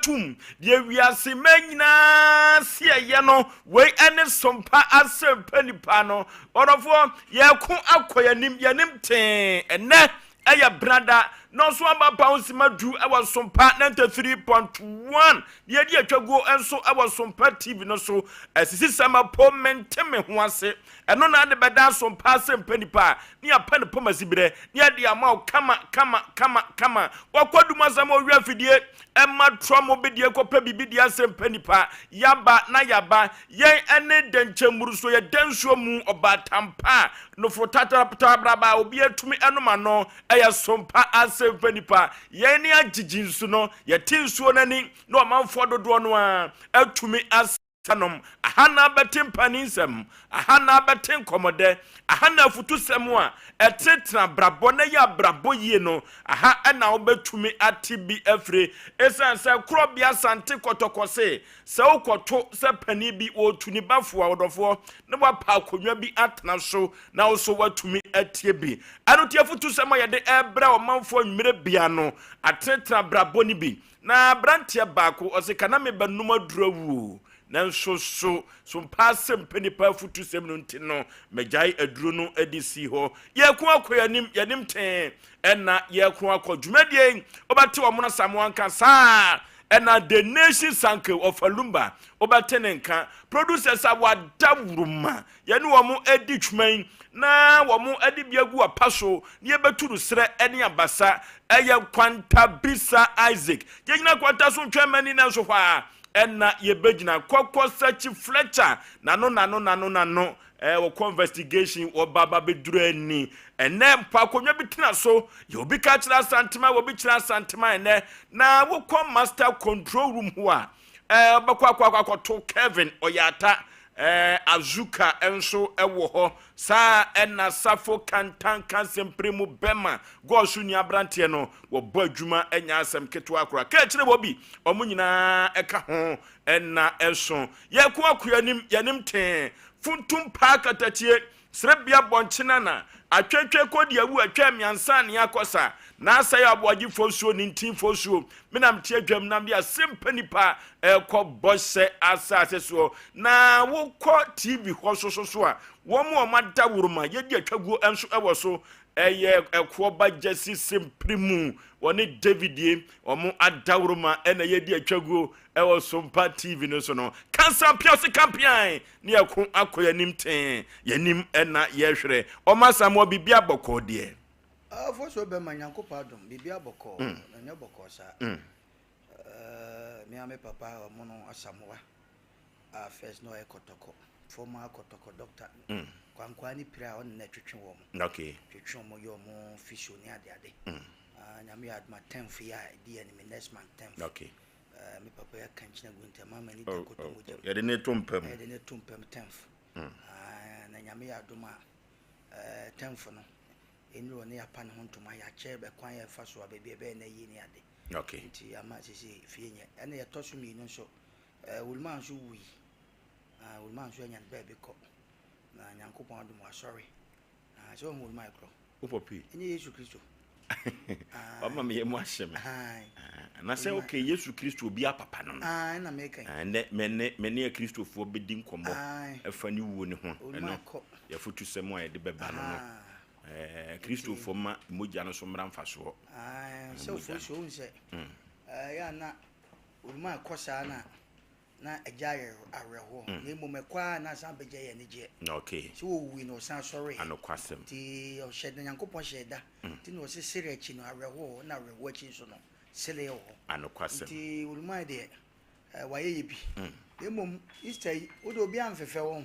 atum, deɛ wiase mma nyinaa se ɛyɛ no, wei ne sompa asɛmpa nipa no. Ɔdɔfoɔ, yɛko akɔ yɛnim, yɛnim tee. Ɛnɛ ɛyɛ brada na ɔso aba pa nsima du ɛwɔ Sompa 93.1. Deɛ yɛde atwa guo nso ɛwɔ Sompa TV no so. Asisi sɛm po mente me ho ase. Ɛno na ade bɛda Sompa asɛmpa nipa a ne yɛapɛ no pɔm asiberɛ ne yɛde ama wo kama kama kama kama. Wakɔ dum asɛm owia afidie ɛma trɔ mo bidie kɔpɛ biribi deɛ asɛmpa nipa yaba na yaba yɛn ɛne dɛnkyɛmmuru so yɛ dɛnsuo mu ɔbaatampa a nofo tatrabraba a obi atumi ɛnom ano ɛyɛ Sompa asɛmpa nipa. Yɛn ne agyegye nsu no, yɛte nsuo n'ani na ɔmanfoɔ dodoɔ no a atumi asanom. Aha na abɛte mpani nsɛm, aha na abɛte nkɔmmɔdɛ, aha na afutusɛm a ɛtenetena abrabɔ na yɛ abrabɔ yie no, aha ɛna wobɛtumi ate bi afire. Ɛsiane sɛ Korɔbea Asante Kɔtɔkɔ se sɛ wokɔto sɛ panin bi wɔtu ne bafoɔ a wɔdɔfoɔ na wapa akonnwa bi atena so na wo so woatumi atie bi. Ɛno tie afutusɛm a yɛde ɛbrɛ ɔmanfoɔ nwummerɛ bia no atenetena abrabɔ no bi. Na aberanteɛ baako ɔse kana mebɛnom aduru awuo, nanso so sompa asɛm pɛ nipa afutusɛm no nti no magyae aduro no de si hɔ. Yɛko akɔ yɛnim, yɛnim tee ɛna yɛko akɔ dwumadie yi. Wobɛte ɔmo no Samoa nka saa ɛna The Nation Sanke ɔfa Lumba, wobɛte ne nka. Producers a wada wuruma yɛne wɔn adi dwuma yi na wɔn adi bi agu apa so na yɛbɛtu no serɛ ne abasa ɛyɛ Kwantabisa Isaac. Yɛgyina kwanta so ntwɛn mani na nso hɔ a ɛna yɛbɛgyina Kɔkɔ Sɛkyi Fletcher nano nano nano nano wɔkɔ investigation, wɔba ba bɛduru ani. Ɛnɛ mpo akonnwa bi tena so yɛ obi ka kyerɛ Asantema, wɔbi kyerɛ Asantema. Ɛnɛ na wokɔ master control room hɔ a wobɛkɔ akɔ akɔ akɔto Kevin Ɔyata, Azuka nso ɛwɔ hɔ saa. Ɛna Safo Kantanka nsɛmpere mu bɛma gɔɔso nua aberanteɛ no wɔbɔ adwuma, ɛnya asɛm ketewa koraa ka kyerɛ wɔ bi. Ɔmo nyinaa ɛka ho ɛna ɛso yɛko akɔ yɛnim, yɛnim tee. Funtum paa katakyie serebea bɔnkyena na atwetwe kɔdi awu atwa mmiɛnsa ne akɔsa na asɛe aboagyefoɔ suo ne ntinfoɔ suo. Menam te adwam nam de asɛmpa nipa ɛkɔ bɔhyɛ asase soɔ. Na wokɔ TV hɔ so so so a wɔn a wɔn ada woroma yɛdi atwaguo nso ɛwɔ so ɛyɛ ɛkoɔ ba gyesi sempere mu wɔne David ye wɔn adaworoma ɛna yɛdi atwaguo ɛwɔ Sompa TV no so no. Kansa pia se kampian ne yɛko akɔ yɛnim tee, yɛnim ɛna yɛhwerɛ ɔma Samoa biribi abɔkɔɔ deɛ. Afɔ so bɛma Nyankopɔn adom, biribi abɔkɔɔ na nyɛ bɔkɔɔ saa. Me a me papa ɔmo no Asamoa a first na ɔyɛ Kɔtɔkɔ, former Kɔtɔkɔ doctor. Kwankwaa ne pira a ɔne na ɛtwetwe wɔ mo twetwe ɔmo yɛ ɔmo physio ne adeade. Ah, Nyame yɛ adoma, 10th yi a ɛdi yɛ ne next month 10th. Me papa yɛ kankyina gu ntɛm ama ni da kɔtɔ mogya mu. Yɛde ne to mpam. Yɛde ne to mpam 10th. Ah, na Nyame yɛ adom a 10th no ɛnuru ɔne yɛapa ne ho ntoma, yɛakyɛ bɛkwan yɛfa so a baabi a ɛbɛyɛ na yie ne ade. Nti ama sese fie nyɛ. Ɛna yɛtɔ so mmienu nso Wuluma nso wui. Ah, Wuluma nso anya ne baabi kɔ na Nyankopɔn adom wasɔre. Ah, sɛ ɔhu Wuluma korɔ. Wopɔ pii. Ɛnyɛ Yesu Kristo. Wama meyɛ mu ahyɛ me. Ae. Ah, na sɛ okay, Yesu Kristo obi apapa no. Ah, ɛna meka yi. Ah, ɛnɛ mene Akristofoɔ bɛdi nkɔmmɔ Ae. ɛfa ne wuo ne ho. Wuluma ɛno kɔ. yɛfotu sɛm a yɛde bɛba no. Ah, Kristofoɔ ma mogya no so mmra mfasoɔ. Ae, sɛ Mogya. ofuo so wohu sɛ ɛyɛ a na Wuluma kɔ saa na agya ayɛ awerɛhoɔ, na mmom ɛkɔ a na asan bɛgya yɛ anigyeɛ sɛ wɔwui na ɔsan sɔreɛ. Anokwasɛm. Nti ɔhyɛ da, Nyankopɔn hyɛ da nti na ɔse sere akyi no awerɛhoɔ, na awerɛhoɔ akyi nso no sere wɔ hɔ. Anokwasɛm. Nti Wuluma deɛ wayɛ yɛ bi. Na mmom Easter yi wode obi amfefɛ wɔ ho.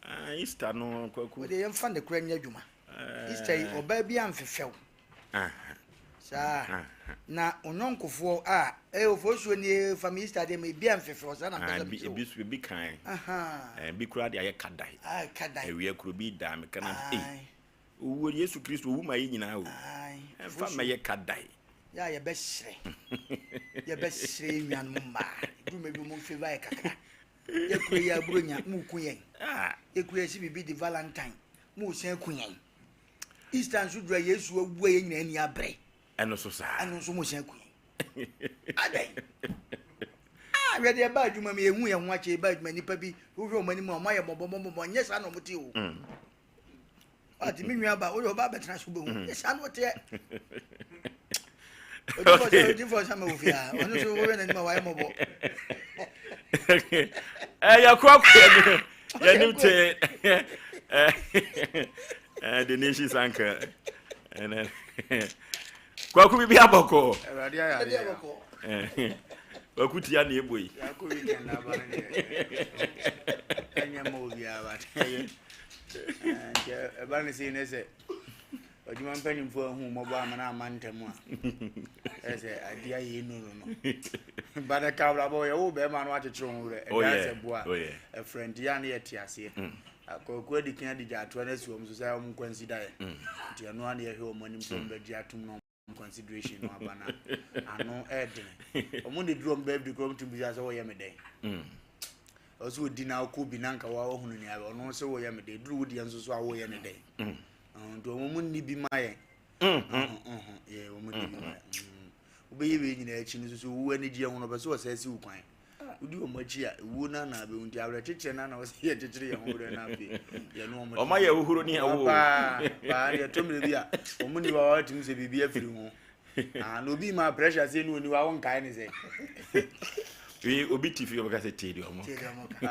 Ah, Easter no, Kwaku. Wode yɛmfa ne kora nyɛ adwuma. Easter yi ɔbaa bi amfefɛ wo saa na onyɔnkofoɔ a ɛyɛ ofosuo nie fa me Easter deɛ ma ebi amfefɛ wo saa na mpɛ Ah, sɛ ebi mekyerɛ wo. Ebi so ebi kan. Ebi koraa de ayɛ kadae. Ah, kadae. Awia kuro bi daa me kana ei. Ae. Owuo Yesu Kristo owu ma yɛ nyinaa o. Ae. Ɛmfa mɛyɛ kadae. Yɛ a yɛbɛsrɛ yɛn nuanom mmaa duruma bi mu mfeva yɛ kakra. Yɛkura yi aburo nya mu ku yɛn. Yɛkura yɛ si biribi de Valentine mu san ku yɛn. Easter nso dura Yesu awu a yɛn nyinaa ani abrɛ. Ɛno so saa. Ɛno nso mu san ku yɛn adan. Ah, hwɛ deɛ ɛba adwuma mu, yɛhu yɛn ho akyɛ, ɛba adwuma nipa bi, wohwɛ wɔn anim a, wɔn ayɛ mmɔbɔmmɔbɔ, nyɛ saa na wɔn te o. Ati mi nua ba, woyɛ ɔba abɛtena so bɛhu, nyɛ saa na wɔteɛ. Odifo sɛ ma wɔ fie a, ɔno nso wohwɛ n'anim a wayɛ mmɔbɔ. Ɛyɛ kɔ akɔ yɛnim te the nation's anchor. Kwaku bibi abɔkɔ. Awurade ayɛ adeɛ. Kwaku tia na ebo yi. Yɛakɔ weekend aba no deɛ. Ɛnyɛ ma obiara ba. Ɛyɛ. Nti ɛba no sei ne sɛ adwuma mpanimfoɔ ahu mmɔbɔ ama no amma ntɛm a ɛyɛ sɛ adeɛ ayɛ nu no no. But ɛka abrabɔ yɛ wo bɛrima no akyekyere ho werɛ. Oh Ɛda yeah. sɛ boa. Oh yeah. Ɛfrɛ nti yɛ a ne yɛte aseɛ. Kwaku adi kan adi gyaatoa no asi wɔn so sɛ wɔn nkwa nsi daeɛ. Nti ɛno ara na yɛhwɛ wɔn anim sɛ wɔn bɛgye atom na wɔn consideration no aba na ano ɛɛdene. Wɔn de duru wɔn birthday koraa wɔn tumi bisa sɛ wɔyɛ me dɛn. Ɔsɛ odi na akɔ bi na nka wa wahunu nea ɔno sɛ wɔyɛ me dɛn. Duru wo deɛ nso so a wɔyɛ ne dɛn. Nti wɔn mu nni bi ma yɛn. Yɛ wɔn nni bi ma yɛn. Wobɛyɛ wei nyinaa akyi no nso so wo anigyeɛ ho no ɔpɛ sɛ ɔsɛe si wo kwan. Wodi wɔn akyi a ewuo no ana abɛwu nti awerɛkyekyerɛ no ana wɔsɛ yɛkyekyere yɛn ho werɛ no afei yɛne wɔn Ɔma yɛ ahohoro ne awo. Paa paa deɛ ɛtɔ mmerɛ bi a wɔn ni hɔ a wɔatumi sɛ biribi afiri ho. Ah, na obi ma pressure sɛ ne oni hɔ a wonkae ne sɛ. Wei obi ti fi ɔbɛka sɛ tie deɛ ɔmo. Tie deɛ ɔmo ka.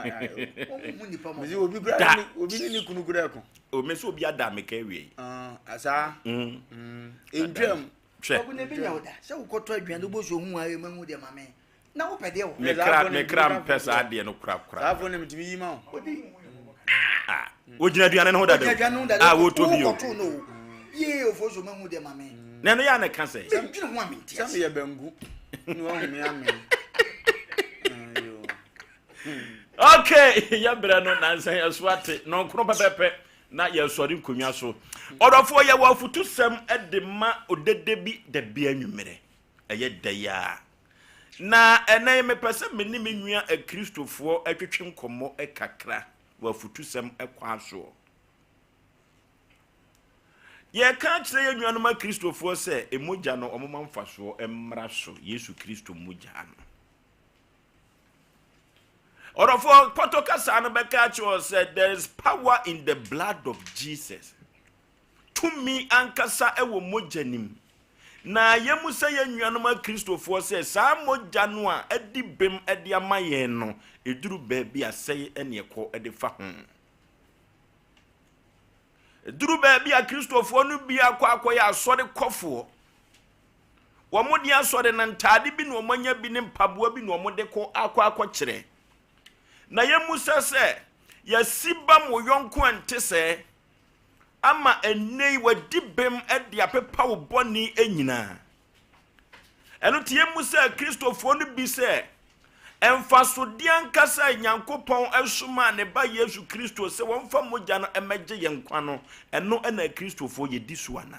Wɔn hu nipa mɔbɔ. Mesi obi kura ne obi ne ne kunu kura ɛko. O me sɛ obi ada meka awie yi. Ah, saa. Ntwam. Hwɛ. Ɔbu na ebi nya wo da sɛ wokɔtɔ aduane wobɔ so hu a ema hu deɛ maame na wopɛ deɛ wɔ. Me kra me kra mpɛ saa adeɛ no kora kora. Saa fo ne metumi yi ma wo. Ah, wogyina aduane no ho dada. Wogyina aduane no ho dada. Ah, wotɔ bi o. Wokɔtɔ no o. Yee ofo so mahu deɛ maame. Na ɛno yɛ a na ɛka sɛ. Sɛ dwene ho a mente ase. Sɛ meyɛ banku na wahu me ame. Okay, yɛbrɛ no nansa yɛso ate nɔnkoro pɛpɛpɛ na yɛsɔre nkonnwa so. Ɔdɔfoɔ yɛwɔ afutusɛm de ma odede bi da bi anwummerɛ. Ɛyɛ da yi a. Na ɛnɛ yi mepɛ sɛ me ne me nua Akristofoɔ twetwe nkɔmmɔ kakra wɔ afutusɛm kwan soɔ. Yɛka akyerɛ yɛn nuanom Akristofoɔ sɛ mogya no wɔmma mfasoɔ mmra so, Yesu Kristo mogya no. Ɔdɔfoɔ pɔtɔ kasa no bɛka akyerɛ wɔ sɛ there is power in the blood of Jesus. Tumi ankasa wɔ mogya no mu. Na yɛmu sɛ yɛn nuanom Akristofoɔ sɛ saa mogya no a adi bem de ama yɛn no, ɛduru baabi a sɛe ne ɛkɔ de fa ho. Ɛduru baabi a Kristofoɔ no bi akɔ akɔyɛ asɔre kɔfoɔ. Wɔn de asɔre no ntaade bi na wɔn anya bi ne mpaboa bi na wɔn de kɔ akɔ akɔkyerɛ. Na yɛmu sɛ sɛ yɛasi bam wo yɔnko a nte sɛɛ ama ɛnnɛ yi wadi bem de apepa wo bɔne nyinaa. Ɛno nti yɛmmu sɛ Kristofoɔ no bi sɛ mfasodeɛ ankasa a Nyankopɔn somaa ne ba Yesu Kristo sɛ wɔmfa mogya no mmɛgye yɛn nkwa no, ɛno na Kristofoɔ yɛdi so anaa?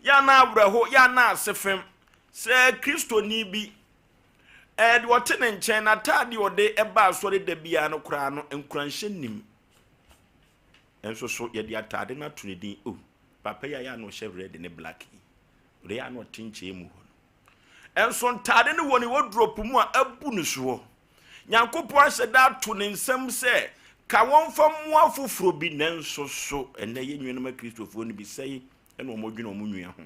Yɛ ana awerɛho, yɛ ana asefem sɛ Kristoni bi deɛ ɔte ne nkyɛn n'ataade ɔde ba asɔre da biara no koraa no nkuranhyɛ nnim. Nso so yɛde ataade no ato ne din, oh, papa yi a yɛ a na ɔhyɛ red ne black yi, ɔde yɛ a na ɔte nkyɛn mu hɔ no. Nso ntaade no wɔ ne wardrobe mu a abu no soɔ. Nyankopɔn ahyɛ da ato ne nsam sɛ ka wɔmfa mmoa foforɔ bi, nanso so ɛnnɛ yɛn nuanom Akristofoɔ no bi sɛe na wɔdwene wɔn nua ho.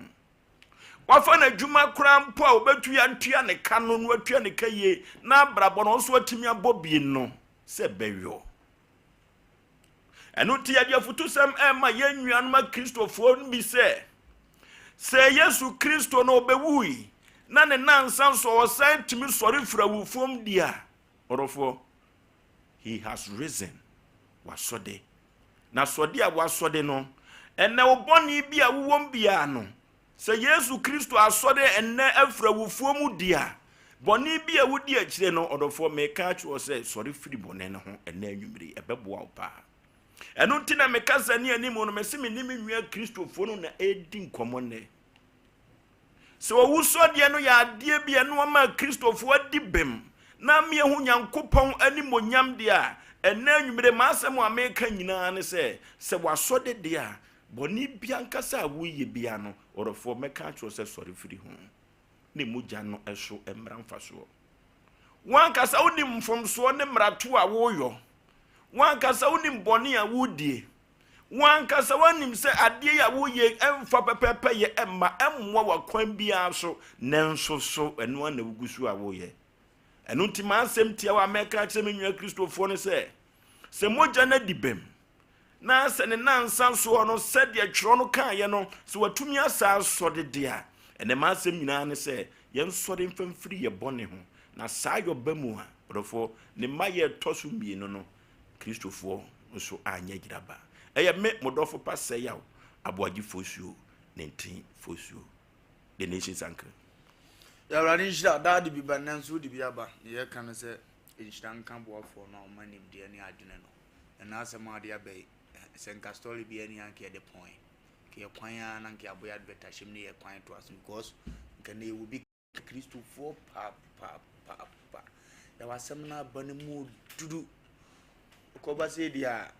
Wafa n'adwuma koraa mpo a wɔbɛtua ntua ne ka no na watua ne ka yie na abrabɔ no nso atumi abɔ bi no sɛ bɛyɔ. Ɛno nti yɛde afutusɛm ɛma yɛn nuanom Akristofoɔ no bi sɛ, sɛ Yesu Kristo no ɔbɛwui na ne nansa nso ɔsan tumi sɔre firi awufoɔ mu di a, ɔdɔfoɔ, he has risen, wasɔde. Na sɔde a wasɔde no, ɛnɛ wo bɔne bi a wowɔ biara no, Sɛ Yesu Kristo asɔre ɛnnɛ afiri awufoɔ mu di a, bɔne bi a wodi akyire no, ɔdɔfoɔ, meka akyerɛ wo sɛ, sɔre firi bɔne no ho ɛnnɛ anwummere yi, ɛbɛboa wo paa. Ɛno nti na mekasa ne anim no, mese me ne me nua Kristofoɔ no na ɛredi nkɔmmɔ nnɛ. Sɛ owusɔdeɛ no yɛ adeɛ bi a ɛno ama Kristofoɔ adi bem na ama yɛahu Nyankopɔn animuonyam deɛ a, ɛnnɛ anwummere m'asɛm a meka nyinaa ne sɛ, sɛ wasɔde deɛ a, Bɔne bi ankasa a woreyɛ biara no, ɔdɔfoɔ, mɛka akyerɛ wo sɛ sɔre firi ho. ne mogya no so mmra mfasoɔ. Wo ankasa wonim mfomsoɔ ne mmarato a woreyɔ. Wo ankasa wonim bɔne a woredie. Wo ankasa woanim sɛ adeɛ yi a woreyɛ yi mfa pɛpɛɛpɛyɛ mma, ɛmmoa wo akwan biara so, nanso so ɛno ara na wogu so a woreyɛ. Ɛno nti m'asɛm tiawa a mɛka akyerɛ me nua Kristofoɔ ne sɛ, sɛ mogya no adi bem, na sɛ ne nnansa soɔ no, sɛdeɛ twerɛ no kaeɛ no, sɛ watumi asa asɔre deɛ a, ɛnɛ m'asɛm nyinaa ne sɛ, yɛnsɔre mfa mfiri yɛ bɔne ho, na saa yɔba mu a, ɔdɔfoɔ, ne mma yɛ ɛtɔ so mmienu no, Kristofoɔ nso anyɛ gyinaba. Ɛyɛ me, mo dɔfo pa Sɛyaw Aboagye Fosuo, Nenten Fosuo, The Nation's Anchor. Yɛ Awurade nhyira daa de bi ba nnɛ nso wode bi aba. Deɛ yɛka ne sɛ nhyira nka boafoɔ no a ɔma nimdeɛ ne adwene no. Na n'asɛm a ɔde aba yi, sɛ nka story biara ni a nka yɛde pɔn. Nka yɛ kwan ara na nka yɛabɔ yɛ advert ahyɛ mu ne yɛ kwan to ase because nka na yɛwɔ bi Kristofoɔ papaapa. Yɛwɔ asɛm no aba no mu duru. Kɔba sɛ di a,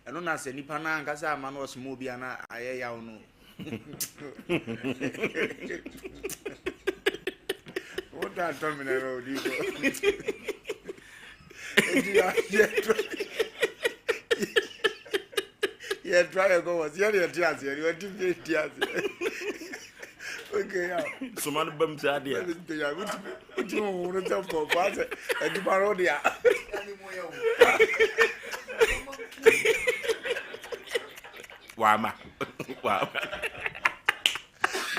ɛno na sɛ nipa no ankasa ama no ɔsoma obi a na ayɛ yaw no. Wotɔ atɔ mena no odi kɔ. Eti yɛtra yɛtra yɛ kɔ wɔ sɛ yɛde yɛte aseɛ deɛ ɔte fie nte aseɛ. Okay, ya. Soma no bam saa deɛ. Wotumi wo no sɛ pɔpɔ asɛ adwuma no deɛ. Wama. Wama.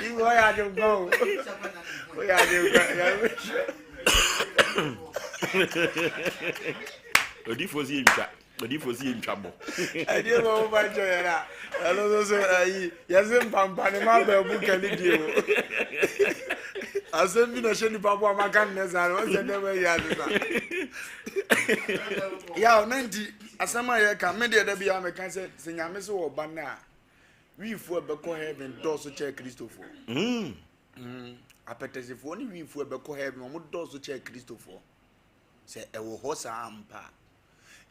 Ibo ɔyɛ ade nkwa o. Ɔyɛ ade nkwa. Odiifo si yɛ ntwa. Odiifo si yɛ ntwa bɔ. Ɛdeɛ bɛ wo ba kyɛ yɛn a. Ɛno nso so ayi yɛse mpampa ne ma baabu ka ne die o. Asɛm bi na ɛhyɛ nipa bo a maka nnɛ saa no wɔsɛ dɛ wɔayi ase sa. Yaw na nti asɛm a yɛka me deɛ da biara meka sɛ sɛ nyame sɛ wɔba no a wiifoɔ ɛbɛkɔ heaven dɔɔso kyɛɛ kristofoɔ. Mm. Mm. Apɛtɛsefoɔ ne wiifoɔ ɛbɛkɔ heaven wɔn dɔɔso kyɛɛ kristofoɔ. Sɛ ɛwɔ hɔ saa ampa a.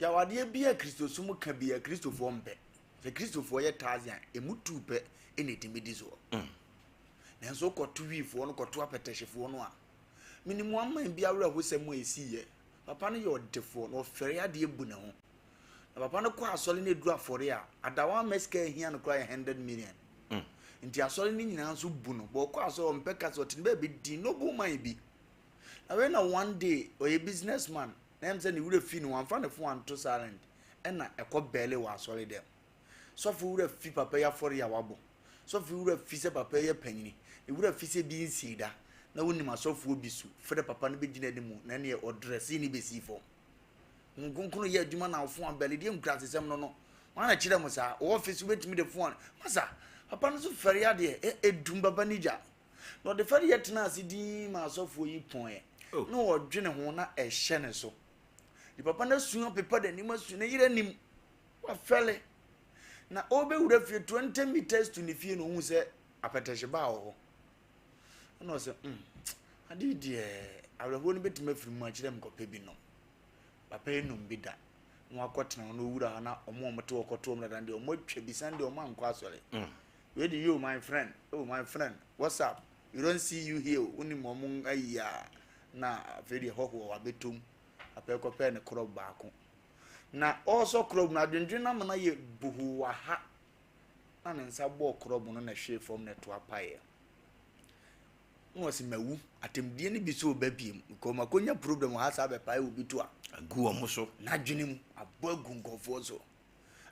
Yaw adeɛ bi a kristosom ka bi a kristofoɔ mpɛ. Sɛ kristofoɔ yɛ taze a emu tuu pɛ ɛna ɛtumi di soɔ. Mm. Nanso wokɔto wiifoɔ no kɔto apɛtɛhyefoɔ no a menim aman bi awerɛhosɛm a ɛsiiɛ. Papa no yɛ ɔdefoɔ na ɔfɛre adeɛ bu ne ho. Na papa no kɔ asɔre na ɛduru afɔre a, adawa ama sika ahia no koraa yɛ 100 million. Mm. Nti asɔre no nyinaa nso bu no. Bɔ ɔkɔ asɔre ɔmpɛ kasa ɔte ne baabi din noble man bi. Na wei na one day ɔyɛ business man na ɛm sɛ ne werɛ fi no wamfa ne phone anto silent ɛna ɛkɔ bɛɛle wɔ asɔre dɛm. Sɔfo werɛ fi papa yi afɔre a wabɔ. Sɔfo werɛ fi sɛ papa yi yɛ panyini. Ne werɛ fi sɛ bi nsii da. Na wonim asɔfoɔ bi su frɛ papa no bɛgyina anim na ɛneɛ ɔdrɛsee ne bɛsii fam. Honhom Kronkron yɛ adwuma na wo fon abɛle deɛ nkurasesɛm no no. Wɔn na kyerɛ mo saa. Wɔ office wobɛtumi de fon. Masa, papa no so fɛre adeɛ. Ɛdum papa no gya. Na ɔde fɛre yɛ tena ase din ma asɔfoɔ yi pɔn Oh. Na ɔdwene ho na ɛhyɛ ne so. De papa no asu apepa n'anim asu ne yere anim. Wafɛle. Na ɔrebɛwura fie 20 meters to ne fie na ɔhu sɛ apɛtɛhye baa wɔ hɔ. Ɛna ɔsɛ mm ade deɛ awerɛhoɔ no bɛtumi afiri mu akyerɛ me kɔpɛ bi nom. Papa yi nom bi da. Na wakɔtena hɔ na ɔwura hɔ na ɔmo a ɔmo te hɔ kɔto ɔmo dada deɛ ɔmo atwa bi san deɛ ɔmo ankɔ asɔre. Mm. Wei de yo my friend, oh my friend, what's up? We don't see you here. Wonim ɔmo ayi a na afei deɛ hɔhoɔ wabɛtom. Papa yi kɔpɛɛ ne korɔb baako. Na ɔresɔ korɔb no adwendwen no ama no ayɛ bohoo wɔ ha. Na ne nsa bɔɔ korɔb no na ɛhwee fam na ɛtoa paeɛ. Na ɔse mawu atɛmdie no bi so ɔba biem because makonya problem wɔ ha saa bɛpae obi to a agu wɔn so n'adwene mu abɔ agu nkurɔfoɔ so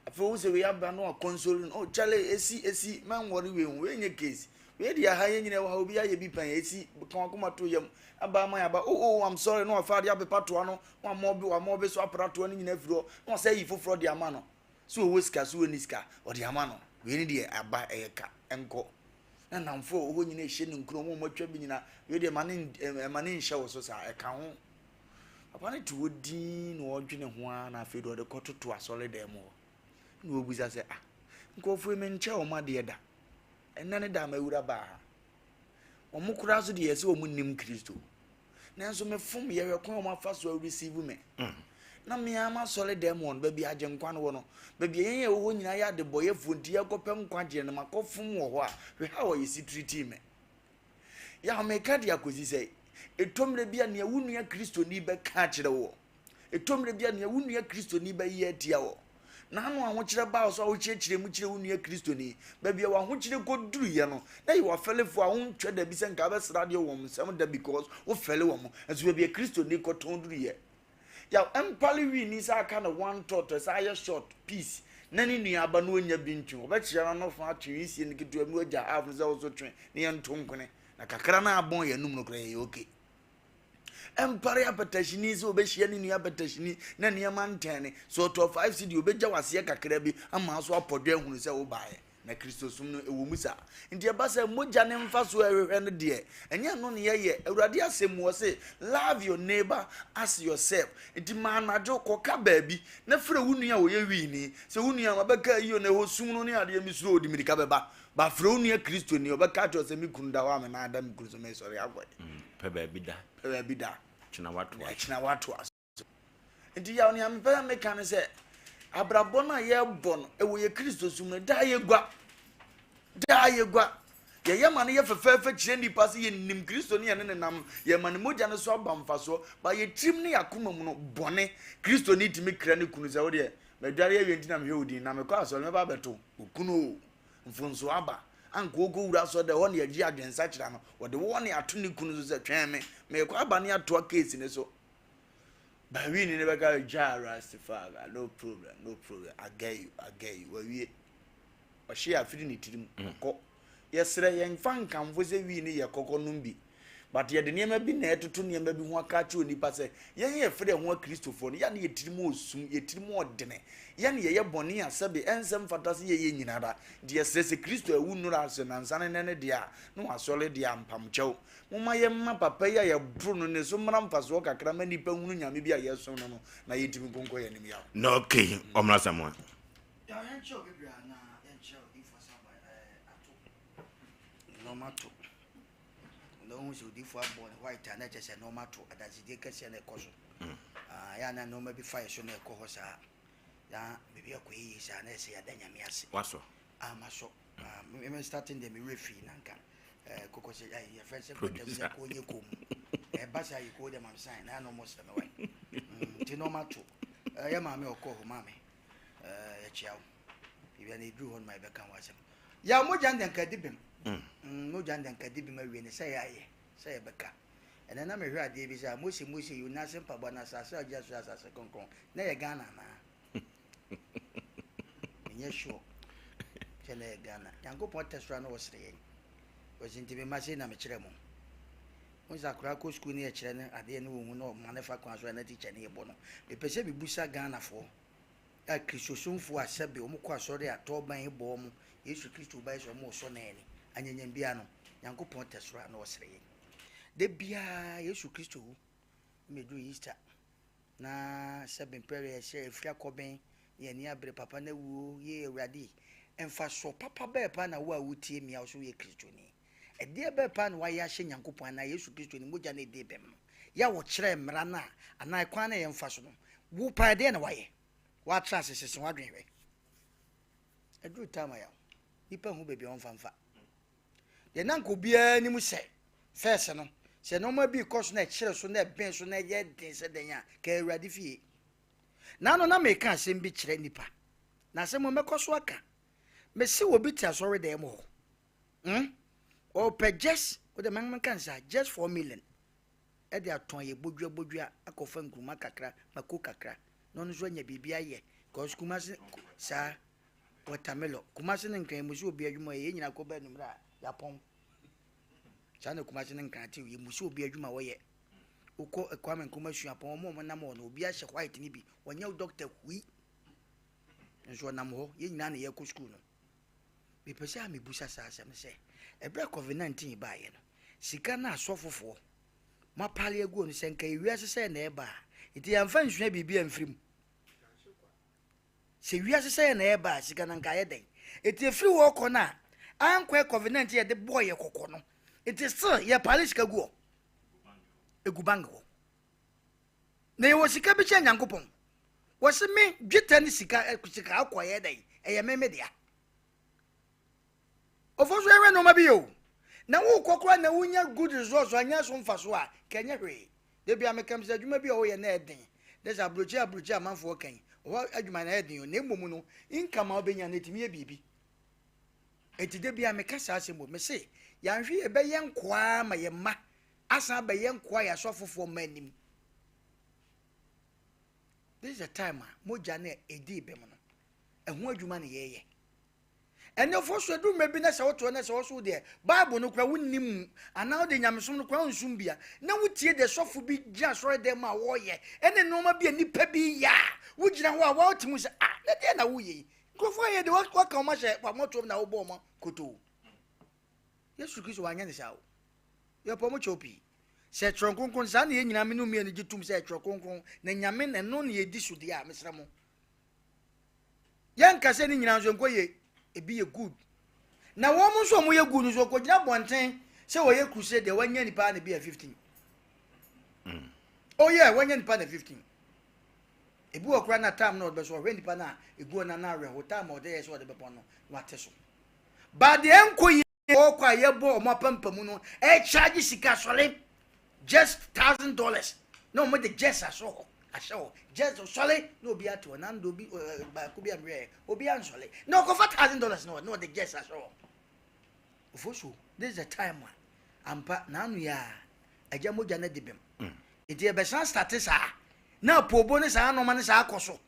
afei wo sɛ wei aba no akɔnsori no oh kyale esi esi mɛnwɔre wei ho wei nyɛ case wei deɛ ha yɛn nyinaa wɔ ha obi ayɛ bi pɛn esi ka wakoma to yam aba ama yaba oh oh I'm sorry na wafa adeɛ apepa toa no na wama ɔbi wama ɔbi so apra toa no nyinaa firi hɔ na wasɛ ayi foforɔ de ama no so ɔwɔ sika so ɔnni sika ɔde ama no wei ne deɛ aba ɛyɛ ka ɛnkɔ na nnamfo a wɔwɔ hɔ nyinaa hyɛ no nkuran, wɔn a wɔatwa bi nyinaa, wei deɛ ma ne ɛma ne nhyɛ wo so saa, ɛka ho. Papa no te hɔ dinn na ɔredwene ho ara na afei deɛ ɔde kɔtoto asɔredan mu hɔ. Na ɔrebisa sɛ, ah, nkurɔfoɔ yi menkyɛ wɔn adeɛ da. Ɛnnɛ ne da a mawura baa ha. Wɔn koraa so deɛ yɛsɛ wɔn nnim Kristo. Nanso mefom yɛhwɛ kwan a wɔafa so receive me. Mm. Na me ara m'asɔre dɛm wɔn baabi agyenkwa no wɔ no baabi a yɛn a ɛwɔ hɔ nyinaa yɛ adebɔyɛfoɔ nti yɛkɔpɛ nkwagyeɛ no makɔfom wɔ hɔ a hwɛ how a yɛsi tiritii me. Yaw, meka de akɔsi sɛ, ɛtɔ mmerɛ bi a nea wo nua Kristoni bɛka akyerɛ woɔ, ɛtɔ mmerɛ bi a nea wo nua Kristoni bɛyɛ atia wɔ, n'ano ahokyerɛ baa so a wokyerɛkyerɛ mu kyerɛ wo nua Kristoni, baabi a w'ahokyerɛ kɔduruiɛ no, na yɛ w'afɛlefoɔ a wontwa da bi sɛ nka wobɛsra adeɛ wɔ wɔn nsam da because wofɛle wɔn, nso baabi a Kristoni kɔtɔn duruiɛ. Yaw, ɛmpale wii ni sɛ aka no one thought, ɛsɛ ayɛ short piece, na ne nua aba na ɔnya bi ntwe, ɔbɛkyea no ano fa atwe wisie no ketewa bi wagya half no sɛ wo so twe na yɛnto nkone, na kakra no abɔn yɛn anum no koraa yɛyɛ okay. Ɛmpare apɛtɛhyini sɛ ɔbɛhyia ne nua apɛtɛhyini na nneɛma ntɛne, sɛ ɔtɔ 5 cedi ɔbɛgya waseɛ kakra bi ama so apɔdwe ahunu sɛ wobaeɛ. Na Kristosom no, ɛwɔ mu saa. Nti ɛba sɛ mogya ne mfasoɔ a ɛhwehwɛ no deɛ, ɛnyɛ ɛno ne yɛyɛ. Awurade asɛm mu ɔse, love your neighbor as yourself. Nti ma anadwo kɔka baabi na frɛ wo nua a ɔyɛ wiini. Sɛ wo nua mabɛka ayi o na ɛhɔ sum no ne adeɛ mesuro ɔde mirika bɛba. Ba frɛ wo nua Kristoni, ɔbɛka akyerɛ wo sɛ me kunu da hɔ a me nan da me kunu so mesɔre akɔ. Pɛ baabi da. Pɛ baabi da. Kyena watoa so. Kyena watoa so. Nti yaw nea mepɛ sɛ meka ne sɛ abrabɔ no a yɛrebɔ no ɛwɔ yɛ Kristosom no daa yɛgua daa yɛgua yɛyɛ ma no yɛ fɛfɛɛfɛ kyerɛ nnipa sɛ yɛnim Kristo ne yɛne ne nam yɛma ne mogya no so aba mfasoɔ ba yɛ tirim ne yɛakoma mu no bɔne. Kristo ne tumi kra ne kunu sɛ wodeɛ madware awie nti na mehwɛ wo din na mekɔ asɔre mɛba abɛto okunu o mfonsoɔ aba anka ɔkɔwura asɔre dɛ hɔ ne yɛgye adwensakyera no wɔde wɔ ne ato ne kunu so sɛ twɛn me mekɔ aba ne atoa keesi ne so. But we ni ne bɛka gyaa Rastafari no problem no problem I get you I get you wawie ɔhye afiri ne tirim ɔkɔ yɛsrɛ yɛnfa nkamfo sɛ wii ne yɛ kɔkɔ nom bi but yɛde nneɛma bi na ɛtoto nneɛma bi ho aka akyerɛ onipa sɛ yɛn yɛ fere ho akristofoɔ no yɛne yɛ tirim ɔsum yɛ tirim ɔdene yɛne yɛyɛ bɔne a sɛbe ɛnsɛ mfata sɛ yɛyɛ nyinara nti yɛsrɛ sɛ Kristo awu nnora ase nansa ne nɛ ne deɛ a na wasɔre deɛ a mpamkyɛw Momma yɛmma papa yi a yɛboro no ne so mmra mfasoɔ kakra ma nnipa nhunu Nyame bi a yɛsom no no na yɛntumi nko nkɔ yɛn anim yaw. Na okay, ɔmmra Samoa. Yaw yɛnkyerɛw Biblia anaa yɛnkyerɛw odiyifoɔ Samuel ɛɛ ato nnoɔma to na wohu sɛ odiyifoɔ abɔ ne white a na ɛkyɛ sɛ nnoɔma to adansedie kɛseɛ na ɛkɔ so mm. ah, yɛ a na nnoɔma bi fa yɛ so na ɛkɔ hɔ saa na biribi akɔ yie saa na ɛsɛ yɛada Nyame ase wasɔ ah, masɔ ah, me starting deɛ mewerɛ fii na nka Eh, koko sɛ ayi yɛfrɛ sɛ kɔtɛm sɛ kɔ nyɛ kom ɛba sɛ ayi kɔ dɛm am sign na ano mo sɛ me wai nti na ɔma to ɛyɛ maame ɔkɔ hɔ maame ɛɛ yɛkyia wo biribi na ɛduru hɔ no ma yɛbɛka ho asɛm yɛ mogya ndɛ nka di bem mogya ndɛ nka di bem awie ne sɛ yɛayɛ sɛ yɛbɛka ɛnɛ na mehwɛ adeɛ bi sɛ Mose Mose yi onase mpaboa na asase a ɔgye so asase kronkron na yɛ Ghana anaa Menyɛ sure sɛ na ɛyɛ Ghana. Nyankopɔn tɛ soro a na ɔsere yɛn. Ɔsi nti mema sei na mekyerɛ mo. Wohu sɛ akwadaa kɔ sukuu ne yɛkyerɛ no adeɛ ne ɔhu na ɔma no fa kwan so a na tikya ne yɛbɔ no. Mepɛ sɛ mebusa Ghanafoɔ a Kristosomfoɔ a sɛbe wɔn kɔ asɔre a tɔɔban bɔ wɔn, Yesu Kristo baeɛ sɛ wɔn resɔ n'ani. Anyanyam biara no, Nyankopɔn tɛ soro a na ɔsere yɛn. Da biara Yesu Kristo wu, mmɛduru Easter. Na sɛ bempɛreɛ sɛ ɛfiri akɔben na yɛn ani abere papa no awu o, yee Awurade, mfasoɔ papa bɛɛ paa na wo a wotie me a wo so woyɛ Kristoni, ɛdeɛ bɛɛ paa na woayɛ ahyɛ Nyankopɔn anaa Yesu Kristo ne mogya no a ɛdii bem no, yɛ a wɔkyerɛɛ mmara no a anaa ɛkwan no a yɛmfa so no, wo paa ɛdeɛ na woayɛ? Woatra ase sese w'adwene hwɛ. Ɛduru time a yaw, nipa hu baabi a ɔmfa mfa. Deɛ na anka obiara nim sɛ fɛs no, sɛ nneɛma bi rekɔ so na ɛkyere so na ɛbɛn so na ɛyɛ den sɛ dɛn a, ka Awurade fie. Naano na meka asɛm bi kyerɛ nnipa, na asɛm mɛkɔ so aka. Mese obi te asɔredan mu hɔ. Hmm? Ɔpɛ just, wode menka nsa, just 4 million. Ɛde atɔn yɛ bodua bodua akɔfa nkuruma kakra, mako kakra. Na ɔno nso anya biribi ayɛ. Because Kumasi saa Watermelon. Kumasi ne Nkran yɛmmu sɛ obi adwuma ɔyɛ, yɛn nyinaa kɔ ba anwummerɛ a yɛapɔn. Saa na Kumasi ne Nkran te o, yɛmmu sɛ obi adwuma ɔyɛ. Wokɔ Kwame Nkrumah suapɔn, wɔn a wɔnam hɔ no, obi ahyɛ white no bi, ɔnyɛ doctor hui. Nso ɔnam hɔ, yɛn nyinaa na yɛkɔ sukuu no. Mepɛ sɛ a mebusa saa asɛm no sɛ, ɛberɛ a COVID-19 baeɛ no, sika no asɔfofoɔ moapale aguo no, sɛ nka ewiase sɛ na ɛba a, nti yɛamfa nsua biribi amfiri mu. Sɛ wiase sɛeɛ na ɛreba a, sika no anka ayɛ dɛn? Enti ɛfiri hɔ rekɔ no a, ankɔɛ Covid-19 yɛde bɔɔ yɛ kɔkɔ no, nti still yɛpaale sika gu hɔ, ɛgu bank hɔ. Na yɛwɔ sika bi kyɛn Nyankopɔn. Wɔse me dwetɛ ne sika, sika akɔ ɛyɛ dɛn? Ɛyɛ me me dea. Ɔfo nso yɛhwɛ nneɛma bi yɛ o. Na wokɔ koraa na wonya good results anya so mfaso a, ka ɛnyɛ hwee. Da biara meka sɛ adwuma bi a wɔyɛ na ɛyɛ den. Dɛ sɛ aburokyi aburokyi amanfoɔ ka yi, ɛhɔ adwuma no ɛyɛ den o, na mmom no, income a wobɛnya no ɛtumi yɛ biribi. Enti da biara meka saa asɛm o, mese yɛanhwɛ yɛbɛyɛ nkoa ma yɛn mma asan abɛyɛ nkoa yɛ asɔfofoɔ mma anim. This is the time a mogya no a ɛdii bem no, ɛho adwuma na yɛyɛ. Ɛnɛ fo so ɛduru mmerɛ bi na sɛ wotoɔ na sɛ wɔso deɛ Bible no koraa wonnim mu anaa wode nyamesom no koraa wonsum bi a na wotie deɛ sɔfo bi gyina asɔre dɛm mu a wɔreyɛ ɛne nneɛma bi a nnipa bi yɛ a wogyina hɔ a wote mu sɛ ah na deɛ na woyɛ yi nkurɔfoɔ ayɛ deɛ waka wɔn ahyɛ wɔn na wobɔ wɔn kotoo. Yesu Kristo wanyɛ ne saa o. Yɛpɔ mo kyɛw pii. Sɛ Twerɛ Kronkron saa na yɛn nyinaa me ne mmienu gye tom sɛ Twerɛ Kronkron na Nyame na ɛno na yɛdi so deɛ a, mesrɛ mo. Yɛnka sɛ ne nyinaa nso nkɔ yɛ ebi yɛ good. Na wɔn nso a wɔyɛ good nso wɔkɔgyina bɔnten sɛ wɔyɛ crusade deɛ wɔanya nipa na bi yɛ 15. Mm. Oh yeah, wɔanya nipa na 15. Ebi wɔ koraa na time na ɔde bɛ so ɔhwɛ nipa na egu ɔna na awerɛho time a ɔde yɛ sɛ ɔde bɛpɔn no na wate so. Ba deɛ ɛnkɔ yie wɔkɔ a yɛbɔ wɔn apampamu no ɛkyagye sika sɔre just $1,000 na wɔn de just asɔ hɔ ahyɛ hɔ just sɔre na obi ate hɔ na ndo obi baako bi a mehwɛ obi ansɔre na ɔkɔfa $1,000 na ɔde just asɔ hɔ. Ofosuo, this is the time a ampa n'ano yɛ a agya mogya no adi bem nti yɛbɛsan starte saa na apoobo ne saa nneɛma ne saa akɔ so.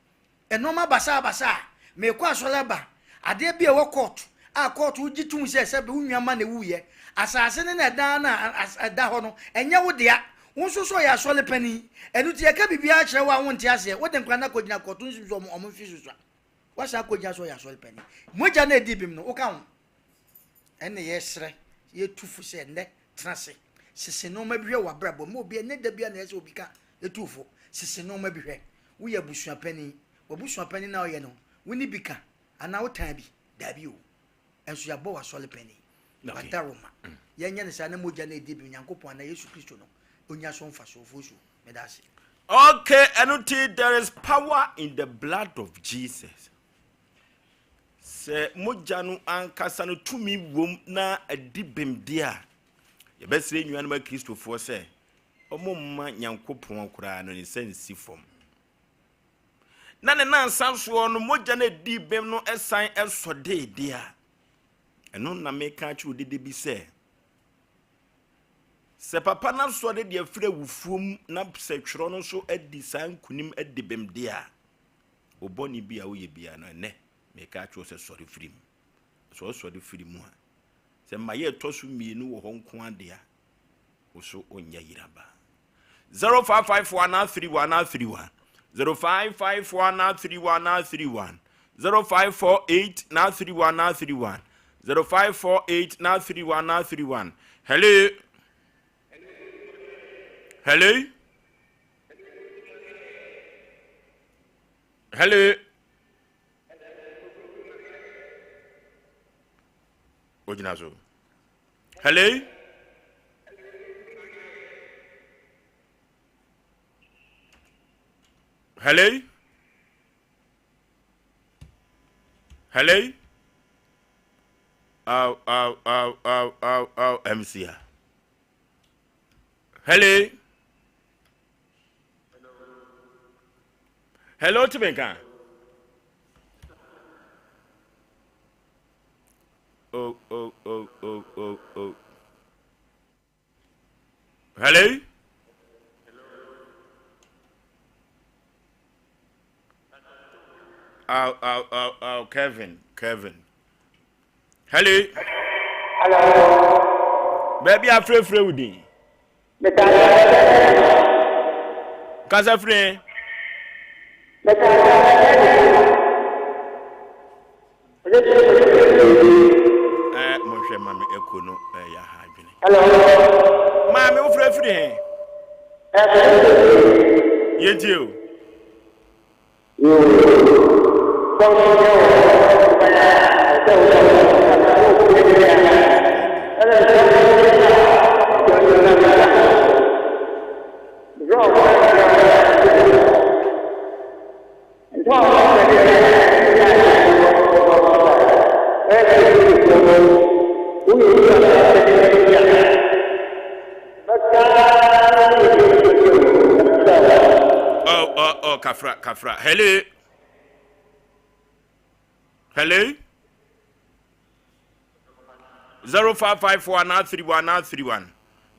Nnoɔma basabasa a, merekɔ asɔre aba, adeɛ bi a ɛwɔ kɔɔto a kɔɔto wogye tom sɛ sɛbe wo nua ma na ɛwuiɛ, asase no na ɛdan no a ɛda hɔ no, ɛnyɛ wo dea. Wo nso so ɔyɛ asɔre panin, ɛno nti yɛka biribiara kyerɛ wo a wonte aseɛ, wode nkwadaa no akɔgyina kɔɔto nso sɛ wɔn mfe susua. Woasan akɔgyina sɛ ɔyɛ asɔre panin. Mogya no a ɛdi bem no, woka ho. Ɛnna yɛsrɛ, yɛtu fo sɛ nnɛ tena ase, sese nneɛma bi hwɛ wɔ abrabɔ mu. Obi ɛnyɛ da bi a na ɛsɛ obi ka etu fo, sese nneɛma bi hwɛ. Woyɛ abusua panin, w'abusua panin na ɔyɛ no, wo ne bi ka anaa wotan bi? Daabi o. Ɛnso yɛabɔ w'asɔre panin. Wada Roma. Yɛnyɛ no saa na mogya no edi bi Onyankopɔn anaa Yesu Kristo no, onya so mfaso. Ofosu, meda ase. Okay, ɛno ti there is power in the blood of Jesus. Sɛ mogya no ankasa no tumi wom na adi bem deɛ a, yɛbɛsrɛ nnuanom akristofoɔ sɛ wɔn mma Nyankopɔn koraa no ne nsa nsi fam. Na ne nansa soɔ no mogya no adi bem no san sɔ deede a, ɛno na meka akyerɛ odede bi sɛ, sɛ papa no asɔre de afiri awufoɔ mu na sɛ twerɛ no nso adi saa nkunim adi bem deɛ a, wo bɔne bi a woyɛ biara no, ɛnnɛ meka akyerɛ wo sɛ sɔre firi mu. Sɛ ɔsɔre firi mu a, sɛ mmayɛ ɛtɔ so mmienu wɔ hɔ nko adeɛ a, wo so ɔnyɛ yeraba. 0554 31 31 0554 31 31 0548 31 31 0548 31 31. Hello, hello, hello. Ogyina so. Hello. Hello. Hello. Aw aw aw aw aw aw MC a. Hello. Hello tumi nka. Oh oh oh oh oh oh. Hello. Aw aw aw aw Kevin Kevin. Hello. Hello. Baabi afrɛfrɛ wo din. Kasa firi. Ɛɛ monhwɛ ma me ɛko no ɛyɛ aha adwene. Maame wofrɛ firi he? Yɛntie o. Oh, kafra, kafra. Hello. Hello. 0554 931 931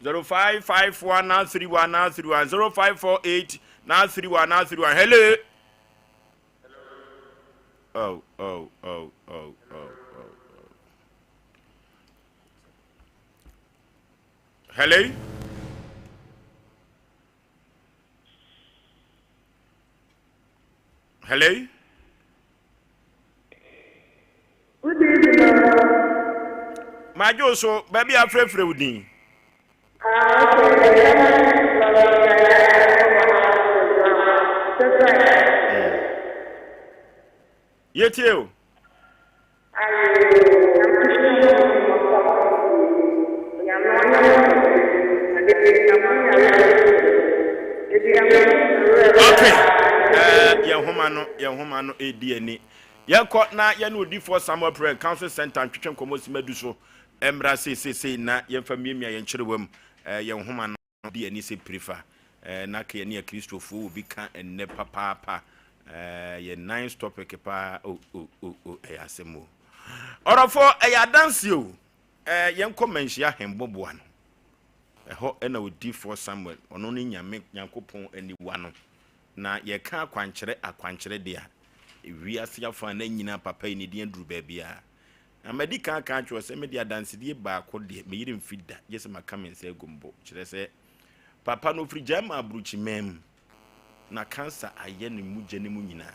0554 931 931 0548 931 931. Hello. Oh, oh, oh, oh, oh, oh, oh. Hello. Hello. Madwo so baabi afrɛfrɛ wo din. Yɛtie o. Okay. Eh, yɛn nhoma no, yɛn nhoma no edi ani. Yɛnkɔ na yɛne odifoɔ Samuel Prayer Council Center ntwetwe nkɔmmɔ simadu so. Mmra seesei na yɛmfa mmiamia yɛn kyerewa mu. Eh, yɛn nhoma no. di ani sɛ pirifa eh, na ka yɛne akristofoɔ wɔ bi ka ɛnnɛ papaapa eh, yɛ nice topic paa o o o o ɛyɛ asɛm o ɔrɔfoɔ ɛyɛ adanseɛ o eh, yɛnkɔ manhyia hɛnbɔboa no ɛhɔ ɛna odifoɔ Samuel ɔno ne nyame nyankopɔn aniwa no na yɛka akwankyerɛ akwankyerɛ deɛ a wiase afa na nyina papa yi ne din aduru baabiara Na madi kan aka akyerɛ wo sɛ me deɛ adansedie baako deɛ me yere mfi da gye sɛ maka me nsa agu mbo. Kyerɛ sɛ papa no ɔfiri German aburukyiman mu na cancer ayɛ ne mogya no mu nyinaa.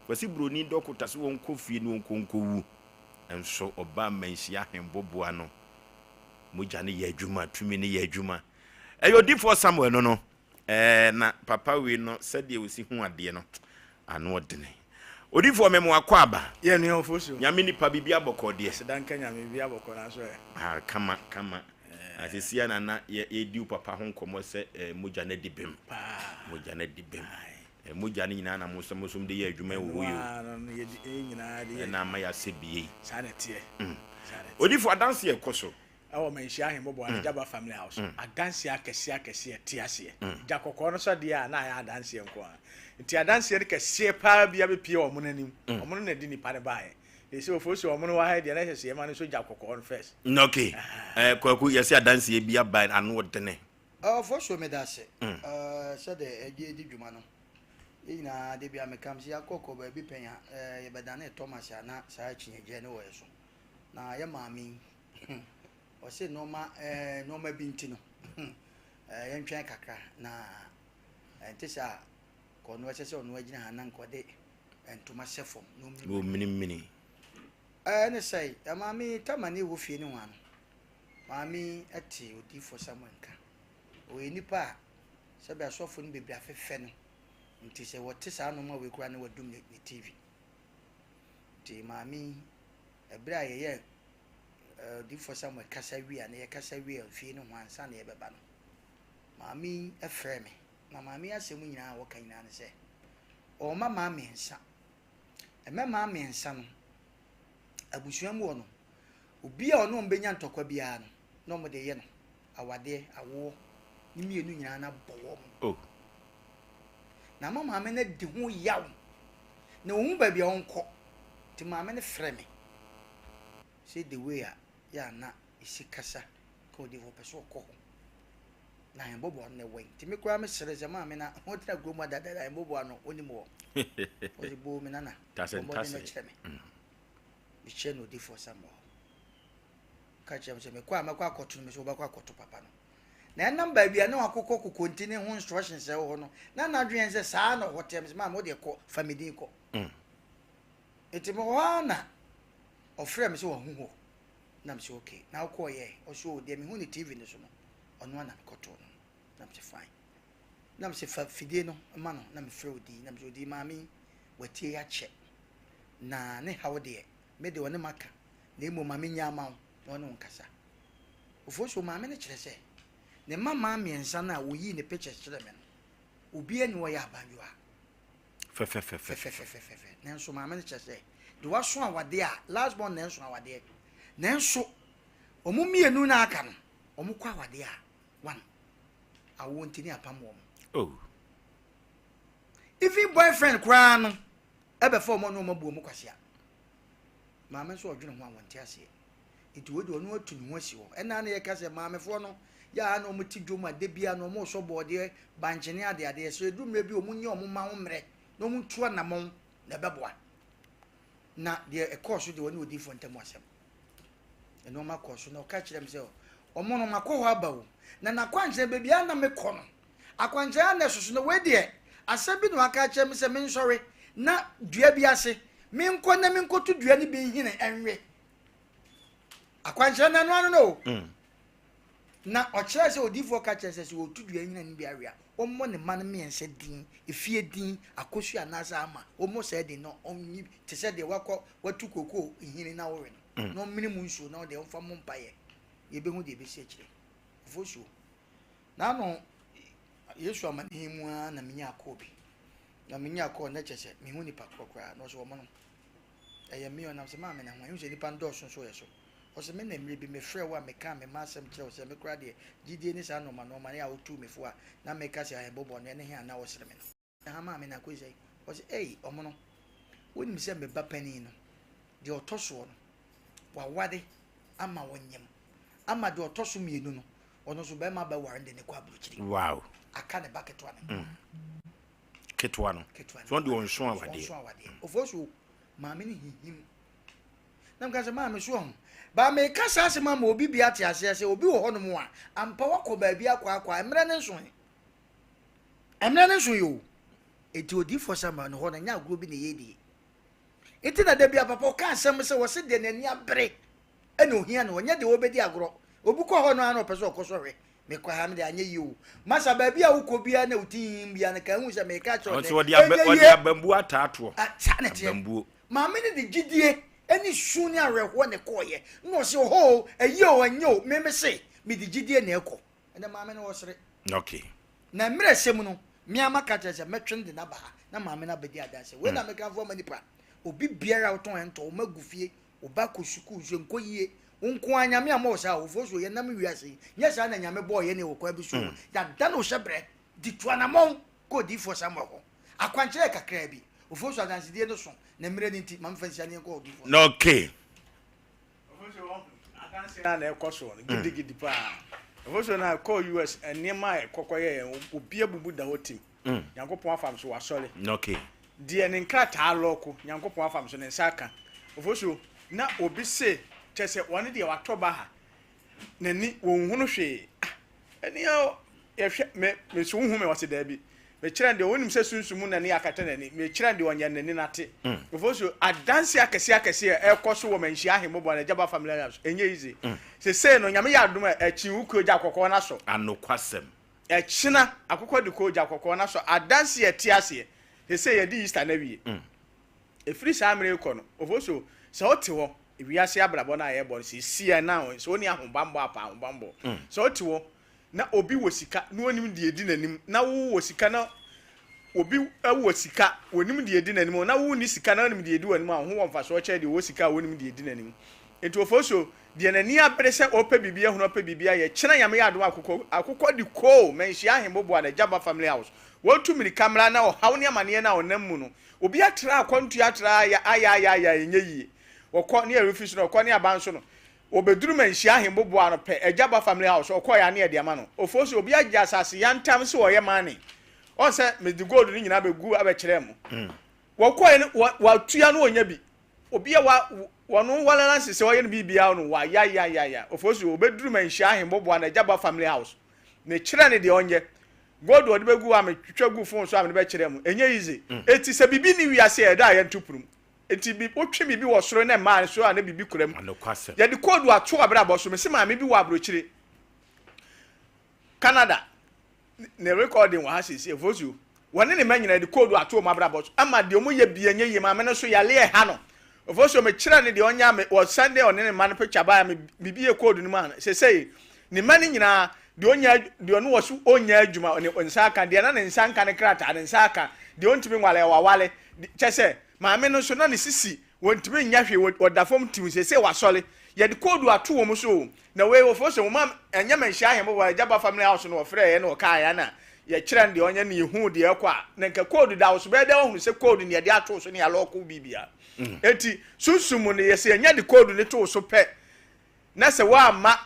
Kwasi buroni dɔkota sɛ wɔnkɔ fie ne wɔnkɔ nkɔwu nso ɔbaa mmanhyia ahemboboa no mogya no yɛ adwuma tumi no yɛ adwuma. Ɛyɛ odifoɔ Samuel no no. Ɛɛ na papa wei no sɛdeɛ ɔsi hu adeɛ no ano ɔdene. Odifoɔ me mo akɔ aba. Yɛ nua Ofosu. Nyame nipa biribi abɔkɔ deɛ. Aseda nka Nyame biribi abɔkɔ nanso ɛ. Ah kama kama. Ah sisi a na na yɛ yɛdi wo papa ho nkɔmɔ sɛ eh, mogya no adi bem. Paa. Mogya no adi bem. Eh, mogya no nyinaa na mo nso mo nso de yɛ adwuma wɔ hɔ yi o. Ɛno ara no yɛdi yɛn nyinaa de yɛ adwuma. Ɛna ama yɛasɛ bie yi. Saa na ɛteɛ. Saa na ɛteɛ. Odifoɔ adanseɛ ɛkɔ so. Ɛwɔ Manhyia Ahemmɔbɔ ano Gyaba Family House. Adanseɛ akɛseɛ akɛseɛ ɛte aseɛ. Gya kɔkɔɔ no sɔ deɛ a na ayɛ adanseɛ nko ara. Nti adanseɛ no kɛseɛ paa bi abɛpie wɔn anim. Wɔn no na ɛde nipa no baeɛ. Ɛsɛ Ofosu wɔn no wɔ ha yi deɛ na ɛsɛ sɛ yɛma no nso gya kɔkɔɔ no first. Ok, eh, Kwaku yɛse adanseɛ bi aba ano ɔdene. Ofosu medase sɛdeɛ ɛgye di dwuma no. Yɛn nyinaa da biara meka sɛ yɛakɔ kɔ baabi pɛn a yɛbɛdane Thomas a na saa akyinnyegyeɛ no wɔ yɛ so. Na yɛ maame yi Hmm, ɔse nnoɔma ɛɛ nnoɔma bi nti no, hmm, ɛɛ yɛntwɛn kakra na ɛnte saa a, ka ɔno ɛsɛ sɛ ɔno agyina ha na nka ɔde ntoma hyɛ fam na ɔmini. Ɛɛ ne sɛe, maame yi tama ne ɛwɔ fie ne ho ano. Maame yi ɛte odiifoɔ Samuel nka. Ɔyɛ nipa a sɛbi asɔfo no bebree afefɛ no nti sɛ wɔte saa nnoɔma wei koraa na wadum ne TV. Nti maame yi ɛberɛ a yɛyɛ Odiyifoɔ Samuel kasa wie a, na yɛkasa wie mfie no ho ansa na yɛbɛba no, maame yi frɛɛ me. Na maame yi asɛm nyinaa a wɔka nyinaa ne sɛ, ɔwɔ mma mmaa mmiɛnsa. Mmarima mmiɛnsa no, abusua mu hɔ no, obi a ɔne wɔn bɛnya ntɔkwa biara no, na wɔde yɛ no awadeɛ, awoɔ, ne mmienu nyinaa no abɔ wɔn. Oh. Na ama maame no adi ho yaw, na ɔhu baabi a ɔnkɔ. Nti maame no frɛ me. Sɛ the way a yɛ a na yɛsi kasa ka ɔde ɔpɛ sɛ ɔkɔ hɔ na ahemboboa no na ɛwɔ nti me koraa mesere sɛ maame na ɔtena kurom adadada ahemboboa no ɔnim hɔ ɔse boo me nana bɔmmɔden no kyerɛ me mm. mekyerɛ no odifoɔ Samuel ka kyerɛ me sɛ mekɔ a mɛkɔ akɔto no me sɛ wobɛkɔ akɔto papa no na ɛnam baabi a na wakokɔ kokonti ne ho instructions ɛwɔ hɔ no na n'adwene sɛ saa na ɔhɔ teɛ me sɛ maame wodeɛ kɔ fa me din kɔ mm. Nti mewɔ hɔ ara na ɔfrɛɛ me sɛ wahu hɔ. Na mese okay, na wokɔɔyɛ? Ɔse oh deɛ mehu no TV no so no, ɔno ara na mekɔtoo no. Na mese fine. Na mese fa fidie no ma no na mefrɛ Odii. Na mese Odii maame yi watie akyɛ. Na ne haw deɛ, me deɛ ɔne maka, na mmom ma mennya ama wo na ɔne wo nkasa. Ofosuo maame no kyerɛ sɛ ne mma mmaa mmiɛnsa no a ɔyii ne pictures kyerɛɛ me no, obiara nni hɔ a ɔyɛ abaayewa. Fɛfɛfɛfɛ. Fɛfɛfɛfɛfɛ. Nanso maame no kyerɛ sɛ deɛ waso awadeɛ a last born na ɛnso awadeɛ. Nanso wɔn mmienu na aka no wɔn kɔ awadeɛ a one awoɔ nti ne apam wɔn. Oh. Even boyfriend koraa no ɛbɛfa wɔn ne wɔn abu wɔn kwasea. Maame nso ɔdwene ho a wɔnte aseɛ. Nti wei deɛ ɔno atu ne ho asi hɔ. Ɛna na yɛka sɛ maamefoɔ no yɛ a na wɔn te dwom a da biara na wɔn resɔ bɔɔdeɛ, bankye ne adeadeɛ. Sɛ ɛduru mmerɛ bi a wɔn nyɛ wɔn mma ho mmerɛ na wɔn ntu anamɔn na ɛbɛboa. Na deɛ ɛkɔɔ so deɛ wɔne odiyifoɔ ntam asɛm. Nneɛma kɔɔ so na ɔka kyerɛ me sɛ wɔn no makɔ hɔ aba o. Na n'akwankyerɛ baabi a na mekɔ no akwankyerɛ a na ɛsoso no wei deɛ asɛm bi na waka akyerɛ me sɛ mensɔre na dua bi ase menkɔ na menkɔtu dua no bi nhene ɛnwe. Akwankyerɛ no ɛno ano no o. Na ɔkyerɛ sɛ odiyifoɔ ka kyerɛ sɛ sɛ wɔtu dua nhina no bi awe a, ɔmmɔ ne mma no mmiɛnsa din, efie din, akosua anaasɛ ama, ɔmmɔ saa din na ɔnyi te sɛ deɛ wakɔ watu kokoo nhini na ɔwe no, na ɔmmene mu nsuo na ɔdeɛ ɔmfa mmɔ mpaeɛ. Yɛbɛhu deɛ ɛbɛsi akyire. Ofosuo. N'ano Yesu amaneɛ mu ara na menya akɔɔ bi. Na menya akɔɔ na kyerɛ sɛ mehu nipa korɔ koraa na ɔsɛ wɔn no. Ɛyɛ me ɔnam sɛ maame na ho ɛhu sɛ nipa no dɔɔso nso yɛ so. Ɔsɛ me na mmerɛ bi mefrɛ wo a mekaa me mma asɛm kyerɛ wo sɛ me koraa deɛ gyidie ne saa nnoɔma nnoɔma ne a wotuu me fo a na meka sɛ ahɛbɔbɔ no ɛne he a na wosere me no. Ha maame na akɔsi sɛn? Ɔse ei ɔmono wonim sɛ me ba panin no deɛ ɔtɔ soɔ no waware ama ɔnyem ama deɛ ɔtɔ so mmienu no ɔno nso bɛrima bɛware no de ne kɔ aburokyiri. Wow. Aka ne ba ketewa no nko ara. Ketewa no. Ketewa no. So ɔno deɛ ɔnso awadeɛ. Ɔnso awadeɛ. Ofosuo maame no hinhim. Na meka sɛ, Maame, so wahu? Ba meka saa asɛm ama obi bi ate aseɛ sɛ obi wɔ hɔnom a, ampa wakɔ baabi akɔ akɔ a, mmerɛ no nsoe. Mmerɛ no nsoe o. Enti odiyifoɔ Samuel no hɔ no, ɛnyɛ agorɔ bi na ɛyɛ die. Nti na da bi a papa ɔka asɛm sɛ wɔse deɛ n'ani abere ɛna ohia no, ɔnyɛ deɛ ɔbɛdi agorɔ. Obi kɔ hɔ no ara na ɔpɛ sɛ ɔkɔ sɔhwɛ. Mekɔ ha me deɛ anyɛ yie o. Masa baabi a wokɔ biara na wo ti hinhim biara no, ka ehu sɛ meka akyerɛ wo sɛ ɛnyɛ yie. Ɔde abambuo ataatoɔ. Saa na ɛteɛ. Abambuo. Maame no de gyidie ne su ne awerɛhoɔ na ɛkɔeɛ. Na ɔse ɔhɔ o, ɛyɛ o, ɛnyɛ o, me mese mede gyidie na ɛkɔ. Ɛnɛ maame no ɔsere. Okay. Na mmerɛ ɛsɛ mu no, me ara maka kyerɛ sɛ mɛtwe no de no aba ha na maame no abɛdi adanseɛ. Wei na mekamfo ama nipa. Obi biara a wotɔn ɛntɔ, wo mma gu fie, wo ba kɔ sukuu nso ɛnkɔ yie, wo nko ara Nyame ammɔ wo saa o, wofoɔ so yɛnam wiase yi, nyɛ saa na Nyame bɔɔ yɛn wɔ kwan bi so o, yɛada no hyɛbrɛ de tu anamɔn kɔ odiyifoɔ Samuel hɔ. Akwankyerɛ yɛ kakraa bi. Ofosu adansedie no so, na mmerɛ no nti, ma memfa nsia na yɛnkɔ odiyifoɔ Na okay. Ofosu wɔn adanseɛ na na ɛkɔ soɔ no gidigidi paa. Ofosu na ɛkɔɔ US nneɛma a ɛkɔkɔ yɛ obi abubu da hɔ tim. Nyankopɔn afam so wasɔre. Okay. Deɛ ne nkrataa lɔɔko Nyankopɔn afam so ne nsa aka. Ofosu na obi se kyɛ sɛ wɔn deɛ watɔ ba ha. N'ani wɔnhunu hwee. Ah, ɛnea yɛhwɛ me me so wohu me ɔse daabi. Mekyerɛ no deɛ wonim sɛ sunsum mu nani akata n'ani. Mekyerɛ no deɛ ɔnyɛ n'ani n'ate. Mfo so adanse akɛseɛ akɛseɛ a ɛkɔ so wɔ Manhyia Ahemmobɔ no Agyaba Family House ɛnyɛ easy. Sesei no Nyame yɛ adom a akyi wo kuo gya kɔkɔɔ no asɔ. Anokwasɛm. Ɛkyena akokɔ de kɔ gya kɔkɔɔ no asɔ. Adanse a ɛte aseɛ. Sesei yɛde Easter no awie. Ɛfiri saa mmerɛ yi kɔ no, Ofosuo, sɛ wote hɔ, wiase abrabɔ no a yɛbɔ no seesei a na sɛ wonni ahobammɔ a, pɛ ahobammɔ. Sɛ wote hɔ na obi wɔ sika na ɔnim deɛ ɛdi n'anim, na wowɔ sika na obi wɔ sika, ɔnim deɛ ɛdi n'anim, na wonni sika na wonim deɛ ɛdi w'anim a, wo ho wɔ mfasoɔ kyɛn deɛ ɔwɔ sika a ɔnnim deɛ ɛdi n'anim. Nti Ofosuo, deɛ n'ani abere sɛ ɔrepɛ biribi ahunu, ɔrepɛ biribi ayɛ, kyena Nyame yɛ adom a, akokɔ, akokɔ de koo Manhyia Ahemmoboa no, Agyaba Family House. Wɔntu mmirika mmra na ɔhaw ne amaneɛ no a ɔnam mu no, Obi atra akwantu atra ayɛ ayɛ ayɛ ayɛ a ɛnyɛ yie. Ɔkɔ ne arefi so no, ɔkɔ ne aba nso no. Ɔbɛduru Manhyia Ahemboboa no pɛ, Agya ba family house, ɔkɔeɛ a ne yɛde ama no. Ofosu, obi agye asase yantam sɛ ɔyɛ money. Ɔn sɛ mede gold no nyinaa bɛgu abɛkyerɛɛ mo. Wɔkɔeɛ no, wɔ, wɔatua no ɔnya bi. Obi a wa, wɔno wɔlala nsesɛ ɔyɛ no biribiara no, wayayayaya. Ofosu, ɔbɛduru Manhyia Ahemboboa no, Agya ba family house. Mekyerɛ no deɛ ɔnyɛ. Gold a ɔde bɛgu hɔ a metwitwa gu phone so a mede bɛkyerɛ mo. Ɛnyɛ easy. Enti sɛ biribi nni wiase a, ɛda a yɛnto pono mu. Enti bi, wotwe biribi wɔ soro na ɛmaa nso a na biribi kura mu. Nokwasɛm. Yɛde code ato abrabɔ so. Mese maame bi wɔ aburokyire, Canada, ne recording wɔ ha seesei, Fosuo. Wɔne ne mma nyinaa yɛde code ato wɔn abrabɔ so ama deɛ wɔyɛ biara nyɛ yie. Maame no nso yareɛ ɛha no. Ofosuo mekyerɛ no deɛ ɔnyɛ a me wɔ Sunday ɔne ne mma no picture baeɛ a me mebie code no mu a sesei ne mma no nyinaa deɛ ɔnya deɛ ɔno wɔ so ɔnya adwuma ne nsa aka deɛ na ne nsa nka ne krataa ne nsa aka deɛ ɔntumi nwale wawale kyɛ sɛ maame no nso na ne sisi wɔntumi nyɛ hwee wɔda fam tiw sesei wasɔre yɛde code ato wɔn so o na wei Ofosuo wɔn a ɛnyɛ manhyia ahemmo wɔ Agyaba family house no wɔfrɛɛ yɛn na wɔkaa yɛn na. Yɛkyerɛ no deɛ ɔnyɛ na yɛhu deɛ ɛkɔ a, na nka code da wo so bɛyɛ dɛ woahunu sɛ code ne yɛde ato so ne yɛalɔɔko biribia. Enti sunsum mu no yɛsɛ yɛnya de code no to wo so pɛ na sɛ woamma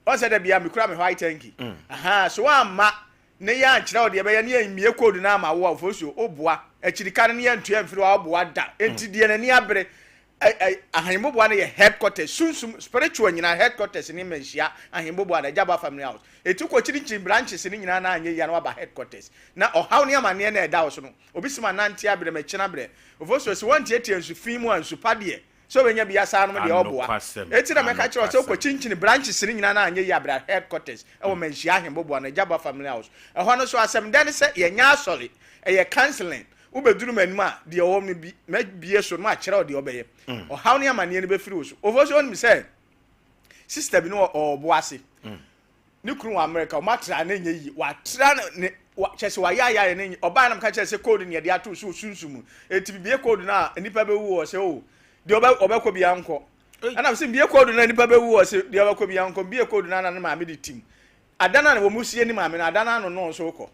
ɔn sɛ da bia mekura me white hanky. Aha, so woamma ne yɛ ankyerɛ wo deɛ ɛbɛyɛ ne yɛmmie code no ama wo a ofosuo woboa akyirika no ne yɛntua mfiri hɔ a woboa da. Enti deɛ n'ani abere Ahenboboa no yɛ headquarters, sunsum, spiritual nyinaa headquarters ne Manhyia Ahenboboa no, Agyaba Family House. Eti wokɔ kyinkyini branches no nyinaa na anyɛ yie a na waba headquarters. Na ɔhaw ne amaneɛ no a ɛda wo so no, obi se manante abrɛ, makyini abrɛ. Ofosuo se wɔntiatia nsu fi mu a nsu pa deɛ, sɛ ɔbɛnya bi asaa anom deɛ ɔboa. Anokwasɛm, Eti na mɛka kyerɛ wo sɛ wokɔ anokwasɛm. kyinkyini branches no nyinaa na anyɛ yie a bra headquarters ɛwɔ Manhyia Ahenboboa no, Agyaba Family House. Ɛhɔ no nso asɛm dɛ ne sɛ yɛnyɛ asɔre, ɛyɛ counseling. Wobɛduru m'anim a, deɛ ɔwɔ no bi, mɛbue so na makyerɛ wo deɛ ɔbɛyɛ. Mm. Ɔhaw ne amanneɛ no bɛfiri wo so. Ofo so onim sɛ sista bi no ɔwɔ bo ase. Mm. Ne kunu wɔ Amerika, wɔn atra ne nyɛ yie. Watra ne kyɛ sɛ wayɛ ayɛ ayɛ ne nyɛ. Ɔbaa na meka kyerɛ sɛ code ne yɛde ato so sunsun mu. Eti bibie code no a nnipa bɛwu wɔ sɛ o oh, deɛ ɔbɛkɔ bia nkɔ. Ɛna sɛ bie code no a nnipa bɛwu wɔ sɛ deɛ ɔbɛkɔ bia nkɔ. Bie code no a na ne maame de tim. Ada no a wɔn sie ne maame no, ada no ano no nso kɔ.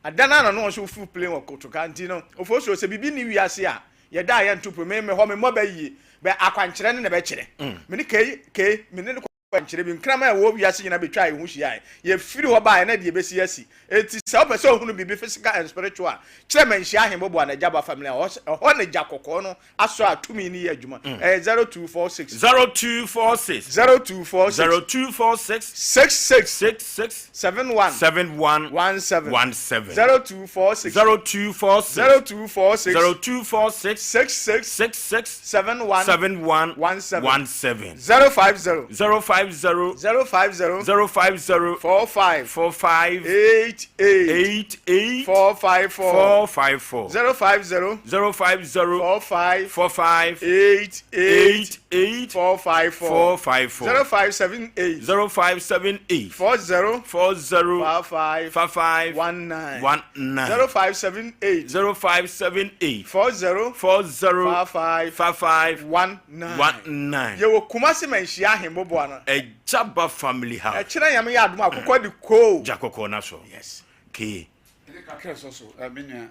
Ada no ara na ɔno nso flew plane wɔ Kotoka nti no Ofosuo sɛ biribi nni wiase a yɛda a yɛnto po me mehɔ me mmɔ bɛ yie bɛ akwankyerɛ no na ɛbɛkyerɛ me ne kei kei me ne no kɔ akwankyerɛ bi nkraman a ɛwɔ wiase nyinaa bɛtwaa yɛn ho hyiaeɛ yɛfiri hɔ baeɛ na deɛ ɛbɛsi asi enti sɛ wopɛ sɛ wohunu biribi physical and spiritual a kyerɛ Manhyia Ahemboboa na Agyaba family a ɛhɔ na gya kɔkɔɔ no asɔ a tumi no yɛ adwuma. Mm. Ɛyɛ 0246. 0246. 0246. 0246. 66. 66. 71. 71. 17. 17. 0246. 0246. 0246. 0246. 66. 66. 71. 71. 17. 17. 050. 050. 050. 050. 45. 45. 88. 88. 454. 454. 050. 050 45 45 88 88 454 454 0578 0578 40 40 55 55 19 19 0578 0578 40 40 55 55 19 19 Yɛwɔ Kumasi Manhyia Ahemboboa no. Ɛgyaba family house. Ɛkyerɛ Nyame yɛ adom a akokɔ de koo. Gya kɔkɔɔ no asɔ. Yes. Kee. Ɛne kakra ɛsɔ so, eh, me nua,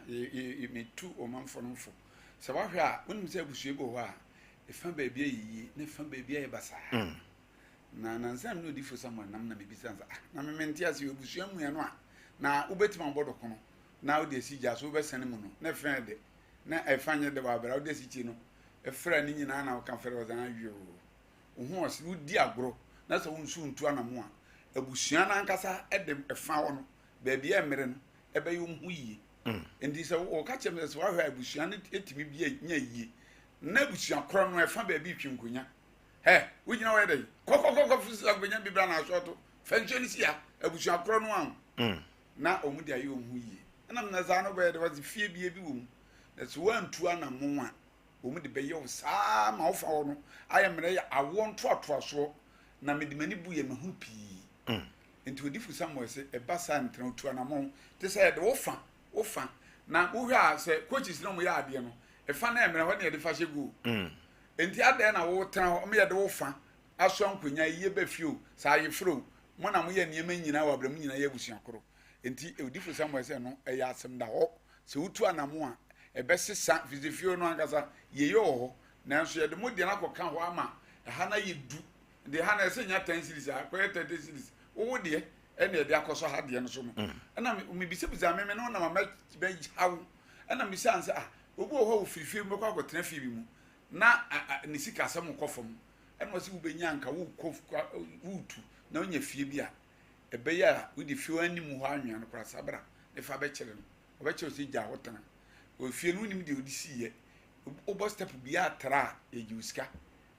metu ɔmanfoɔ no fo. Sɛ woahwɛ a, wonim sɛ abusua bi wɔ hɔ a, ɛfa baabi ayɛ yie na ɛfa baabi ayɛ basaa. Mm. Na nansa me ne odifo Samuel nam na mebisa sɛ, ah, na me mente ase abusua mu no a, na wobɛtumi abɔ dɔkono na wode asi gya so wobɛsɛne mu no, na ɛfɛ yɛ dɛ, na ɛfa nyɛ dɛ wɔ abere a wode asi kyi no, ɛfra ne nyinaa na woka frɛ ɔsan awie o. Wo ho ɔse wodi agorɔ na sɛ wo nso ntu anamo a, abusua no ankasa de ɛfa hɔ no baabi a mmere no ɛbɛyɛ wɔn ho yie. Mm. Nti sɛ wɔka kyerɛ me sɛ wɔahwɛ abusua no tumi bi nya yie na abusua korɔ no ɛfa baabi twe nkonya. Hɛ, wogyina hɔ yɛ dɛ kɔkɔkɔkɔ fi nkonya bi bra na asɔɔto fa nsuo no si ha abusua korɔ no aho. Mm. Na wɔn de ayɛ wɔn ho yie. Ɛnam na saa no bɛyɛ de wɔdze fie bie bi wɔ mu. Na sɛ wɔantu anamon a wɔn de bɛyɛ wo saa ma wofa hɔ no ayɛ mmerɛ yɛ awoɔ ntoatoasoɔ na mede m'ani bu yɛ mahunu pii. Mm. Enti odifo Samuel se, Ɛba saa a ntena, otu anamɔn. Te sɛ yɛde wo fa, wo fa. Na wohwɛ a sɛ coaches na wɔyɛ adeɛ no, ɛfa no ɛmmerɛ hɔ na yɛde fa hyɛ goal. Mm. Enti adɛn na wotena hɔ ma yɛde wo fa asoa nkonya yie ba fie o, sɛ ayeforo o, mo na moyɛ nneɛma nyinaa wɔ abrɛ mo nyinaa yɛ abusua koro. Enti odifo Samuel sɛ no ɛyɛ asɛm da hɔ. Sɛ wotu anamɔn a, ɛbɛsesa firi sɛ fie no ankasa yieyɛ wɔ hɔ. Nanso yɛde mo deɛ no akɔka hɔ ama ɛha no ayɛ du. Deɛ ha na ɛsɛ nya ten series a akɔyɛ 30 series wowo deɛ ɛna ɛde akɔsɔ ha deɛ no so no mm. ɛna mebisabisa me me no na mama bɛhaw ɛna mebisa sɛ ah obi wɔ hɔ a ofiri fie mu bɛkɔ akɔtena fie bi mu na ne sika asɛm kɔ fam ɛna ɔsɛ wobɛnya nka wokɔ wotu na wonya fie bi a ɛbɛyɛ a wode fie anim hɔ anwea no koraa sabra ne fa bɛkyerɛ no ɔbɛkyerɛ sɛ gya hɔ tena ofie no wonim deɛ ɔde siiɛ wobɔ step biara tra a yɛgye wo sika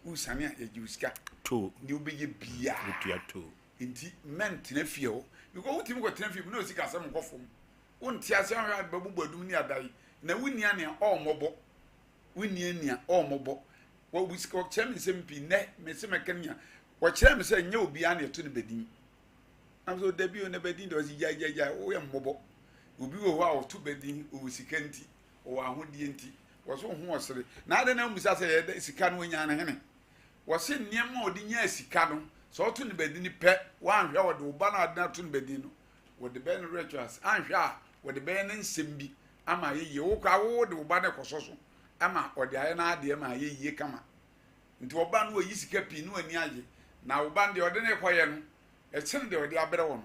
Wosiane a, yɛgye wo sika. Tow. Nea wobɛyɛ biara. Wotua tow. Nti mɛntena fie hɔ. Because wotumi kɔtena fie mu na osika asɛm nkɔ fam. Wonte ase ahwɛ ade bɛbobɔ adum ne adae. Na wonni anea ɔmmɔbɔ. Wonni anea ɔmmɔbɔ. Wɔkyerɛ me nsɛm pii nnɛ mese mɛka ne nyinaa. Wɔkyerɛ me sɛ nyɛ obiara na yɛto no badin. Na sɛ dabi o na badin deɛ ɔse gyae gyae gyae woyɛ mmɔbɔ. Obi wɔ hɔ a ɔto badin ɔwɔ sika nti. Ɔwɔ ahodeɛ nti, wɔse wo ho ɔsere. Na adɛn na wommisa sɛ yɛda sika no ɔnyaa no hene? Wɔse nneɛma a ɔde nyaa sika no, sɛ ɔto no badini pɛ, woanhwɛ a ɔde wo ba no a ɔde no ato no badini no, Wɔde bɛyɛ no rituals. Anhwɛ a, wɔde bɛyɛ no nsɛm bi ama ayɛ yie. Wo koraa wo de wo ba no kɔsɔ so ama ɔde ayɛ n'adeɛ ma ayɛ yie kama. Nti ɔba no wayi sika pii na w'ani agye. Na wo ba no deɛ ɔde no rekɔyɛ no, ɛkyene deɛ ɔde abrɛ wo no.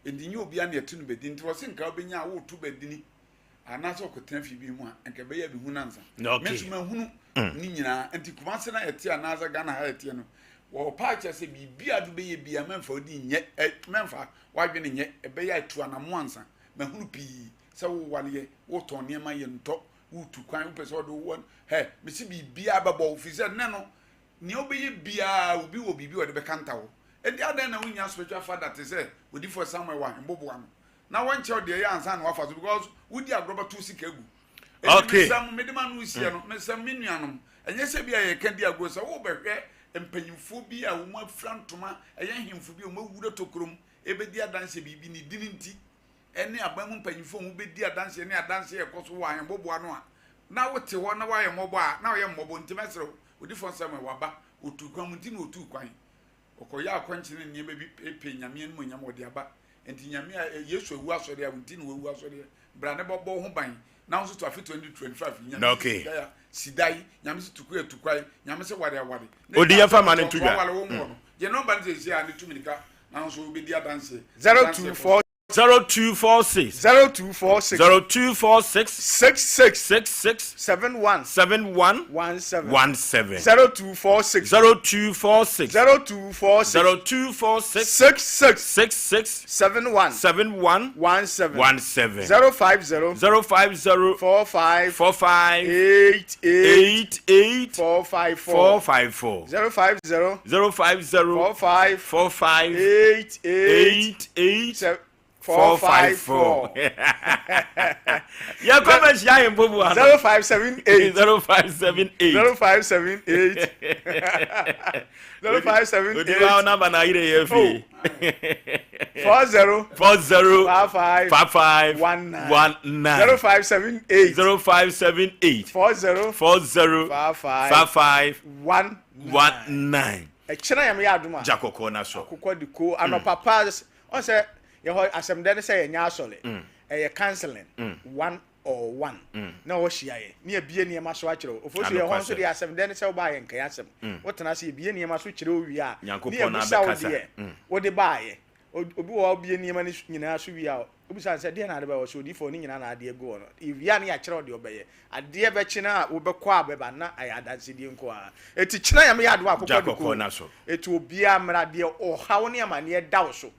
Nti nyɛ obiara na yɛto no badini. Nti wɔse nka wobɛnya a woreto badini anaasɛ ɔkɔtena fie bi mu a, nka ɛbɛyɛ a mehu no ansa. Me nso mahunu ne nyinaa. Nti Kumase na yɛte anaasɛ Ghana ha yɛteɛ no, wɔpa akyerɛ sɛ biribi a wode bɛyɛ biara mɛmfa wodi nyɛ, mɛmfa w'adwene nyɛ, ɛbɛyɛ a tu anamo ansa. Mahunu pii sɛ wowareɛ, wotɔn nneɛma yɛ ntɔ, wotu kwan, wopɛ sɛ wɔde wo hɛ, mesi biribiara bɛbɔ wo, firi sɛ nnɛ no, nea wobɛyɛ biara obi wɔ biribi a ɔde bɛkanta wo. Enti adɛn na wonnya spiritual father te sɛ odiyifoɔ Samuel wɔ ahemboboa no? Na wɔnkyɛ wo deɛ ɛyɛ ansa na wafa so because wodi agorɔ bɛto sika agu. Enti Okay. mesrɛ mo, mede m'ano resia no, mesrɛ me nuanom, ɛnyɛ sɛ bi a yɛka di agorɔ sɛ wobɛhwɛ mpanyimfoɔ bi a wɔn afira ntoma, ɛyɛ ahemfo bi a wɔn awura tokurom ɛbɛdi adanseɛ biribi ne dini nti, ɛne aban mu mpanyimfoɔ a wɔbɛdi adanseɛ ne adanseɛ a ɛkɔ so wɔ ahemboboa no a, na wote hɔ na woayɛ mmɔbɔ a, na woyɛ mmɔbɔ nti mɛsrɛ wo, odifoɔ Samuel waba, ɔtuu kwan mu nti na ɔtuu kwan. Ɔkɔyɛɛ akɔnkye ne nneɛma bi peepee Nyame animuonyam ɔde aba. Nti Nyame a Yesu awu asɔre a wo nti na wawu asɔre bra ne bɔbɔ wo ho ban na wo nso to afe 2025 yi Nyame se Okay. si dan a si dan Nyame se tu kwan a tu kwan Nyame se ware a ware ne Odi da yɛmfa ma no tɔn nto so dwa. aware wo nwɔ no gye nɔmba no seesei a ne tu mirika na wo nso wobɛdi adanseɛ Zero adanseɛ two kɔ so. four 0246 0246 0246 66 66 71 71 17 17 0246 0246 0246 0246 66 66 71 71 17 17 050 050 45 45 88 88 454 454 050 050 45 45 88 88 454 454 yɛkɔ bɛhyia yɛn mpobu ano 0578 0578 0578 odi wa 0578 naba na ayere yɛ fi 40 40 55 55 19 19 0578 0578 40 40 55 55 19 19 ɛkyerɛ yɛn yɛ adom a gya kɔkɔɔ na so akokɔ de ko anɔpa paa ɔn sɛ yɛhɔ asɛm dɛ ne sɛ yɛnyɛ asɔre ɛyɛ counseling one or one na ɔhyia yɛ ne yɛbie nneɛma so akyerɛ wo ofo so yɛhɔ nso deɛ asɛm dɛ ne sɛ wobaa yɛ nkɛyɛ asɛm wotena ase yɛbie nneɛma so kyerɛ wo wie a ne Nyankopɔn na yɛbusa wo abɛkasa. deɛ wode baayɛ obi wɔ hɔ a wobie nneɛma no nyinaa so wie a wobisa no sɛ deɛ na ade bɛyɛ ɔsɛ odiyifoɔ ne nyinaa na adeɛ gu hɔ no yɛwie a ne yɛakyerɛ wo deɛ ɔbɛyɛ adeɛ bɛkye no a wobɛkɔ a bɛba na ayɛ adansedie nko ara ɛti kyena yɛm yɛ adom akokɔ Gya de ko kɔkɔɔ na so. ɛti obiara mmra deɛ ɔhaw ne amanneɛ da wo so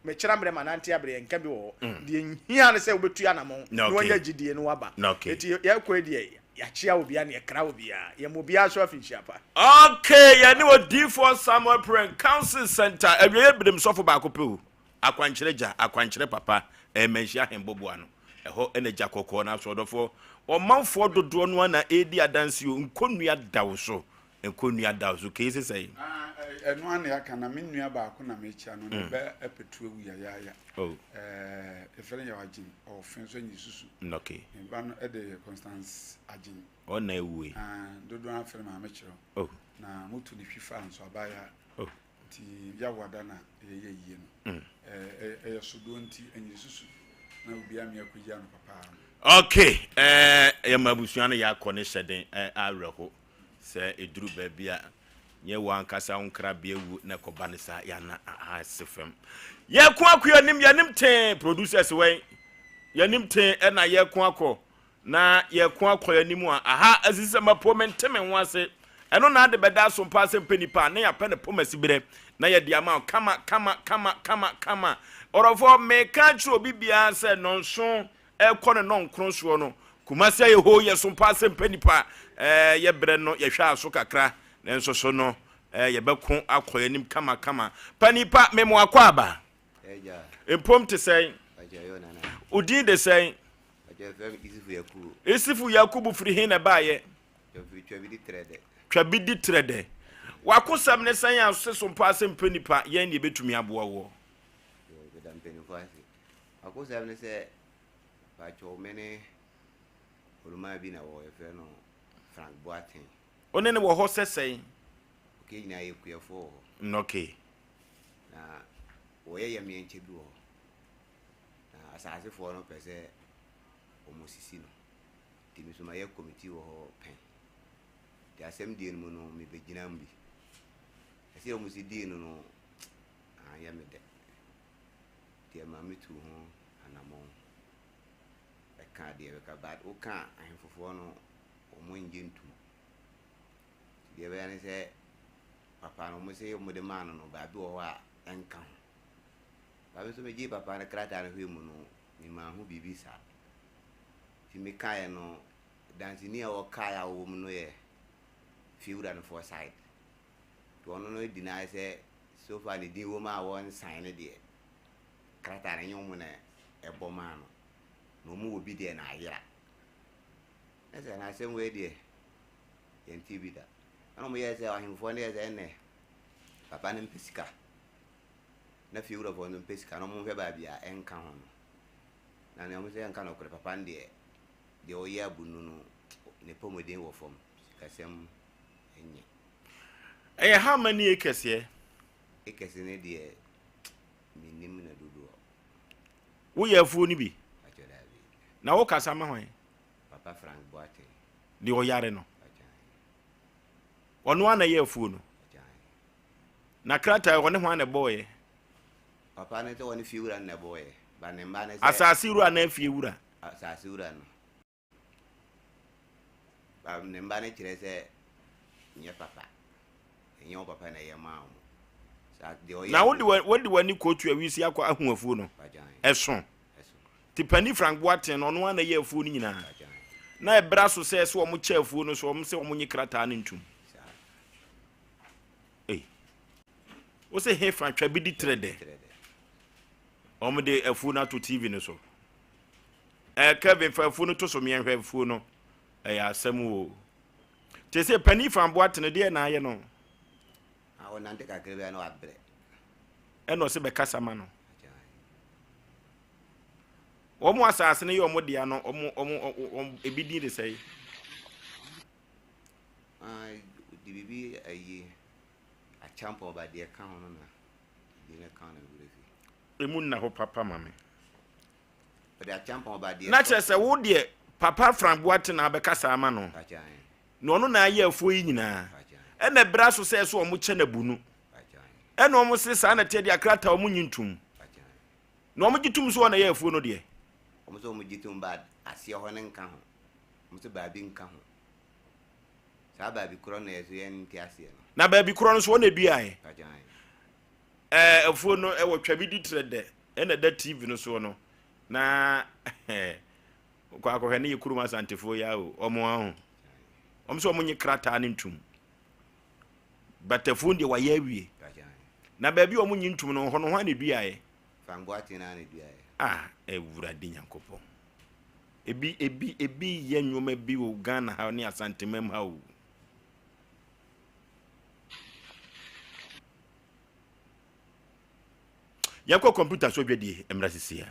mekyerɛ mmerɛ ma nante aberɛ yɛnka bi wɔ hɔ deɛ nhia ne sɛ wobɛtu anammɔn na Okay. wanya gyidie no waba Okay. ɛti yɛkɔ yi deɛ yɛakyea obiara ne yɛkra obiara yɛma obiara so afinhyia pa Okay, yɛne odiyifoɔ Samuel Prɛn Council Center awieɛ berem sɔfo baako pɛ o. Akwankyerɛ gya, akwankyerɛ papa, ɛmanhyia ahemboboa no. Ɛhɔ ɛna gya kɔkɔɔ no aso ɔdɔfoɔ. Ɔmanfoɔ dodoɔ no ara na ɛredi adanse o. Nkonnua da wo so. Nkonnua da wo so. Kei sesɛe. Ah, ɛno ara na yɛaka na me nua baako na mekyia no ne bɛ apɛtu awu yayaaya. Oh. Ɛɛ, yɛfrɛ no Yaw Agyen, ɔwɔ Fɛn so anyi susu. Okay. Ne ba no ɛde Constance Agyen. Ɔna awue. Ah, dodoɔ ara frɛ no maame kyerɛw. Oh. Na moto ne hwi fa nso abaayewa. Oh. Nti Yawoada na yɛyɛ yie no. Ɛɛ, ɛyɛ sodoɔ nti anyi susu na obiara mmea kɔgya no papaa no. Okay, ɛɛ yɛma abusua no yɛakɔ ne hyɛden ɛɛ awerɛho sɛ ɛduru baabi a nyɛ wo ankasa wo nkrabea wu na ɛkɔba ne saa yɛana ase fam. Yɛko akɔ yɛnim yɛnim tee producers wɛn yɛnim tee ɛna yɛko akɔ na yɛko akɔ yɛnim a aha asisi sɛ mapo mente me ho ase ɛno na ade bɛda so mpa sɛ mpɛ nipa a na yɛapɛ ne poma siberɛ na yɛde ama wo kama kama kama kama kama ɔrɔfoɔ meka kyerɛ obi biara sɛ nɔnso ɛkɔ ne nɔnkron soɔ no Kumasi ayɛ hoo yɛ so mpa sɛ mpɛ nipa ɛɛ yɛbrɛ no yɛhwɛ aso kakra nanso so no ɛɛ yɛbɛko akɔ yɛnim kama kama pa nipa memo akɔ aba mpom te sɛn odin de sɛn Isifu Yakubu firi he na ɛbaayɛ twa bi di trɛ dɛ wakosɛm ne sɛn a se so mpa sɛ mpɛ nipa yɛn ne yɛbɛtumi aboa woɔ Akosɛm ne sɛ pakyɛw me ne olumaa bi na wɔ yɛfrɛ no Frank Boateng. Wo ne no wɔ hɔ sɛ sɛn? Okay, nyinaa yɛ kuafoɔ wɔ hɔ. Okay. Na wɔyɛ yamyɛnkyɛ bi wɔ hɔ. Asasefoɔ no pɛ sɛ wɔsisi no. Nti me nso mayɛ committee wɔ hɔ pɛn. Nti asɛm die no mu no mebɛgyina mu bi. Ɛsɛ wɔn si dii no no anyɛ me dɛ. Nti ɛma metuu ho anammɔn ɛkaa deɛ ɛbɛka but woka a ahemfofoɔ no wɔn ngye ntum. Nti deɛ ɛbɛyɛ ne sɛ papa no wɔn se wɔn de maa no no baabi wɔ hɔ a ɛnka ho. Ba me nso megyee papa no krataa no hwɛɛ mu no memaa ho biribi saa. Nti mekaeɛ no danseni a wɔkaeɛ a wɔwɔ mu no yɛ fiewura no foɔ side. Nti ɔno no deny sɛ so far ne din wɔ mu a wɔnsan no deɛ krataa no ɛnyɛ wɔn na ɛbɔ maa no na wɔn wɔ bi deɛ na ayera. Na sɛ na asɛm wei deɛ yɛnte bi da. Ɛna wɔn yɛɛ sɛ ahemfoɔ no yɛɛ sɛ ɛnɛ papa no mpɛ sika na fiewurafoɔ no mpɛ sika na wɔn hwɛ baabi a ɛnka ho no. Na nea wɔn sɛ ɛnka nokorɛ papa no deɛ deɛ ɔyɛ abunu no ne pɔmuden wɔ fam sikasɛm nyɛ. Ɛyɛ how many acres yɛ? Acres ne deɛ menim ne dodoɔ. Woyɛ afuo no bi? Pakyɛ daabi. Na wo kasa ma hwan? Papa Frank Boateng. Deɛ ɔyare no? Pakyɛ. Ɔno ara na ɛyɛ afuo no? Pakyɛ. Na krataa ɔne hwan na ɛbɔɔyɛ? Papa no sɛ ɔne fie wura no na ɛbɔɔyɛ. Ba ne mma no sɛ. Asase wura anaa fie wura? Asase wura no. Ba ne mma no kyerɛ sɛ nyɛ papa. Ɛnyɛ wo papa na ɛyɛ maa wɔn. Saa deɛ ɔyɛ. Na wode wode w'ani kɔtu awisi akɔ ahu afuo no. Ɛso. Ti pani Frank Boateng no ɔno ara na ɛyɛ afuo no nyinaa. Na ɛbra so sɛ sɛ wɔn kyɛ afuo no so wɔn sɛ wɔn nye krataa no ntum. Ei. Wo sɛ hefa twa bi di trɛ dɛ. Wɔn de afuo no ato TV no so. Ɛɛ Kevin fa afuo no to so mmiɛnhwɛ afuo no. Ɛyɛ asɛm o. Te sɛ panin fa mboa tene deɛ na ayɛ no. Ah, ɔnante kakra bi a na wabrɛ. Ɛna ɔsɛ bɛkasa ma no. Wɔn asase no yɛ wɔn dea no, wɔn wɔn wɔn ebi din de sɛe. Ah, de biribi ayi akyɛmpɔn ba deɛ ka ho no na ebi ne ka na werɛ fi. Emu nna hɔ papa ma me. Ɔde akyɛmpɔn ba deɛ. Na kyerɛ sɛ wo deɛ papa Frank Boateng na abɛkasa ama no. Na ɔno na ayɛ afuo yi nyinaa. Ɛna ɛbra so sɛ ɛso wɔn kyɛ na bunu. Ɛna wɔn se saa na ɛteɛ deɛ akrataa wɔn nyi ntum. Na wɔn gye tum so wɔn na ɛyɛ afuo no deɛ. Wɔn sɛ wɔn gye tum ba aseɛ hɔ no nka ho. Wɔn sɛ baabi nka ho. Saa baabi korɔ na yɛso yɛn nte aseɛ no. Na baabi korɔ no so wɔn na eduaeɛ. Ɛɛ afuo no ɛwɔ twa bi di trɛ dɛ ɛna ɛda TV no soɔ no na ɛɛ kɔ akɔhwɛ ne yɛ kurom asantefoɔ yi awo wɔn aho wɔn sɛ wɔn nye krataa ne ntum batafuo deɛ wɔayɛ awie na baabi a wɔn nye ntum no hɔ no ho ana eduaeɛ. Ah awurade nyankopɔn ebi ebi ebi yɛ nneɛma bi wɔ Ghana ha ne Asantemam ha o. Yɛnkɔ kɔmputa so dwadie mmra sisi a.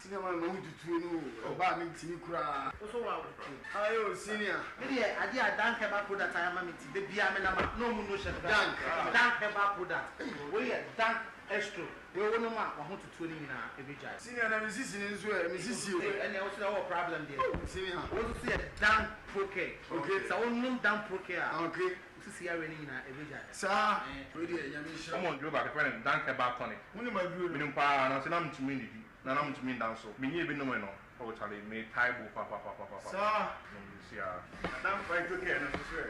Senior man, mahu tutuo no o, ɔbaa me ntumi koraa. Wo so wa tutuo. Ayo senior. Me deɛ adeɛ a Dank herbal product ayɛ ama me nti da biara me nam a na ɔmo no hyɛ me Dank. Dank herbal product wei yɛ Dank Estro wei wo nom a wahotutuo no nyinaa ɛbɛgyae. Senior na me sisi no nso ɛ, me sisi o. Ei ɛneɛ wo so deɛ wowɔ problem deɛ. Senior. Wei nso so yɛ Dank Procare. Okay. Sɛ wo nom Dank Procare a. Okay. Wo sisi yareɛ no nyinaa ɛbɛgyae. Saa. Wei deɛ Nyame nhyira wo. Wɔn aduro baako yɛfrɛ no Dank Herbal Tonic. Wonim aduro no? Menim paa nanso na mentumi nnidi na na mentumi nda nso. Menyɛɛ bi nomee no oh charlie metae bo papapapapa. Saa. Nom bi si ara. Na Dank Phytocare no nso so ɛ?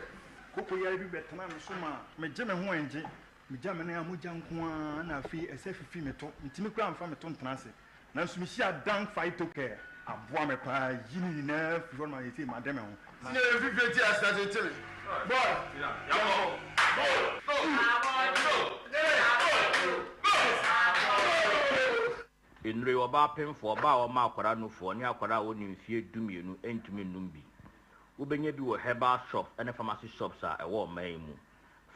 Koko yare bi bɛtenaa me so maa megye me ho ɛngye. Megya me nan a mogya nko ara na afei ɛsɛ fifi me to. Mentumi koraa mfa me to ntena ase. Nanso mehyiaa Dank Phytocare. Aboa me paa ayi ne nyinaa afiri hɔ no ma seesei made me ho. Senior yɛ fifire ti ase tete me boy yɛnkɔ go go go go go. Nnuro yi, ɔbaa pemfoɔ, ɔbaa a ɔma akwadaa nufoɔ, ne akwadaa a ɔnni mfeɛ dumienu ntumi nnom bi. Wobɛnya bi wɔ herbal shops ne pharmacy shops a ɛwɔ ɔman yi mu.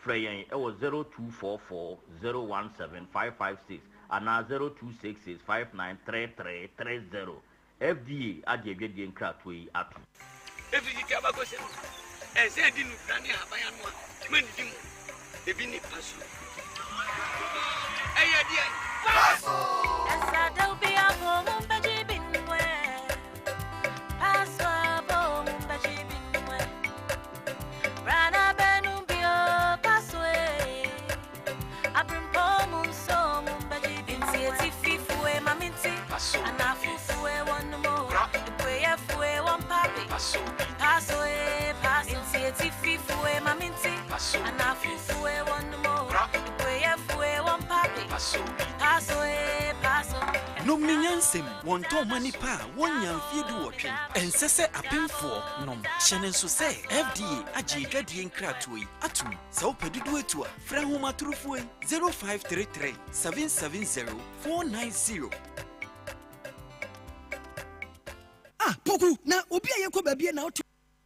Frɛ yɛn wɔ 0244 017 556 anaa 0266 593330. FDA agye adwadie nkratoɔ yi atom. Ɛfiri tete abakɔsɛm mu, ɛnsɛ yɛde nnubena ne ahaban ano a mannidi mu. Ebi ne paso. Ɛyɛ deɛn? Paso! Nom ne nyansam, wɔntɔn mma nnipa a wɔnnya mfeɛ duwɔtwe. Ɛnsɛ sɛ apemfoɔ nom. Hyɛ no nso sɛ FDA agye adwadie nkratoɔ yi atom. Sɛ wopɛ dodoɔ atu a, frɛ ahomatorofoɔ yi, 0533 770 490. Ah, Poku, na obi a yɛnkɔ baabi na wote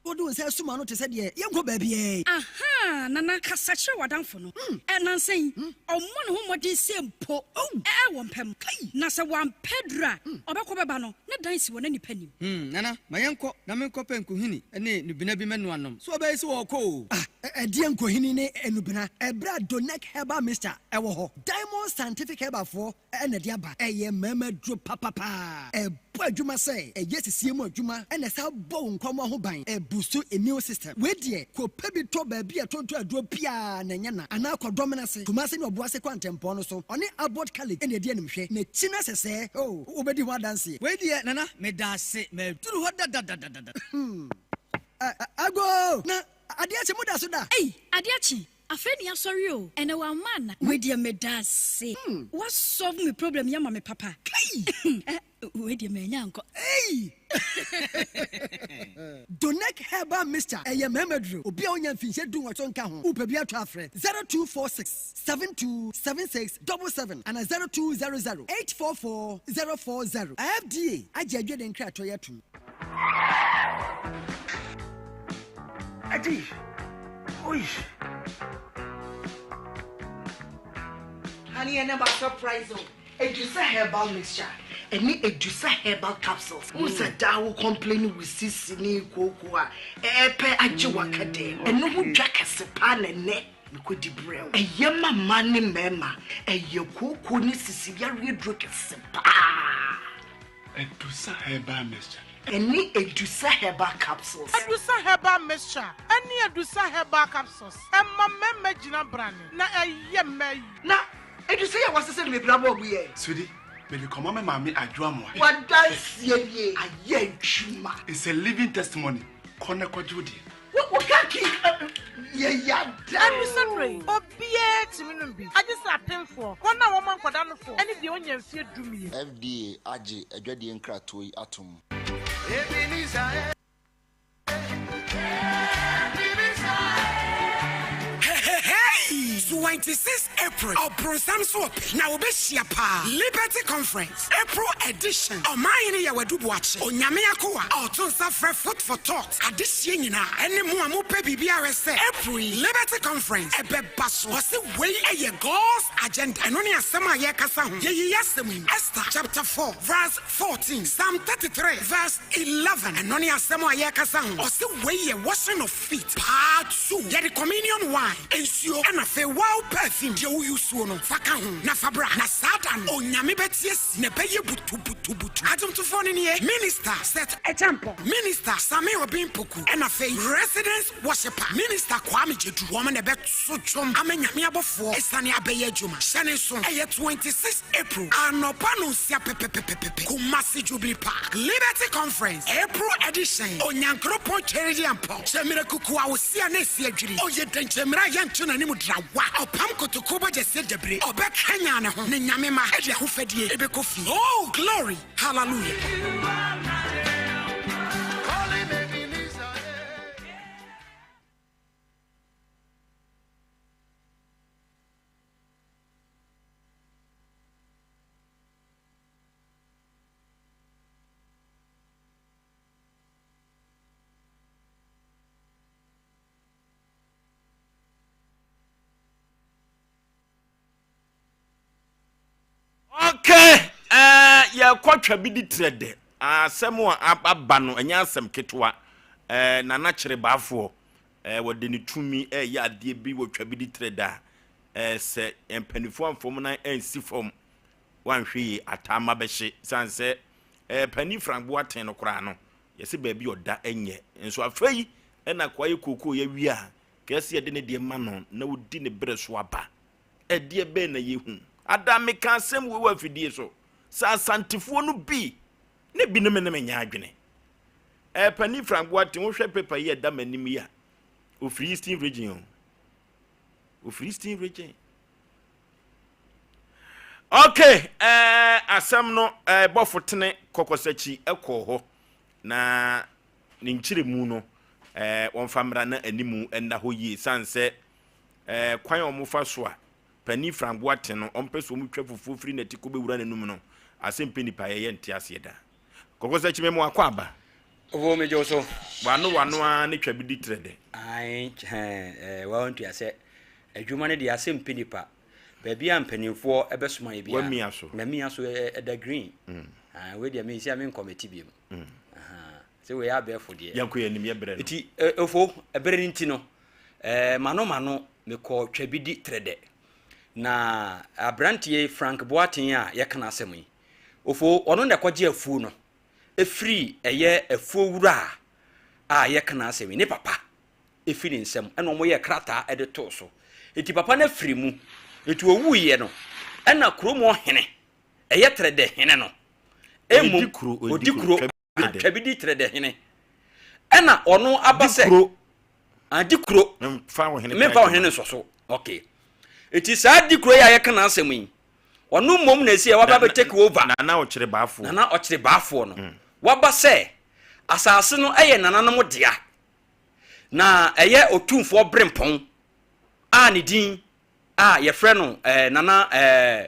wode wo nsa asum ano te sɛ deɛ yɛnkɔ baabiara yi. Ahaa, Nana, kasa kyerɛ w'adamfo no. Ɛ, nnansa yi, ɔmmɔ ne ho mmɔden sɛ mpo ɛ, wɔ mpa mu. Na sɛ wampɛ aduru a, ɔbɛkɔ bɛba no, ne dan si wɔ n'anipa nim. Hmm, Nana, ma yɛnkɔ na menkɔpɛ nkohini ne nnubena bi mmɛnoa nnom. So ɔbɛyɛ sɛ wɔrekɔ o? Ah, ɛdeɛn nkohini ne nnubena? Ɛberɛ a Donec Herbal Mixture wɔ hɔ. Diamond Scientific Herbalfoɔ na ɛde aba. Ɛyɛ mmarima aduro papapaa. Ɛbɔ adwuma sɛ ɛyɛ sisie mu adwuma na ɛsan bɔ wo nkwammoa ho ban. Ɛbusu immune system. Wei deɛ, kɔpɛ bi tɔ baabi a yɛtontɔn aduro biara na ɛnyɛ na. Anaa kɔ Dɔmena ase, Kumase ne Ɔboase kwantempɔn no so. Ɔne Abbot College na ɛdi animhwɛ. N'akyi no sɛsɛɛ, oh, wobɛdi ho adanseɛ. Wei deɛ Nana, meda ase. Maduru hɔ dadadadada. Hmm. Agoo! Na adeɛ akye, moda so da? Ei, adeɛ akye, Afei ne yasɔre o, ɛnɛ wamma ana? Wei deɛ medaase, wa solve me problem yi ama me papa. Kai! Eh, wei deɛ manya ankɔ. Ei! Donec Herbal Mixture, ɛyɛ mmarima duro. Obi a ɔnya mfinhyia dunwɔtwe nka ho, wopɛ bi atɔ a frɛ 0246 72 76 77 anaa 0200 844 040. FDA agye adwene nkratoɔ yi atom. Adi. Oi. Honey, ɛnɛ ma surprise o. Edusa herbal mixture ɛne Edusa herbal capsules. Wo sɛ daa wo complain wo sisi ne kooko a ɛɛpɛ agye waka dɛ. Ɛno ho dwa kɛse paa na ɛnɛ mekɔdi brɛ wo. Ɛyɛ ma mmaa ne mmarima. Ɛyɛ kooko ne sisi yareɛ duro kɛse paa. Adusa Herbal Mixture. Ɛne Adusa Herbal Capsules. Adusa Herbal Mixture ɛne Adusa Herbal Capsules ɛma mmarima gyina brane na ɛyɛ mmaa yie. Na Adusa yi a wasesa no bebree abɔ ɔbo yɛ. Sweetie, mede kɔma me maame Adwo Amoah. W'adanseɛ nie, ayɛ adwuma. It's a living testimony, kɔ na kɔgye wo deɛ. Wo wo kaki yɛ yada. Ɛdu sɛ berɛ yi, obiara tumi nom bi, agye sɛ apemfoɔ, wɔn a wɔma nkwadaa nofoɔ, ne deɛ ɔnnya mfeɛ dumien. FDA agye adwadie nkratoɔ yi atom. Heheheii! 26 April, Ɔbronsam so ɔpɛ na wɔbɛhyia paa. Liberty Conference, April edition, Ɔmanhene Yaw Adu Boakye, Onyame akoa a ɔto nsa frɛ Foot for Thought adehyeɛ nyinaa ɛne mo a mopɛ biribi ahwɛ sɛ April yi Liberty Conference ɛbɛba so. Ɔse wei ɛyɛ God's agenda. Ɛno ne asɛm a yɛrekasa ho. Yɛyi asɛm yi, Esther chapter 4 verse 14, Psalm 33 verse 11. Ɛno ne asɛm a yɛrekasa ho. Ɔse wei yɛ washing of feet part 2. Yɛde communion wine, nsuo, ɛna afei wow perfume deɛ wo use no fa ka ho na fa bra. Na saa da no Onyame bɛte asi na ɛbɛyɛ butubutubutu. Adwomtofoɔ no nie, Minister Seth Acheampong, Minister Sammy Obeng Poku, ɛna afei Residence Worshipper, Minister Kwame Gyedu. Wɔn na ɛbɛto dwom ama Nyame abɔfoɔ asiane abɛyɛ adwuma. Hyɛ ne nso, ɛyɛ 26 April anɔpa nonsia pɛpɛpɛpɛpɛ, Kumasi Jubilee Park, Liberty Conference, April edition, Onyankoropɔn Twɛrediampɔn, Kyɛmmerɛ kuku a osia na esi adwiri, ɔyɛ dɛnkyɛmmerɛ a yɛnto n'anim drawa, ɔpam kotokuo bɔgyɛseɛ dabire, ɔbɛkanyan ne ho, ne Nyame mma de ahofadie bɛkɔ fie. Oh glory, hallelujah. Okay, eh, yɛkɔ twa bi di trɛ dɛ. Asɛm a aba no, ɛnyɛ asɛm ketewa. Ɛɛ, Nana Kyerebaafoɔ, ɛɛ, wɔde ne tumi reyɛ adeɛ bi wɔ Twabidi Trɛda. Ɛɛ, sɛ mpanimfoɔ amfa wɔn nan ansi fam, wɔanhwɛ yie, ataa mma bɛhye. Ɛsiane sɛ, ɛɛ, Panin Frank Boateng no koraa no, yɛse baabi a ɔda nyɛ. Nso afei na akoa yɛ kookoo yɛ wie a, kɛɛ sɛ yɛde ne deɛ ma no na ɔdi ne berɛ so aba. Ɛdeɛ bɛn na yɛhu? Ada meka asɛm wei wɔ afidie so sɛ Asantefoɔ no bi ne binom ne me nyɛ adwene. Ɛɛ Panin Frank Boateng, wohwɛ paper yi a ɛda m'anim yi a, ɔfiri Eastern Region o. Ɔfiri Eastern Region. Okay, ɛɛ asɛm no ɛɛ bɔfo tene kɔkɔsakyi ɛkɔɔ hɔ na ne nkyerɛmu no ɛɛ wɔmfa mmra na animu ɛnna hɔ yie san sɛ ɛɛ kwan a wɔfa so a panin Frank Boateng no ɔmpɛ sɛ wɔtwa fufuo firi n'ati kɔ bɛwura n'anum no asɛm pɛ nipa yɛyɛ nte aseɛ da. Kɔkɔsakyi mɛmo akɔ aba. Ofo megye wo so. Wano wano ara ne twa bi di trɛ dɛ. Ae ɛɛ wɔntua sɛ adwuma no deɛ asɛm pɛ nipa. Baabi a mpanimfoɔ bɛsoma yɛ biara. Wamia so. Mamia so ɛda green. Ah, wei deɛ mensi a menkɔ mɛti biom. Sɛ wei abɛɛfo deɛ. Yɛnkɔ yɛn anim yɛ brɛ no. Nti ofo ɛberɛ no nti no ɛɛ mano mano mekɔ Twabidi Trɛdɛ. Na aberanteɛ Frank Boateng a yɛka n'asɛm yi ofo ɔno na ɛkɔgye afuo no ɛfiri ɛyɛ afuo wura a yɛka n'asɛm yi ne papa. fi ne nsam ɛna wɔyɛɛ krataa de too so. Enti papa no afiri mu. Enti ɔwuiɛ no, ɛna kurom hɔ hene, ɛyɛ Trɛdɛ hene no, mmom ɔdi kuro, Twabidi Trɛdɛ hene, ɛna ɔno aba sɛ, di kuro, memfa wo hene no nsɔ so. Okay. Enti saa di kuro yi a yɛka n'asɛm yi, ɔno mmom na ɛsi a waba bɛ take over. Nana ɔkyere baafoɔ. Nana ɔkyere baafoɔ no. Waba sɛ asase no ɛyɛ nananom dea. Na ɛyɛ Otumfoɔ Berempɔn a ne din a yɛfrɛ no eh, Nana eh,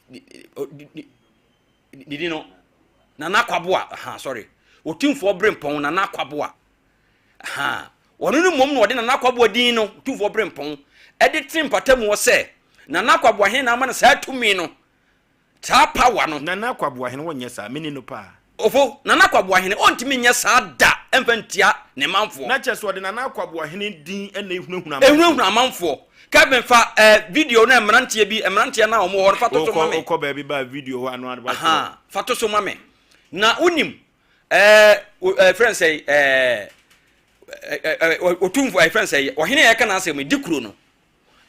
ne din no Nana Kwaboa, aha, sorry, Otumfoɔ Berempɔn Nana Kwaboa, aha, ɔno no mmom na ɔde Nana Kwaboa din no, Otumfoɔ Berempɔn, ɛde tene mpatamuɔ sɛ Nana Kwaboa hene na ama no saa tumi no Saa power no. Nana Akwaboahene wɔnyɛ saa, meni no paa. Ofo, Nana Akwaboahene ɔntumi nyɛ saa da mfa ntia ne manfoɔ. Na kyerɛ sɛ ɔde Nana Akwaboahene din na ehunahuna amanfoɔ. Ehunahuna amanfoɔ. Kevin fa eh, video no mmeranteɛ bi, mmeranteɛ no a wɔn wɔ hɔ no fa to so ma me. Wokɔ baabi ba video hɔ ano ade Aha, fa to so ma me. Na wonim eh, eh, frɛ sɛ eh, eh, eh, otumfo, eh, frɛ sɛ ɔhene a yɛka n'asɛm yi, di kuro no.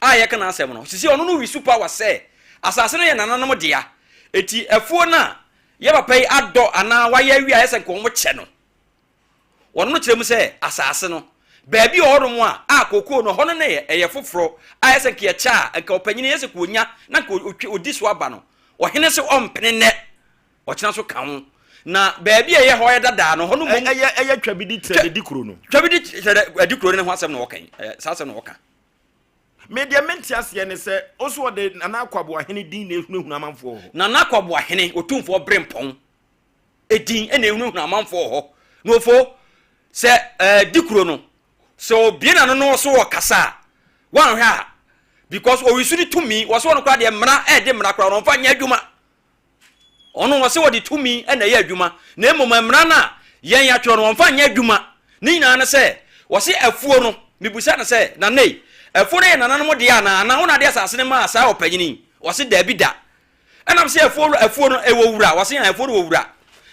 a yɛka n'asɛm no, sisi ɔno no wisu power sɛ asase no yɛ nananom dea, eti afuo no a yɛ papa yi adɔ anaa wayɛ awie a ɛsɛ nka wɔn kyɛ no, ɔno no kyerɛ mu sɛ asase no baabi wɔ hɔnom a a kokoo no hɔ no na yɛ ɛyɛ foforɔ a ɛsɛ nka yɛkyɛ a nka ɔpanyini ɛsɛ ka ɔnya na nka ɔtwe ɔdi so aba no, ɔhene se ɔmpene nnɛ ɔkyena so ka ho na baabi a ɛyɛ hɔ yɛ dadaa no hɔ no mmom ɛyɛ ɛyɛ twabidi kyerɛ de di kuro no twabidi kyerɛ de di kuro no ho asɛm na wɔka yi saa asɛm na wɔka. Me deɛ mente aseɛ ne sɛ wo so ɔde Nana Akwaboahene din na ehunahuna amanfoɔ wɔ hɔ. Nana Akwaboahene, Otumfoɔ Berempɔn din na ehunahuna amanfoɔ wɔ hɔ. Na ofo, sɛ ɛɛ di kuro no, sɛ obie n'ano na ɔso ɔkasa a, wanhwɛ a, because owisu ne tumi, wɔso ɔno koraa deɛ mmara ɛɛde mmara koraa ɔno ɔmfa nyɛ adwuma. Ɔno ɔse wɔde tumi na ɛyɛ adwuma na mmom mmara no a yɛn yɛatwerɛ no wɔmfa nyɛ adwuma. Ne nyinaa ne sɛ wɔse afuo no, mebusa no sɛ Nana ei, afuo no yɛ nananom dea anaa? Anaa wo na ade asase no maa saa ɔpanyini yi? Ɔse daabi da. Ɛna mese afuo afuo no ɛwɔ wura? Ɔse ae afuo no wɔ wura.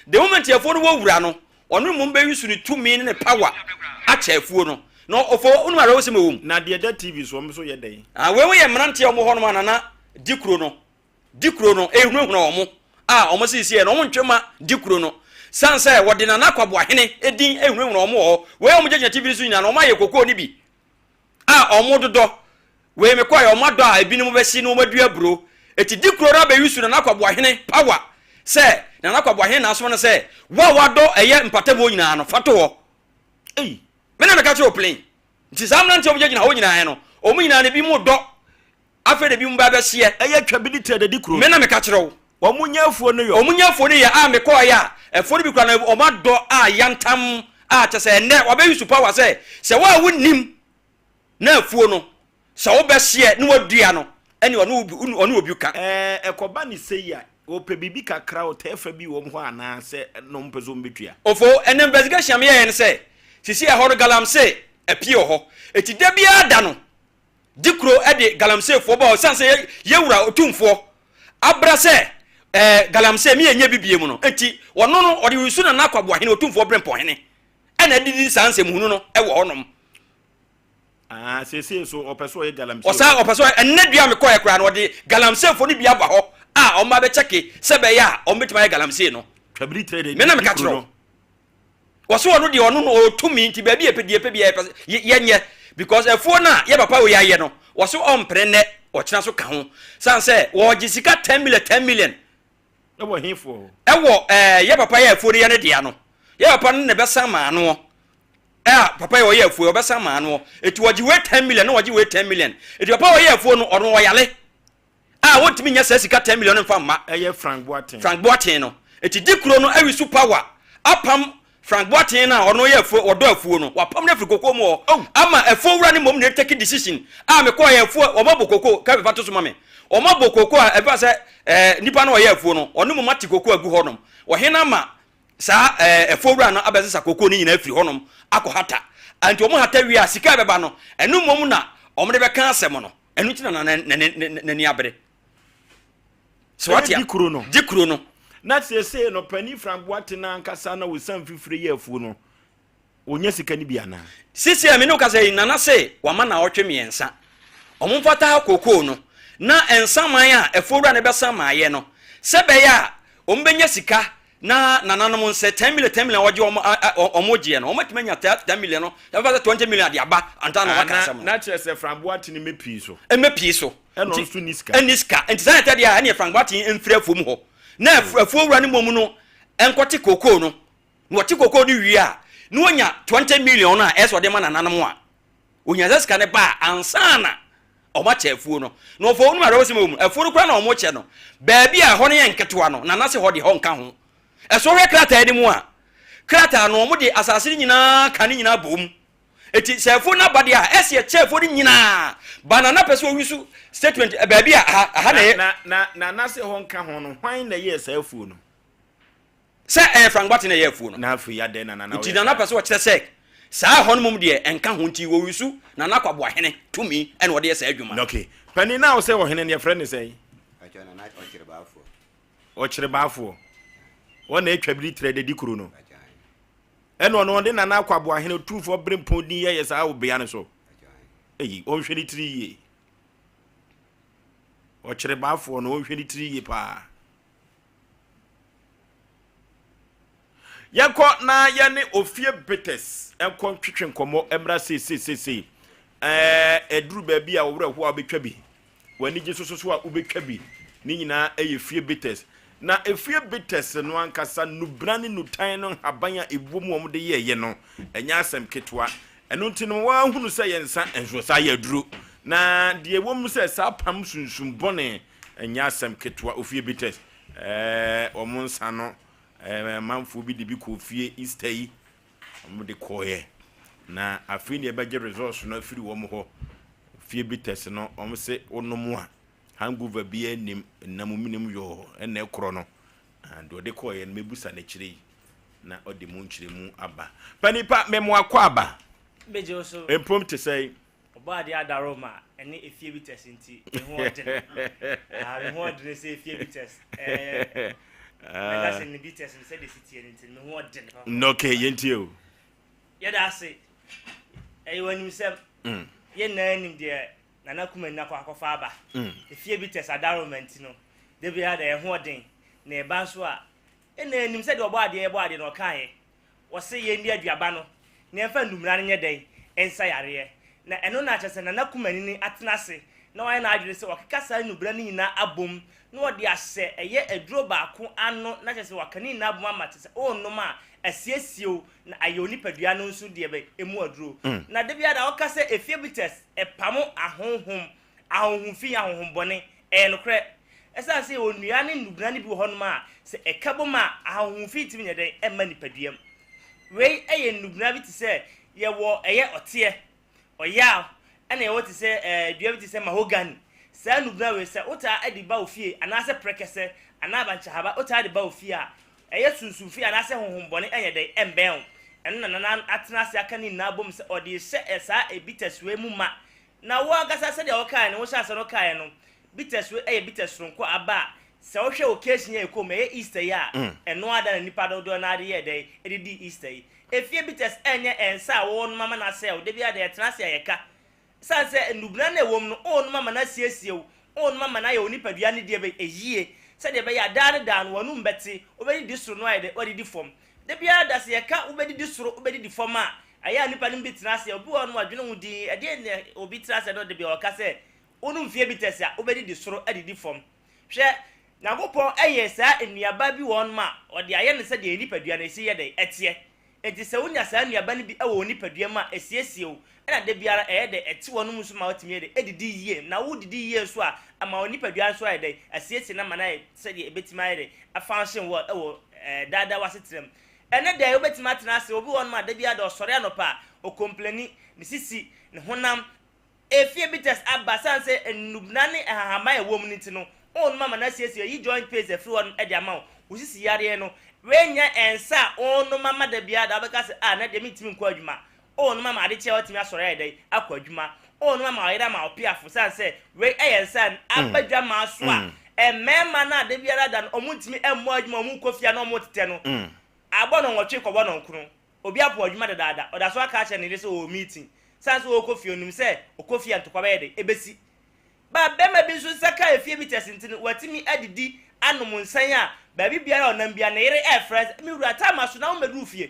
The moment afuo no wɔ wura no, ɔno mmom bɛyi so ne tumi ne ne power akyɛ afuo no. Na ɔfo wonim awerɛhosɛm ɛwɔ mu. Na deɛ ɛda TV so wɔn nso yɛ dɛn? Ah, wei yɛ mmeranteɛ a wɔwɔ hɔnom a Nana di kuro no. di kuro no rehunahuna wɔn a wɔn seesei no wɔn ntwe ma di kuro no san sɛ wɔde Nana Akwaboahene din rehunahuna wɔn wɔ hɔ. Wei a wɔn gyinagyina TV no so nyinaa no wɔn ayɛ kokoo no bi a wɔn dodɔ. Wei mekɔɛ wɔn adɔ a ebinom bɛsi na wɔn adua aburo. Eti di kuro no abɛyi Nana Akwaboahene power sɛ Nana Akwaboahene na asoma no sɛ wo a wadɔ ɛyɛ mpatamuo nyinaa no fa to hɔ. Ei! Me na meka kyerɛ wo plain. Nti saa mmeranteɛ a wɔn gyinagyina hɔ nyinaa no wɔn nyinaa no ebi mo dɔ Afei na ebinom ba bɛhyeɛ. Ɛyɛ twa bi de tira dadi kuro. Me na meka kyerɛ wo. Wɔn nya afuo no yɔ. Wɔn nya afuo no yɛ a mekɔɔeɛ a, afuo no bi koraa no wɔn adɔ a yantam a kyɛ sɛ ɛnnɛ wɔabɛ use power sɛ sɛ wo a wonnim na afuo no sɛ wobɛhyeɛ na wadua no ɛne ɔne obi ka. Ɛɛ ɛkɔba ne sei a. Wɔpɛ biribi kakra, ɔtaa fa bi wɔ wɔn hɔ anaa sɛ na wɔn pɛ sɛ wɔn bɛtua? Ofo, ɛnna investigation a meyɛeɛ ne sɛ, sisi ɛhɔ no galamsey apue wɔ hɔ. Eti da biara da no, Dikuro de galamseyfoɔ ba hɔ ɛsiane sɛ yɛ wura otumfoɔ abra sɛ ɛɛ galamsey mi yɛ nyɛ bi bie mu no nti ɔno no ɔde resu Nana Akwaboahene otumfoɔ Brempɔnhene ɛna adidi saa nsɛmhunu no ɛwɔ hɔnom. Ah, seesei nso ɔpɛ sɛ ɔyɛ galamsey. Ɔsan ɔpɛ sɛ ɛnnɛ dua a mekɔɛ koraa no ɔde galamseyfoɔ no bi aba hɔ a wɔn abɛkyɛke sɛ bɛyɛ a wɔn bɛtumi ayɛ galamsey no. Twabiri tire de Me na meka kyerɛ wo. Wɔso ɔno deɛ ɔno no ɔwɔ tumi nti baabi yɛpɛ deɛ yɛpɛ biara yɛpɛ sɛ yɛnyɛ because afuo no a yɛ papa wei ayɛ no wɔso ɔmpene nnɛ ɔkyena so ka ho san sɛ wɔgye sika 10 million 10 million ɛwɔ hefoɔ hɔ ɛwɔ ɛɛ yɛ papa yɛ afuo no yɛ ne dea no yɛ papa no na ɛbɛsan maa noɔ a papa yɛ ɔyɛ afuo ɔbɛsan maa noɔ eti wɔgye wei 10 million na wɔgye wei 10 million eti papa ɔyɛ afuo no ɔno ɔyale a wɔntumi nya saa sika 10 million no mfa mma. Ɛyɛ Frank Boateng. Frank Boateng no. Eti di kuro no awi so power apam Frank Boateng no a ɔno yɛ afuo ɔdɔ afuo no wapam no afiri koko mu hɔ oh. ama afuo wura no mmom na ɛtake decision a mekɔɔ yɛ afuo wɔn abɔ koko kɛfɛ fa to so ma me wɔn abɔ koko a ɛfa sɛ ɛɛ nipa no ɔyɛ afuo no ɔno mmom ate koko agu hɔ nom ɔhen ama saa ɛɛ afuo wura no abɛsesa koko no nyinaa afiri hɔ nom akɔ hata nti wɔn hata wie a sika ɛbɛba no ɛno mmom na wɔn de bɛka asɛm no. Ɛno nti na n'ani abere. Sɛ wate di kuro no. Di kuro no. Na seesei no panin Frank Boateng no ankasa na ɔsan fifire yɛ afuo no, ɔnya sika no bi anaa? Seesei a me ne wo kasa yi, Nana se wama naawɔtwe mmiɛnsa. Wɔn mfata ha kookoo no na nsaman a afuowura no bɛsan maayɛ no, sɛ ɛbɛyɛ a wɔbɛnya sika Na nananom nsɛ 10 million 10 million a wɔgye wɔn a wɔn gyeɛ no, wɔn atumi anya 10 million no, ɛbɛfa sɛ 20 million de aba ansa na wɔaka asɛm no. Na kyerɛ sɛ Frank Boateng mmɛ pii so. Mmɛ pii so. Ɛna ɔno nso nni sika. Ɛnni sika. Nti saa na ɛtɛ deɛ a, ɛneɛ Frank Boateng mfiri afuom hɔ. Na afuo wura no mmom no nkɔte kookoo no. Na ɔte kookoo no wie a, na wanya 20 million no a ɛsɛ ɔde ma nananom a. Ohia sɛ sika no ba a ansa na wɔakyɛ afuo no. Na wɔfa wɔn mu awerɛhosɛm wɔ mu. Afuo no koraa na wɔkyɛ no. Baabi a ɛhɔ no yɛ nketewa no, na n'ase hɔ deɛ hɔ nka ho. Ɛso wohwɛ krataa no mu a, krataa no wɔde asase no nyinaa ka ne nyinaa bom. Eti sɛ afuo no aba deɛ a, ɛsɛ yɛkyɛ afuo no nyinaa. Ba na na pɛ sɛ wɔyi statement baabi a aha, aha na ɛyɛ. Na, na, na n'ase hɔ nka ho no, hwan na ɛyɛɛ saa afuo no? Sɛ ɛyɛ Frank Boateng na ɛyɛ afuo no. Na afei adɛn na Nana Nti ɔyɛ Nana saa? pɛ sɛ ɔkyerɛ sɛ saa ɛhɔ no mmom deɛ ɛnka ho nti wɔresu Nana Kwaboahene tumi ɛna ɔde yɛ saa adwuma no. Ok. Panin no a ɔsɛ ɔhene no yɛfrɛ no sɛn? Pakyɛ Nana Ɔkyerebaafoɔ. Ɔkyerebaafoɔ. Wɔn na atwa biri trɛ dadi kuro no. Ɛna ɔno ɔde Nana Kwaboahene Otumfoɔ Berempɔn din yɛyɛ saa wɔ bea no so. Eyi ɔnhwɛ ne tiri yie. Ɔkyerebaafoɔ no ɔnhwɛ ne tiri yie paa. Yɛnkɔ na yɛne Ofie Bitters nkɔ ntwetwe nkɔmmɔ mmra seesei. Ɛɛ, ɛduru baabi a wo werɛ ho a wobɛtwa bi, w'ani gye soso so a wobɛtwa bi. Ne nyinaa ɛyɛ Fie Bitters. Na Efie Bitters no ankasa, nnubena ne nnutan no nhaban a ɛwɔ mu a wɔde yɛeɛ no, ɛnyɛ asɛm ketewa. Ɛno nti no, wɔahunu sɛ yɛn nsa nso saa yɛ aduro. Na deɛ ɛwɔ mu sɛ saa pam sunsum bɔne Ɛnyɛ asɛm ketewa, ofie bitters ɛɛ wɔn nsa no ɛɛ amanfoɔ bi de bi kɔɔ fie Easter yi, wɔn de kɔɔeɛ. Na afei na yɛbɛgye results no afiri wɔn hɔ. Ofie bitters no, wɔn se wonom a hangover biara nnim, nam menim yɔɔ ɛna ɛkorɔ no. Ah, deɛ ɔde kɔɔeɛ no mɛbusa no akyire yi na ɔde mu nkyerɛmu aba. Panipa, mɛmo akɔ aba. Megye wo so. Mpom te sɛn? Ɔbɔadeɛ adaworoma ɛne efie bitters nti me ho ɔdene. Ah, me ho ɔdene sɛ efie bitters. Eh, mɛka sɛ ne bitters no sɛdeɛ ɛsi teɛ no nti me ho ɔdene papa. No, okay, yɛntie o. Yɛda ase. Ɛyɛ w'animsɛm. Mm. Yɛn nyinaa nim deɛ Nana Kumani akɔ akɔfa aba. Mm. Efie bitters adaworoma nti no, da biara da yɛn ho ɔden. Na ɛba nso a, ɛna anim sɛdeɛ ɔbɔadeɛ yɛbɔ adeɛ no ɔkaeɛ. Wɔse yɛnni aduaba no na yɛmfa nnumena no nyɛ dɛn? Nsa yareɛ. Na ɛno na kyerɛ sɛ Nana Kumanini atena ase na wayɛ n'adwene sɛ wakeka saa nnubena no nyinaa abom na ɔde ahyɛ ɛyɛ aduro baako ano na kyerɛ sɛ waka ne nyinaa abom ama kyerɛ sɛ worenom a asiesie wo na ayɛ wo nipadua no nso deɛ bɛn? Ɛmu aduro. Na da biara da wɔka sɛ efie bitters ɛpamo ahonhom Ahonhom fi yɛ ahonhommɔne. Ɛyɛ nokorɛ. Ɛsiane sɛ yɛwɔ nnua ne nnubena no bi wɔ hɔnom a, sɛ ɛka bom a, ahonhom fi ntumi nyɛ dɛn mma nipadua mu. Wei yɛ nnubena bi te sɛ yɛwɔ ɛyɛ ɔteɛ, ɔyaw, ɛna yɛwɔ te sɛ ɛɛ dua bi te sɛ mahogany. Saa nnubena wei sɛ wotaa de ba wo fie anaasɛ prɛkɛsɛ anaa abankyehaba wotaa de ba wo fie a, ɛyɛ sunsum fi anaasɛ honhommɔne ɛnyɛ dɛn ɛmbɛn wo. Ɛno na Nana atena ase aka ne nyinaa abom sɛ ɔde rehyɛ saa bitters wei mu ma. Na wo ankasa sɛdeɛ wokaeɛ no, wohyɛ aseɛ no wokaeɛ no, bitters wei ɛyɛ bitters soronko aba a sɛ wohwɛ occasion yi a ɛkɔ mu, ɛyɛ Easter yi a, ɛno ara da na nnipa dodoɔ no ara de yɛɛ dɛn de dii Easter yi. Efie bitters ɛnyɛ nsa a wonom ama no asɛe wo, da biara deɛ yɛtena ase a yɛka. Esiane sɛ nnubena no a ɛwom no, worenom ama no asiesie wo, worenom ama no ayɛ wo nipadua no deɛ bɛyɛ yie, sɛdeɛ ɛbɛyɛ a daa ne daa no w'anom bɛte, wobɛdidi soro na woayɛ dɛ, woadidi fam. Da biara da sɛ yɛka wobɛdidi soro, wobɛdidi fam a, ɛyɛ a nnipa no bi tena ase a, obi wɔ hɔ no wadwene ho dinn, ɛdeɛn na obi tena ase na da biara ɔka sɛ wonom fie bitters a, wobɛdidi soro adidi fam. Hwɛ, Nyankopɔn yɛɛ saa nnuaba bi wɔ hɔnom a, ɔde ayɛ no sɛdeɛ yɛn nipadua no ɛsi yɛ dɛn, ɛteɛ. Enti sɛ wonya saa nnuaba no bi wɔ wo nipadua mu a, ɛsiesie wo, ɛna da biara ɛyɛ dɛn, ɛte w'anom nso ma wotumi yɛ dɛn, ɛdidi yie. Na wodidi yie nso a, ɛma wo nipadua nso ayɛ dɛn, asiesie no ama no ayɛ sɛdeɛ ɛbɛtumi ayɛ dɛn, a function well wɔ daa daa w'asetena mu. Ɛnnɛ da yi, wobɛtumi atena ase, obi wɔ hɔnom a, da biara da ɔsɔre anɔpa a, ɔcomplaini, ne sisi, ne honam, Efie bitters aba sane sɛ nnubna ne nhahamma a ɛwɔ mu no nti no, wonom ama no asiesie, ayi joint pains afiri hɔ nom de ama wo, wo sisi yareɛ no, wei nyɛ nsa a wonom ama da biara da wobɛka sɛ ah nɛ deɛ mentumi nkɔ adwuma, wonom ama ade kye a woatumi asɔre ayɛ dɛn akɔ adwuma, wonom ama ɔyere ama wo piafo sane sɛ wei yɛ nsa a aba dwamaa so a mmarima no a da biara da no wɔntumi mmɔ adwuma wɔn kɔ fie a na wɔtetɛ no abɔ nnɔnwɔtwe kɔbɔ nnɔnkron. Obi apo adwuma dedaada, ɔda so aka akyerɛ ne yere sɛ ɔwɔ meeting. Sane sɛ ɔrekɔ fie, ɔnim sɛ ɔkɔ fie a ntɔkwa bɛyɛ dɛn? Ɛbɛsi. Ba barima bi nso nsa kaa efie bi tɛse nti no, watumi adidi anom nsan a baabi biara a ɔnam biara ne yere refrɛ sɛ, Me wura, time aso na wommɛduru fie.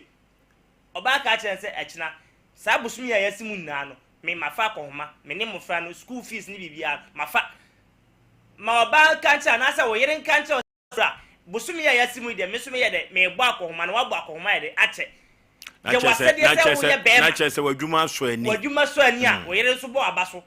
Ɔbaa ka kyerɛɛ no sɛ, Ɛkyena, saa bosome yi a yɛasi mu nyinaa no, me mafa akɔhoma, me ne mmofra no, school fees ne biribiara no, mafa. Ma ɔbaa nka nkyerɛ anaasɛ wo yere nka nkyerɛ wo Bra, bosome yi a yɛasi mu yi deɛ, me nso meyɛ dɛ, merebɔ akɔhoma na woabɔ akɔhoma ayɛ dɛ, akyɛ. Na Yɛ kyerɛ sɛ, w'asɛdeɛ na sɛ kyerɛ woyɛ sɛ, bɛrima. na kyerɛ sɛ w'adwuma asɔ ani. W'adwuma sɔ ani a, wo yere nso bɔ w'aba so.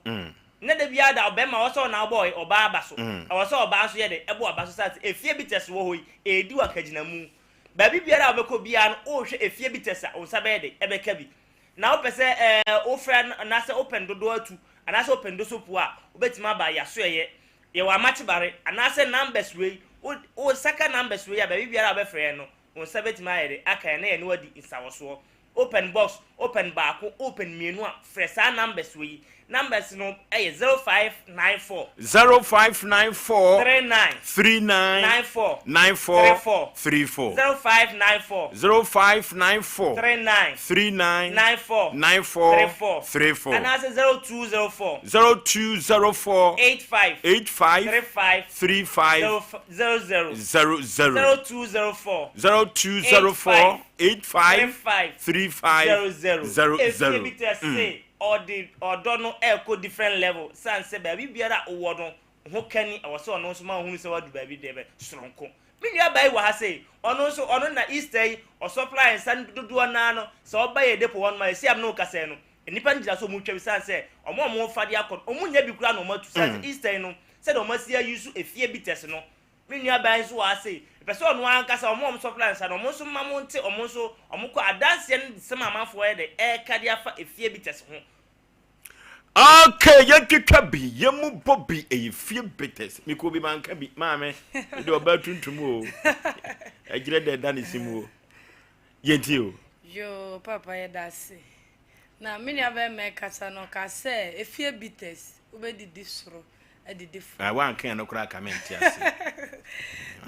Nnɛ da biara da, ɔbarima, ɛwɔ sɛ ɔna wobɔ ɔbaa aba so. Ɛwɔ sɛ ɔbaa nso yɛ dɛ, ɛbɔ w'aba so sane sɛ efie bi tɛs wɔ hɔ yi, ɛredi wo akagyinamu. Baabi biara a wobɛkɔ biara no, worehwɛ efie bi tɛs a, wo nsa bɛyɛ dɛ, ɛbɛka bi. Na wopɛ sɛ ɛɛ wofrɛ no anaasɛ wopɛ no dodoɔ atu anaasɛ wopɛ no dosopuo a, wobɛtumi aba Yɛasoɛeɛ. Yɛwɔ amakyebare anaasɛ numbers wei, wo wo nsa ka numbers wei a, baabi biara a wobɛfrɛ yɛn no, wo nsa bɛtumi ayɛ de aka yɛn na yɛne wo adi nsawɔsoɔ. Open box, open baako, open mmienu a, frɛ saa numbers wei. Numbers no yɛ 0594. 0594. 39. 39. 94. 94. 34. 34. 0594. 0594. 39. 39. 94. 94. 34. 34. Anaasɛ 0204. 0204. 85. 85. 35. 35. 00. 00. 0204. 0204. 85. 35. 35. 00. 00. Efie bi tɛ se ɔde ɔdɔ no ɛkɔ different level san sɛ baabi biara a wowɔ no ho kani ɛwɔ sɛ ɔno nso ma ohunu sɛ wadu baabi deɛ bɛ soronko. Me nua baa yi wɔ ha sei, ɔno nso ɔno na Easter yi ɔsupply nsa no dodoɔ naa no sɛ ɔba yɛ depo hɔ nom a ɛsi a me ne wo kasa yi no nnipa no gyina so ɔmo twa bi san sɛ ɔmo a ɔmo fa de akɔ no ɔmo nya bi koraa na ɔmo atu san sɛ Easter yi no sɛdeɛ ɔmo asi ayi so efie bitters no. Me nua baa yi nso wɔ ha sei, mepɛ sɛ ɔno ankasa ɔmo a ɔmo supply nsa no ɔmo nso mma mo nte ɔmo nso ɔmo kɔ adanseɛ no nsɛm a amanfoɔ yɛ dɛ ɛɛka de afa efie bitters ho. Okay, yɛntwitwa bi, yɛmu bɔ bi, ɛyɛ fie bitters. Mekɔ bi manka bi, maame, ɛde ɔbaa tuntum o, ɛgyerɛ dɛ ɛda ne si mu o. Yɛntie o. Yoo papa yɛda ase. Na me nua bɛrima ɛkasa no ɔka sɛ efie bitters wobɛdidi soro adidi fam. Ah, wanka ɛno koraa ka mente ase.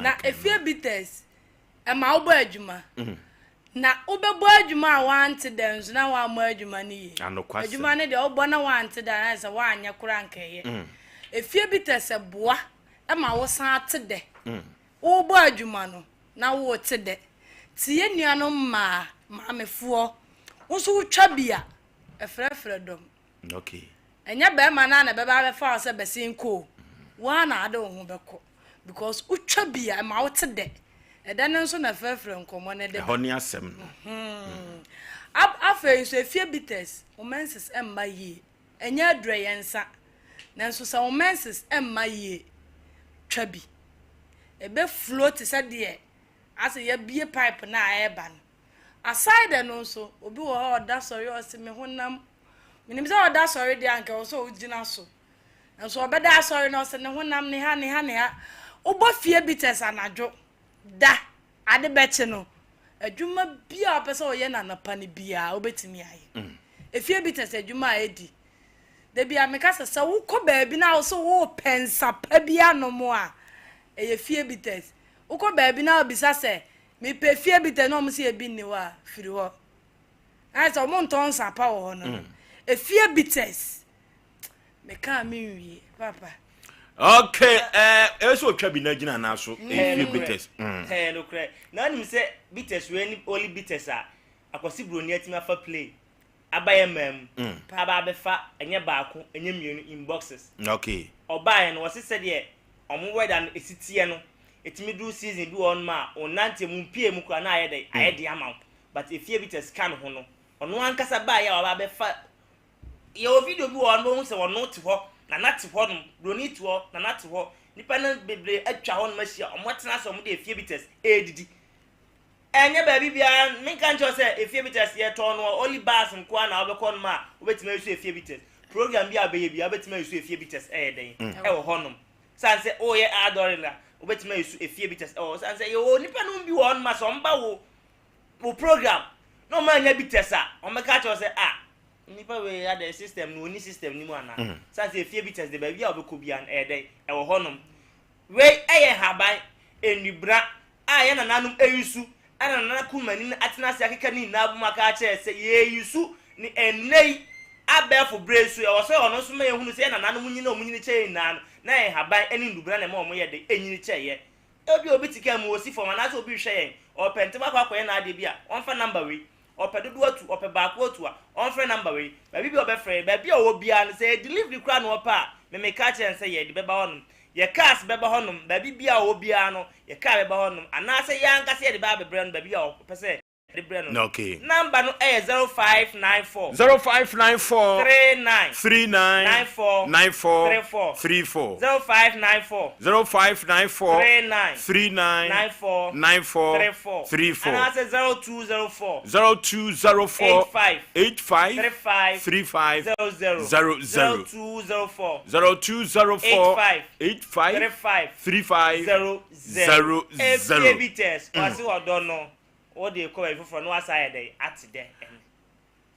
Na efie bitters ɛma wobɔ adwuma. Mm. Na wobɛbɔ adwuma a woante da nso na woammɔ adwuma no yie. Anokwasɛm. Adwuma no deɛ wobɔ na woante da na ayɛ sɛ woanyɛ koraa anka ɛyɛ. Mm. Efie bi tɛ sɛ boa ma wosan te dɛ. Mm. Wobɔ adwuma no na wote dɛ. Nti yɛn nuanom mmaa, maamefoɔ, wo nso wotwa bi a, ɛfrɛfrɛ dɔm. Okay. Ɛnyɛ bɛrima no ara na ɛbɛba abɛfa wo sɛ bɛsen kɔ o. Wo ara na ade wo ho bɛkɔ. Because wotwa bi a, ɛma wote dɛ. Ɛdɛ no nso na ɛfrɛfrɛ nkɔmmɔ no de ba. Ɛhɔ ne asɛm no. Hmm. Afei nso, efie bitters, wo menses mma yie. Ɛnyɛ aduru, ɛyɛ nsa. Nanso sɛ wo menses mma yie, twa bi. Ɛbɛ flow te sɛ deɛ asɛ yɛabue pipe no a ɛreba no. Aside ɛno nso, obi wɔ hɔ a ɔda sɔre a ɔse me honam, menim sɛ ɔda sɔre deɛ anka ɛwɔ sɛ ɔgyina so. Nanso ɔbɛda asɔre no ɔse ne honam ne ha ne ha ne ha. Wobɔ fie bitters anadwo da, ade bɛkye no, adwuma biara a wopɛ sɛ woyɛ no anɔpa no biara, wobɛtumi ayɛ. Efie bitters adwuma a ɛdi. Da biara meka sɛ, sɛ wokɔ baabi na wo so worepɛ nsa pa bi anom a, ɛyɛ fie bitters. Wokɔ baabi na wobisa sɛ, mepɛ fie bitters na wɔn sɛ ebi nni hɔ a, firi hɔ. Ayɛ sɛ wɔn ntɔn nsa pa wɔ hɔ no. Efie bitters. Meka a menwie, papa. Okay, eh, ɛyɛ sɛ ɔtwa bi na gyina anaa so, efie bitters. Ɛyɛ nokorɛ. Na wonim sɛ bitters wei ne only bitters a Akwasi Broni atumi afa plane aba yɛn man mu aba abɛfa ɛnyɛ baako ɛnyɛ mmienu in boxes. Okay. Ɔbaeɛ no wɔse sɛdeɛ wɔn weather no ɛsi teɛ no ɛtumi duru season bi wɔ hɔnom a wo nanteɛ mu mpie mu koraa na ayɛ dɛn ayɛ den ama wo but efie bitters ka ne ho no ɔno ankasa baeɛ a waba abɛfa Yɛwɔ video bi wɔ hɔ no wobɛhu sɛ ɔno te hɔ, Nana te hɔ nom, Broni te hɔ, Nana te hɔ. Nnipa no bebree atwa hɔ nom ahyia, wɔn atena ase, wɔn de efie bitters ɛredidi. Ɛnyɛ baabi biara, menka nkyerɛ wo sɛ efie bitters yɛtɔn no wɔ only bars nko ara na wobɛkɔ nom a wobɛtumi ayusu efie bitters. Program bi a wobɛyɛ biara wobɛtumi ayusu efie bitters ɛyɛ dɛn ɛwɔ hɔ nom. Sane sɛ woyɛ adɔre no a wobɛtumi ayusu efie bitters ɛwɔ hɔ. Sane sɛ yɛwɔ nnipa nom bi wɔ hɔ nom a sɛ wɔn ba wo wo program na wɔn anya bitters a wɔn bɛka akyerɛ wo sɛ ah Nnipa wei adɛn system no wɔnni system no mu anaa? Mm. Sane sɛ efie bitters de baabi a wɔbɛkɔ biara no ɛyɛ dɛn ɛwɔ hɔnom. Wei ɛyɛ nhaban, nnubena a yɛn nananom ayusu ɛna nana kumani no atena ase akeka ne nyinaa bom aka akyerɛ sɛ yɛyusu ne ɛnnɛ yi abɛɛfo berɛ yi so ɛwɔ sɛ ɔno nso ma yɛhunu sɛ yɛn nananom nyini a wɔnyini kyɛ yɛn nyinaa no na ɛyɛ nhaban ne nnubena na ɛma wɔn yɛ dɛn ɛnyini kyɛ yɛ. Ebia obi te kaa mu ɔsi fam anaasɛ obi rehwɛ yɛn ɔrepɛ ntɛm akɔ akɔyɛ n'adeɛ bi a ɔmfa number wei Ɔpɛ dodoɔ atu, ɔpɛ baako atu a, ɔmfrɛ number wei. Baabi biara ɔbɛfrɛ yɛn, baabi a ɔwɔ biara no, sɛ ɛyɛ delivery koraa na ɔpɛ a, me meka akyerɛ no sɛ yɛde bɛba hɔnom. Yɛ cars bɛba hɔnom, baabi biara a ɔwɔ biara no, yɛ car bɛba hɔnom. Anaasɛ yɛn ankasa yɛde bɛba abɛbrɛ no baabi a ɔpɛ sɛ yɛde brɛ no no. Okay. Number no yɛ 0594. 0594. 39. 39. 94. 94. 34. 34. 0594. 0594. 39. 39. 94. 94. 34. 34. Anaasɛ 0204. 0204. 85. 85. 35. 35. 00. 00. 0204. 0204. 85. 85. 35. 35. 00. 00. Efie bitters. Ɔse ɔdɔ no. Wode kɔ baabi foforɔ na wasa ayɛ dɛn ate dɛ ɛne.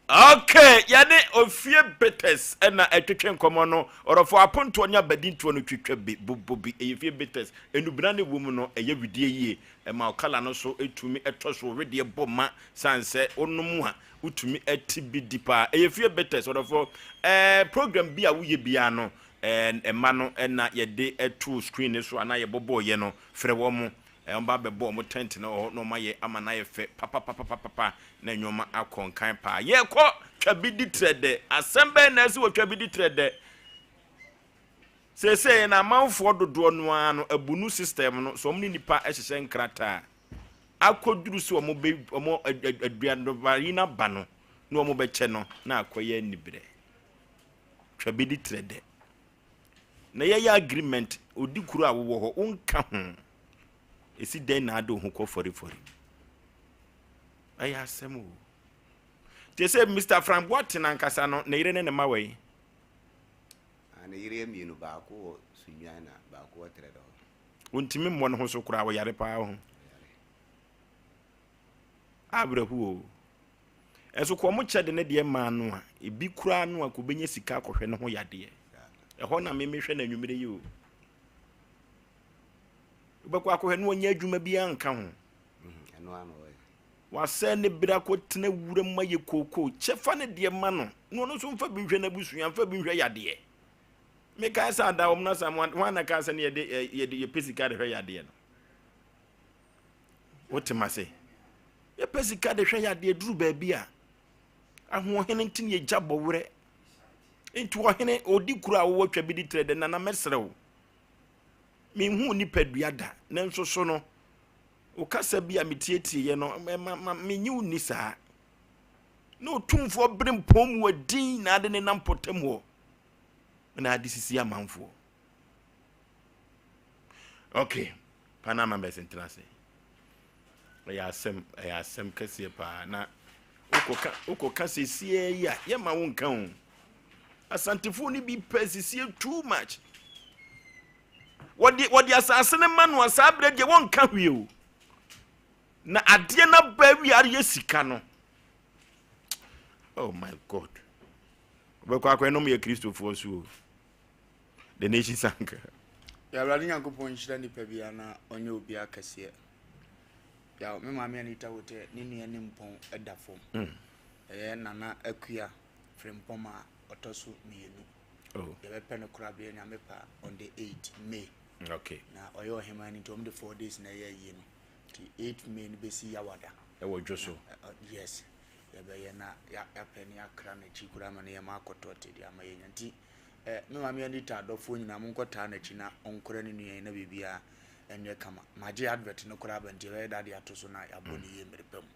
Ok, yɛne Ofie Bitters na ɛtwetwe nkɔmmɔ no. Ɔdɔfoɔ, apontoɔ ne abadintoɔ no twitwa bi, bobɔ bi. Ɛyɛ Fie Bitters. Nnubena no ɛwɔ mu no, ɛyɛ wedeɛ yie. Ɛma wo kala no so tumi tɔ so, wo wedeɛ bɔ ma sane sɛ wonom a, wotumi te bi di paa. Ɛyɛ Fie Bitters, ɔdɔfoɔ. Ɛɛ, program bi a woyɛ biara no, ɛɛ, mma no na yɛde too screen no so anaa yɛbɔbɔeɛ no, frɛ wɔn. Wɔn ba bɛbɔ wɔn tent no wɔ hɔ na wɔn ayɛ ama no ayɛ fɛ papapapapapa na nneɛma akɔ nkan paa. Yɛkɔ Twabidi Trɛdɛ. Asɛm bɛn na ɛsi wɔ Twabidi Trɛdɛ? Seesei na amanfoɔ dodoɔ no ara no abunu system no so wɔn ne nipa hyehyɛ nkrataa akɔduru sɛ wɔn bɛ wɔn aduanobari yi n'aba no na wɔn bɛkyɛ no na akɔyɛ anibrɛ. Twabidi Trɛdɛ. Na yɛyɛ agreement odi kuro a wowɔ hɔ wonka ho ɛsi dɛn na ade wo ho kɔ fɔrifɔri ɛyɛ asɛm o te sɛ Mr. Frank Boateng ankasa no ne yere ne ne mma wɔ yi ah, ne yere yɛ mmienu baako wɔ Sunnwan na baako wɔ Trɛdɛ hɔ wontumi mmɔ ne ho so koraa wɔyare paa ho Awerɛhoɔ o. Ɛnso kɔ ɔmo kyɛ de ne deɛ maa no a, ebi koraa no a kɔ bɛnya sika akɔhwɛ ne ho yadeɛ. Ɛhɔ na me mehwɛ no anwummerɛ yi o. Wobɛkɔ akɔhwɛ no ɔnyɛ adwuma biara nka ho. Wasɛe ne berɛ akɔtena wura mu ayɛ kookoo. Kyɛ fa ne deɛ ma no na ɔno nso mfa bi nhwɛ n'abusua, mfa bi nhwɛ yadeɛ. Mekae sɛ ada wɔn na sa wɔn na kaa sɛ ne yɛde yɛde yɛpɛ sika de hwɛ yadeɛ no. Wote m'ase? Yɛpɛ sika de hwɛ yɛ adeɛ duru baabi a ahoɔhene nti na yɛgya bɔwerɛ. Nti ɔhene ɔdi kuro a wowɔ twa bi di trɛ dɛ nana mɛsrɛ wo. Menhu nipadua da nanso so no wo kasa bi a metietieɛ no ma menye wo nni saa. Na otumfoɔ bere mpɔn mu adin na ade ne nam pɔtam hɔ na ade sisi amanfoɔ. Okay. Panama bɛs ntena ase. Ɛyɛ asɛm, ɛyɛ asɛm kɛseɛ paa. Na wokɔka wokɔka sesie yi a, yɛma wo nka o. Asantefoɔ no bi pɛ sisie too much. Wɔde wɔde asase no ma no a saa berɛ deɛ wɔnka hwee o. Na adeɛ no aba awie ayɛ sika no. Oh my God. Wobɛkɔ akɔyɛ nom yɛ Kristofoɔ so o. The nation sank. Yɛ Awurade Nyankopɔn nhyira nipa biara na ɔnyɛ obiara kɛseɛ. Yaw, me maame Anita Wotɛ ne nua nimpɔn da fam. Ɛyɛ Nana Akua Frimpong a ɔtɔ so mienu. Oh. Yɛbɛpɛ no korabea Nyame pɛ a on the 8 May. Okay. Na ɔyɛ ɔheman no nti wɔn de 4 days na ɛyɛ ayie no. Nti 8 May no bɛsi Yawada. Ɛwɔ dwo so. Yes. Yɛbɛyɛ na yɛapɛ ne akra n'akyi koraa ma ne yɛma akɔtɔ te de ama yɛnya. Nti eh, me maame Anita adɔfoɔ nyinaa monkɔtaa n'akyi na ɔnkora ne nua yi na biribiara ɛnyɛ kama. Magye advert no koraa aba nti yɛbɛyɛ da de ato so na yɛabɔ ne yie mmerɛ pa mu.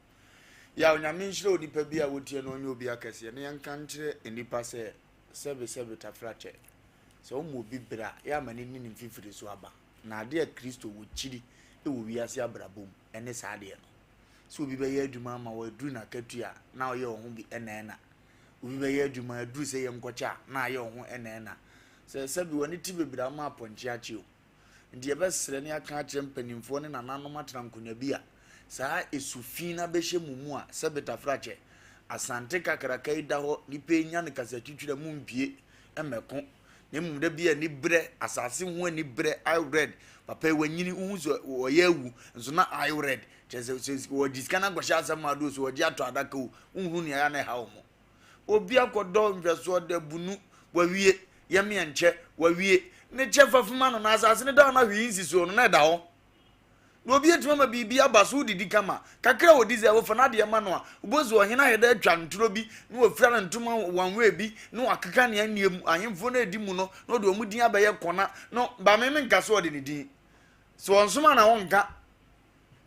Yaw, Nyame nhyira onipa bi a wotie no ɔnyɛ obi akɛseɛ na yɛnka nkyerɛ nnipa sɛ sɛbe sɛbe tafrakyɛ sɛ woma obi berɛ a yɛ ama no nni ne mfifire so aba na adeɛ a Kristo wɔ kyiri wɔ wiase abrabɔ mu ɛne saa adeɛ no sɛ obi bɛyɛ adwuma ama wɔ aduru n'akatua a na ɔyɛ ɔho bi ɛna ɛna obi bɛyɛ adwuma aduru sɛ yɛnkɔkyɛ a na ayɛ ɔho ɛna ɛna sɛ sɛbe w'ani te bebree ama apɔnkye akye o Nti yɛbɛsrɛ ne aka akyerɛ mpanimfoɔ ne nananom atena nkonnwa bi a saa esu fi no abɛhyɛ mo mu a sɛ betafrakyɛ Asante kakraka yi da hɔ nipa enya no kasatwitwira mu mpie mmɛko na mmom da bi anibrɛ asase ho anibrɛ eye red papa yi wanyini wohu sɛ ɔyɛ awu nso na eye red kyerɛ sɛ sɛ wɔgye sika no akɔhyɛ asɛm ado so wɔgye ato adaka o wohunu nea ɛyɛ na ɛha wɔn. Obi akɔdɔ nhwɛsoɔ da bunu, wawie, yɛmeɛ nkyɛ, wawie. Ne kyɛ fa fima no, na asase no da hɔ na hwee nsi soɔ no, na ɛda hɔ. Na obi atumi ama biribi aba so wodidi kama. Kakra a ɔdi sɛ wofa n'adeɛ ma no a, wobɛhu sɛ ɔhene ayɛ dɛ atwa ntoro bi, na wafira no ntoma one way bi, na wakeka nea nnie mu, ahemfo no adi mu no, na ɔde wɔn din abɛyɛ kɔna. No, ba me menka sɛ ɔde ne din. Sɛ ɔnsoma na ɔnka.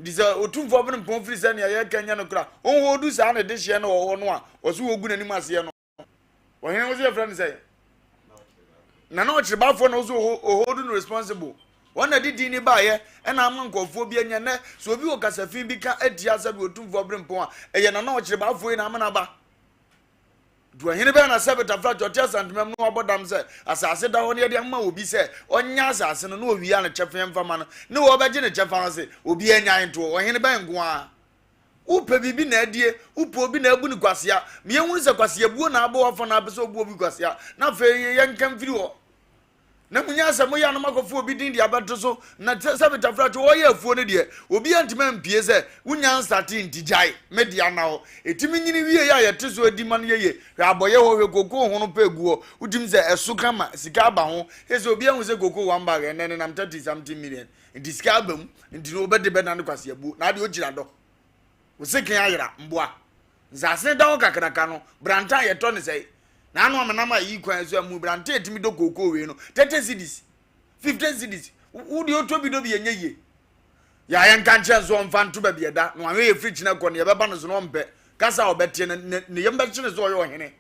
Nti sɛ Otumfoɔ Berempɔn firi sɛ nea yɛreka nyɛ no kora, ɔnholdu saa ne dehyeɛ no wɔ hɔ no a ɔso wɔgu n'anim aseɛ no. Ɔhene wo sɛ yɛfrɛ no sɛ? Nana Ɔkyerebafoɔ na ɔso ɔholdu no responsible. Wɔn na de din ne baayɛ ɛna ama nkurɔfoɔ bi anya nɛ sɛ obi wɔ kasafi bi ka atia sɛ bi Otumfoɔ Berempɔn a ɛyɛ Nana Ɔkyerebafoɔ yi na ama no aba. Duahene bɛn na sɛ Betafra ɔte Asantemam no wabɔ dam sɛ asase da hɔ na yɛde ama obi sɛ ɔnyɛ asase no na owia ne kyɛfa mfa ma no ne wɔbɛgye ne kyɛfa no se obi anyae ntoɔ? Ɔhene bɛn nko ara? Wopɛ biribi na adie, wopɛ obi na abu no kwasea. Ma yɛnhunu sɛ kwaseabuo na abɔ w'afa na apɛ sɛ obu obi kwasea na afei yɛnka mfiri hɔ. Na munya sɛ moyɛ a na moakɔfa obi din de abɛto so, na sɛ betafrakye wɔreyɛ afuo no deɛ, obiara ntumi ampue sɛ wonya nsatee nti gyae, me dea nna hɔ. Ɛtumi nyini wie a yɛte so adi ma no yɛye. Hwɛ abɔyɛ hɔ, hwɛ kokoo hono pɛ gu hɔ, wotumi sɛ ɛso kama, sika aba ho. Hwɛ sɛ obiara hu sɛ kokoo one bag ɛnnɛ nenam 30 something million, nti sika aba mu, nti no wobɛde bɛdane kwaseabuo, na adeɛ ɔkyiri adɔ. Wo sekan ayera, mboa. Nsaase no da hɔ kakraka no, brantan yɛtɔ no sɛe. N'ano amenam a eyi kwan so a mu brantan a etumi dɔ kookoo wei no, 30 cedis, 50 cedis. Wo deɛ ɔtɔ bi dɔ bi ɛnyɛ yie. Yɛ a yɛnka nkyerɛ nso ɔmfa nto baabi ɛda na wahwɛ yɛ firi kyena kɔ no yɛbɛba no so na ɔmpɛ kasa a ɔbɛteɛ no ne yam bɛhye no sɛ ɔyɛ ɔhene.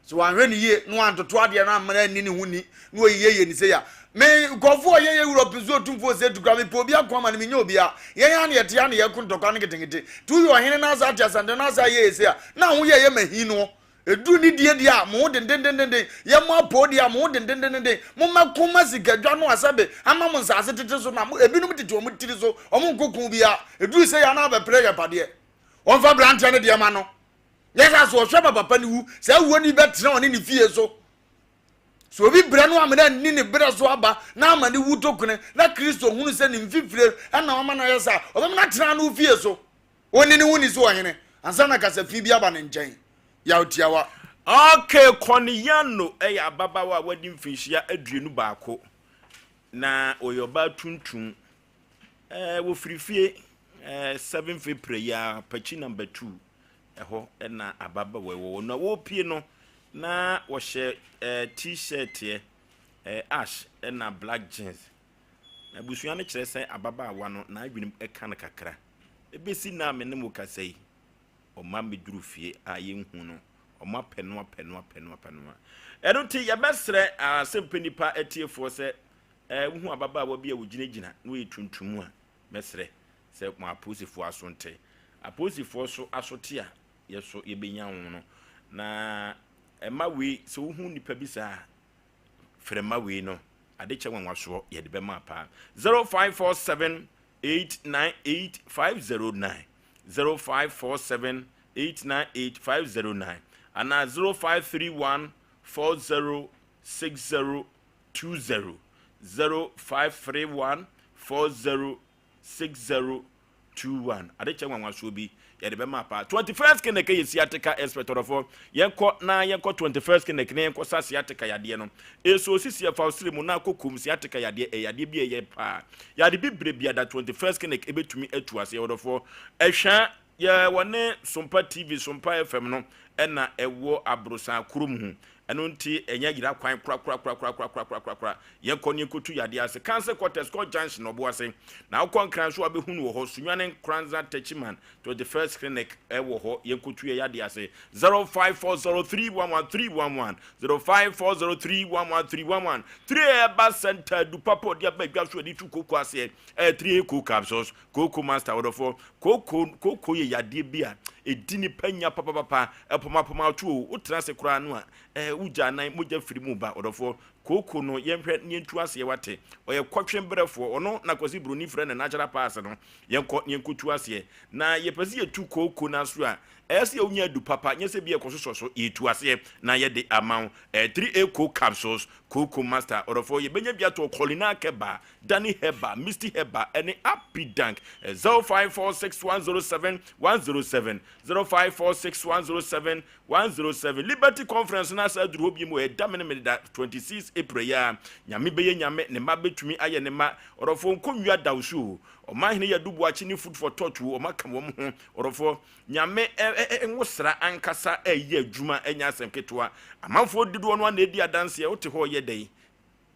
Sɛ wanhwɛ no yie na wantoto adeɛ no amma no anni ne ho ni na ɔyiyɛyɛ ne sei a, me nkurɔfoɔ a ɔyɛ yɛ Europe nso otumfoɔ sɛ tu koraa mepɛ obi ako ama no menyɛ obiara. Yɛn ara na yɛte ha na yɛko ntɔkwa no nketenkete. Nti woyɛ ɔhene na asa ate asante na asa yɛ yɛ sei a, na ho yɛ yɛ ma hi no. Ɛduru ne die deɛ a, mo ho dendendenden. Yɛ mo apoo deɛ a, mo ho dendendenden. Mommɛko ma sikadwa no a sɛbe ama mo nsaase tete so na mo ebinom tete wɔn tiri so, wɔn nkoko biara. Ɛduru sei a na abɛpere agyapadeɛ. Wɔmfa aberanteɛ no deɛ ma no. Nyɛ saa so ɔhwɛ ma papa no wu, saa wuo no bɛtena ɔne ne fie so. So obi brɛ no amena nni ne berɛ so aba na ama ne wu to kone na Kristo hunu sɛ ne mfifire ɛna ɔma no ayɛ saa, ɔbɛma no atena no fie so. Ɔnni ne ho ni so ɔhene ansa na kasafi bi aba ne nkyɛn. Yaw tiawa. Okay, Kɔneyano yɛ ababaawa a wadi mfinhyia 21, na ɔyɛ ɔbaa tuntum. Ɛɛ wɔfiri fie ɛɛ 7th April yi ara, Pakyi number 2. Ɛhɔ na ababaawa yi wɔ. Na wɔrepue no, na wɔhyɛ eh, t-shirt eh, ash na black jeans. Na abusua no kyerɛ sɛ ababaawa no n'adwenem ka no kakra. Ebesi nnɛ a me ne mo kasa yi, ɔma mmɛduru fie a yɛnhu no. Ɔmo apɛ no apɛ no apɛ no apɛ no a. Ɛno nti yɛbɛsrɛ ah, sɛ mpɛ nipa atiefoɔ sɛ eh, wohu ababaawa bi a wɔgyinagyina na ɔyɛ tuntum a, mɛsrɛ sɛ mo apolisifoɔ aso nte. Apolisifoɔ so aso te a, yɛ so yɛbɛnya wo no. Na ɛma wei, sɛ wohu nipa bi saa a, frɛ ma wei no. Adekyɛ nwanwasoɔ yɛde bɛma paa. 0547 898 509, 0547 898 509 anaa 0531 40 60 20, 0531 40 60 21. Adekyɛ nwanwasoɔ bi yɛde bɛma paa. 21st Clinic yɛ sciatica expert ɔdɔfoɔ. Yɛnkɔ na yɛnkɔ 21st Clinic na yɛnkɔ sa sciatica yadeɛ no. Eso sisi ɛfa osiri mu na akɔ kom sciatica yadeɛ ɛyɛ yadeɛ bi a ɛyɛ paa. Yade bibire bi ada 21st Clinic ɛbɛtumi atu aseɛ ɔdɔfoɔ. Ɛhwɛ yɛ wɔne Sompa TV, Sompa FM no ɛna ɛwɔ aborosan kurom ho. Ɛno nti ɛnyɛ yera kwan korakorakorakorakorakorakorakora. Yɛnkɔ ne yɛnkɔtu yadeɛ ase. Council Quarters kɔ Junction Ɔboase. Na wokɔ Nkran nso a wobɛhu no wɔ hɔ. Sunyani Nkoranza Techiman 21st Clinic ɛwɔ hɔ. Yɛnkɔtu yɛ yadeɛ ase. 0540311311 0540311311 3 Herbal Center adu papa ɔde aba adwa so ɛde tu koko aseɛ. Ɛyɛ 3 Coco Capsules, Coco Master ɔdɔfoɔ. Koko koko yɛ yadeɛ bi a ɛdi nipa nya papapapa. Ɛpomapoma to o, wotena ase koraa no a, ɛɛ wogya anan mogya firi mu ba ɔdɔfoɔ. Kooko no yɛnhwɛ na yɛntu aseɛ wate. Ɔyɛ kɔtwe brɛfoɔ ɔno na Kwasi Broni frɛ no natural pass no. Yɛnkɔ na yɛnkɔtu aseɛ. Na yɛpɛ sɛ yɛtu kooko no aso a, ɛyɛ sɛ yɛwonya adu papa, nyɛ sɛ bi yɛkɔsosɔ so, yɛtu aseɛ na yɛde ama wo. Ɛyɛ 3A Coke Capsules, Kooko Master. Ɔdɔfoɔ yɛbɛnya bi atɔ Colina Keba, Danny Herbal, Misty Herbal ɛne Apidank. 0546107107, 0546107107. 107, Liberty Conference no asa aduru hɔ bio mu ɛda Menemeda 26 April yi ara. Nyame bɛyɛ Nyame, ne mma bɛtumi ayɛ ne mma. Ɔdɔfoɔ nkɔnwia da wo so o. Ɔmanhene Yadu Boakye ne Food for Thought o, wɔn aka wɔn ho. Ɔdɔfoɔ, Nyame nwosra ankasa ɛreyɛ adwuma ɛnyɛ asɛm ketewa. Amanfoɔ dodoɔ no ara na ɛredi adanseɛ, wote hɔ reyɛ dɛn?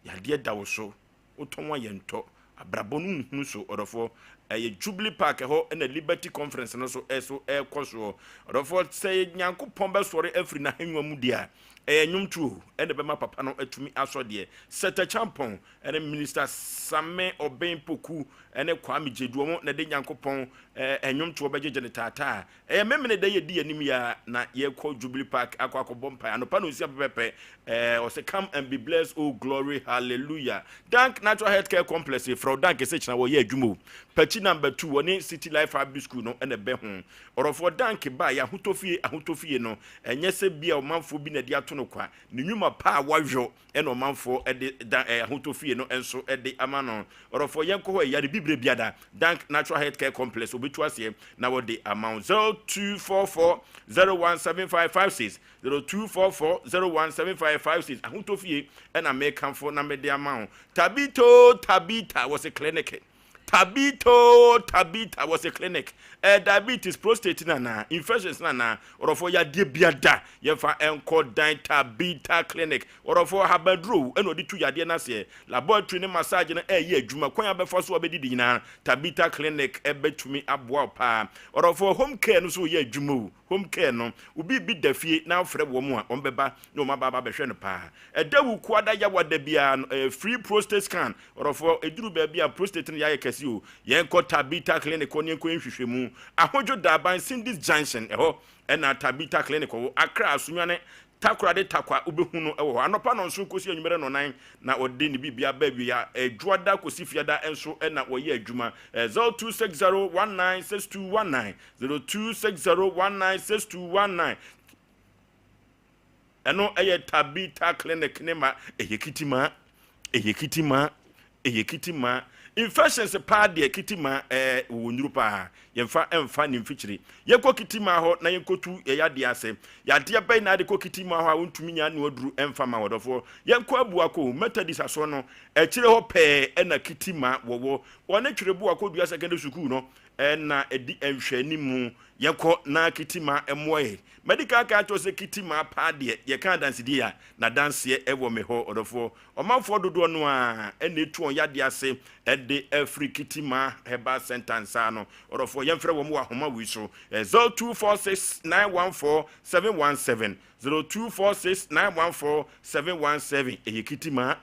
Yadeɛ da wo so. Wotɔn a yɛntɔ. Abrabɔ no nhunu so ɔdɔfoɔ. Ɛyɛ Jubilee Park ɛhɔ na Liberty Conference no so ɛso ɛrekɔ soɔ. Ɔdɔfoɔ sɛ Nyankopɔn bɛsɔre afiri n'ahennwa mu deɛ a, ɛyɛ nnwomtoɔ ɛna ɛbɛma papa no atumi asɔ deɛ. Seth Acheampong ɛne Minister Same Obeng Poku ɛne Kwame Gyedu wɔn na ɛde Nyankopɔn ɛɛ nnwomtoɔ bɛgyegye ne taataa. Ɛyɛ Memeneda yi a ɛdi yɛn anim yi ara na yɛrekɔ Jubilee Park akɔ akɔbɔ mpaeɛ anɔpa nnɔnsia pɛpɛpɛ. Ɛɛ, ɔsɛ come and be blessed, oh glory, hallelujah. Dank Natural Health Care Complex, frɛ wo Dank sɛ kyena wɔyɛ adwuma o. Pakyi number 2, wɔne City Life Arabic School no na ɛbɛ ho. Ɔrɔfoɔ Dank baa yɛ ahotɔ fie, ahotɔ fie no, ɛnyɛ sɛ bi a ɔmanfoɔ bi na ɛde ato no kwa. Ne nnwuma pa a wayɔ ɛna ɔmanfoɔ de dan ɛɛ ahotɔ fie no nso de ama no. Ɔdɔfoɔ yɛnkɔ hɔ ɛ, yare bibire biada, Dank Natural Health Care Complex, wɔbɛtu aseɛ na wɔde ama wo. 0244 017556, 0244 017556, ahotɔ fie ɛna mekamfo na mede ama wo. Tabito Tabita wɔse clinic. Tabito Tabita wɔse clinic. Eh, diabetes, prostate na na, infections na na, ɔdɔfoɔ yadeɛ biada, yɛmfa nkɔ dan Tabita clinic. Ɔdɔfoɔ habaduro ɛna ɔde tu yadeɛ no aseɛ. Laboratory ne massage no ɛyɛ adwuma, kwan a bɛfa so a bɛdidi nyinaa, Tabita clinic ɛbɛtumi aboa wo paa. Ɔdɔfoɔ home care no nso yɛ adwuma o, home care no, obi bi da fie na wofrɛ wɔn a, wɔn bɛba na wɔn aba aba abɛhwɛ no paa. Ɛda Wukuada Yawada biara no, ɛyɛ free prostate scan. Ɔdɔfoɔ, ɛduru baabi a prostate no yɛ ayɛ kɛse o, yɛnkɔ Tabitha Clinic hɔ na yɛnkɔyɛ nhwehwɛmu. Ahodwo Daban, Cindy's Junction, ɛhɔ na Tabitha Clinic wɔ. Accra, Sunyani, Takoradi, Tarkwa, wobɛhu no wɔ hɔ. Anɔpa nnɔnson kɔsi anwummerɛ nnɔnnan na wɔde ne biribiara ba awiei a, Dwoada kɔsi Fiada nso na wɔyɛ adwuma. 0260 196219, 0260 196219. Ɛno yɛ Tabitha Clinic ne ma ɛyɛ kitimaa, ɛyɛ kitimaa, ɛyɛ kitimaa. Infections paa deɛ kitimaa ɛɛ wɔ nnuru paa. Yɛmfa ɛmfa ne mfikyiri. Yɛnkɔ kitimaa hɔ na yɛnkɔtu yɛ yadeɛ ase. Yadeɛ bɛn na ade kɔ kitimaa hɔ a wontumi nya ano aduru ɛmfa ma wɔdɔfoɔ. Yɛnkɔ Abuako, Methodist asɔre no akyire hɔ pɛɛ ɛna kitimaa wɔwɔ. Wɔne Twerɛboɔ akɔdua secondary sukuu no ɛna ɛdi nhwɛanimu. Yɛnkɔ na kitimaa mmoa yɛn. Madi kan aka akyerɛ wo sɛ Kitimaa paa deɛ, yɛka adansedie a, n'adanseɛ wɔ me hɔ, ɔdɔfoɔ. Ɔmanfoɔ dodoɔ no ara na ɛtu wɔn yadeɛ ase de afiri Kitimaa Herbal Centre nsa ano. Ɔdɔfoɔ, yɛmfrɛ wɔn wɔ ahoma wei so, 0246 914 717, 0246 914 717. Ɛyɛ Kitimaa.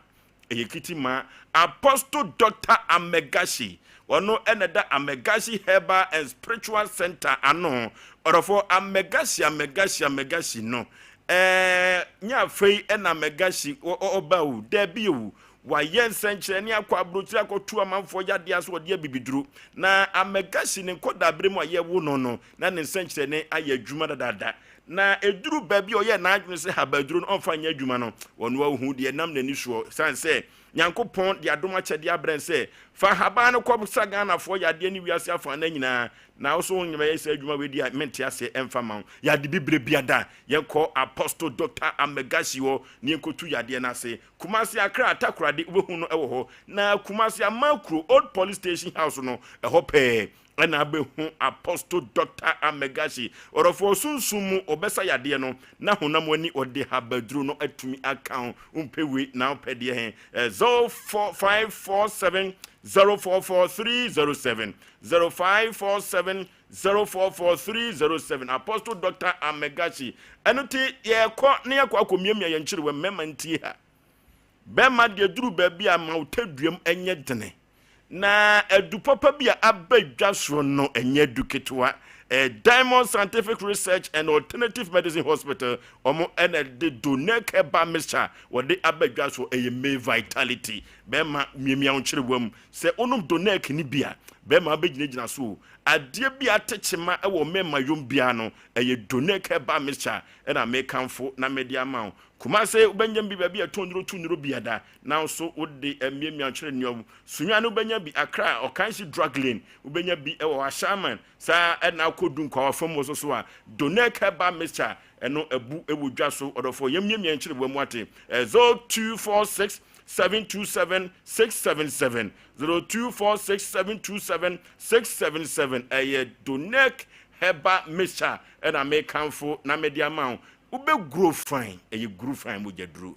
Ɛyɛ Kiti ma Apostle Doctor Amegashi. Ɔno na ɛda Amegashi Herbal and Spiritual Center ano. Ɔdɔfoɔ, Amegashi, Amegashi, Amegashi no, ɛɛ, nyɛ afei na Amegashi ɔba o, daabi o. Wayɛ nsɛnkyerɛnne akɔ aburokyire akɔtu amanfoɔ yadeɛ ase ɔde abibiduro. Na Amegasi ne nkɔdaabere mu a yɛwo no no, na ne nsɛnkyerɛnne ayɛ adwuma dadaada. Na ɛduru baabi a ɔyɛɛ n'adwene sɛ habaduro no ɔmfa nyɛ adwuma no, ɔno ara ɔhuu deɛ ɛnam n'ani soɔ. Ɛsiane sɛ Nyankopɔn de adom akyɛdeɛ abrɛ no sɛ, fa haban no kɔ sa Ghanafoɔ yadeɛ ne wiase afanan nyinaa, na wo so wonyɛ saa adwuma wei deɛ a, mente aseɛ ɛmfa mma wo. Yade bibire biada, yɛnkɔ Apostle Doctor Amegasi hɔ na yɛnkɔtu yadeɛ no ase. Kumasi, Accra, Takoradi, wobɛhu no wɔ hɔ. Na Kumasi, Amakuro, Old Police Station House no, ɛhɔ pɛɛ ɛna abɛhu Apostle Doctor Amegashi. Ɔdɔfoɔ, sunsum mu ɔbɛsa yadeɛ no, na honam ani ɔde habaduro no atumi aka ho. Wompɛ wei na wopɛ deɛ he? 0547 044 307, 0547 044307 Apostle Doctor Amegashi ɛno ti yɛkɔ na yɛkɔ akɔ miamia yɛn nkyerewa mmarima ntie ha bɛrima deɛ duru baabi a ma wo taduam ɛnyɛ dene na adu papa bi a aba dwa soɔ no ɛnyɛ adu ketewa eh, Diamond Scientific Research and Alternative Medicine Hospital wɔn ɛna de Donec Herbal Mixture wɔde aba dwa soɔ ɛyɛ May Vitality bɛrima miamia wo nkyerewa mu Sɛ wonom Donec no bi a, bɛrima bɛgyinagyina so o. Adeɛ bi a ate kyema wɔ mmarima yom biara no, ɛyɛ Donec herbal mixture na mekamfo na mede ama wo. Kumase wobɛnya bi baabi a ɛtɔn nnuro tu nnuro biada, nanso wode amiamia nkyerɛ nea wo. Sunyani wobɛnya bi, Accra, Ɔkanhyi Drug Lane wobɛnya bi wɔ hɔ, Ashaiman, saa ara na wokɔdu Nkwawa fam hɔ nso so a, Donec herbal mixture ɛno abu wɔ dwa so. Ɔdɔfoɔ, yɛmmiamia nkyere wɔ mu ate. 0246 727 677 0246 727 677 ɛyɛ Donec herbal mixture ɛna mekamfo na mede ama wo. Wobɛguro fine, ɛyɛ guro fine mogya duro.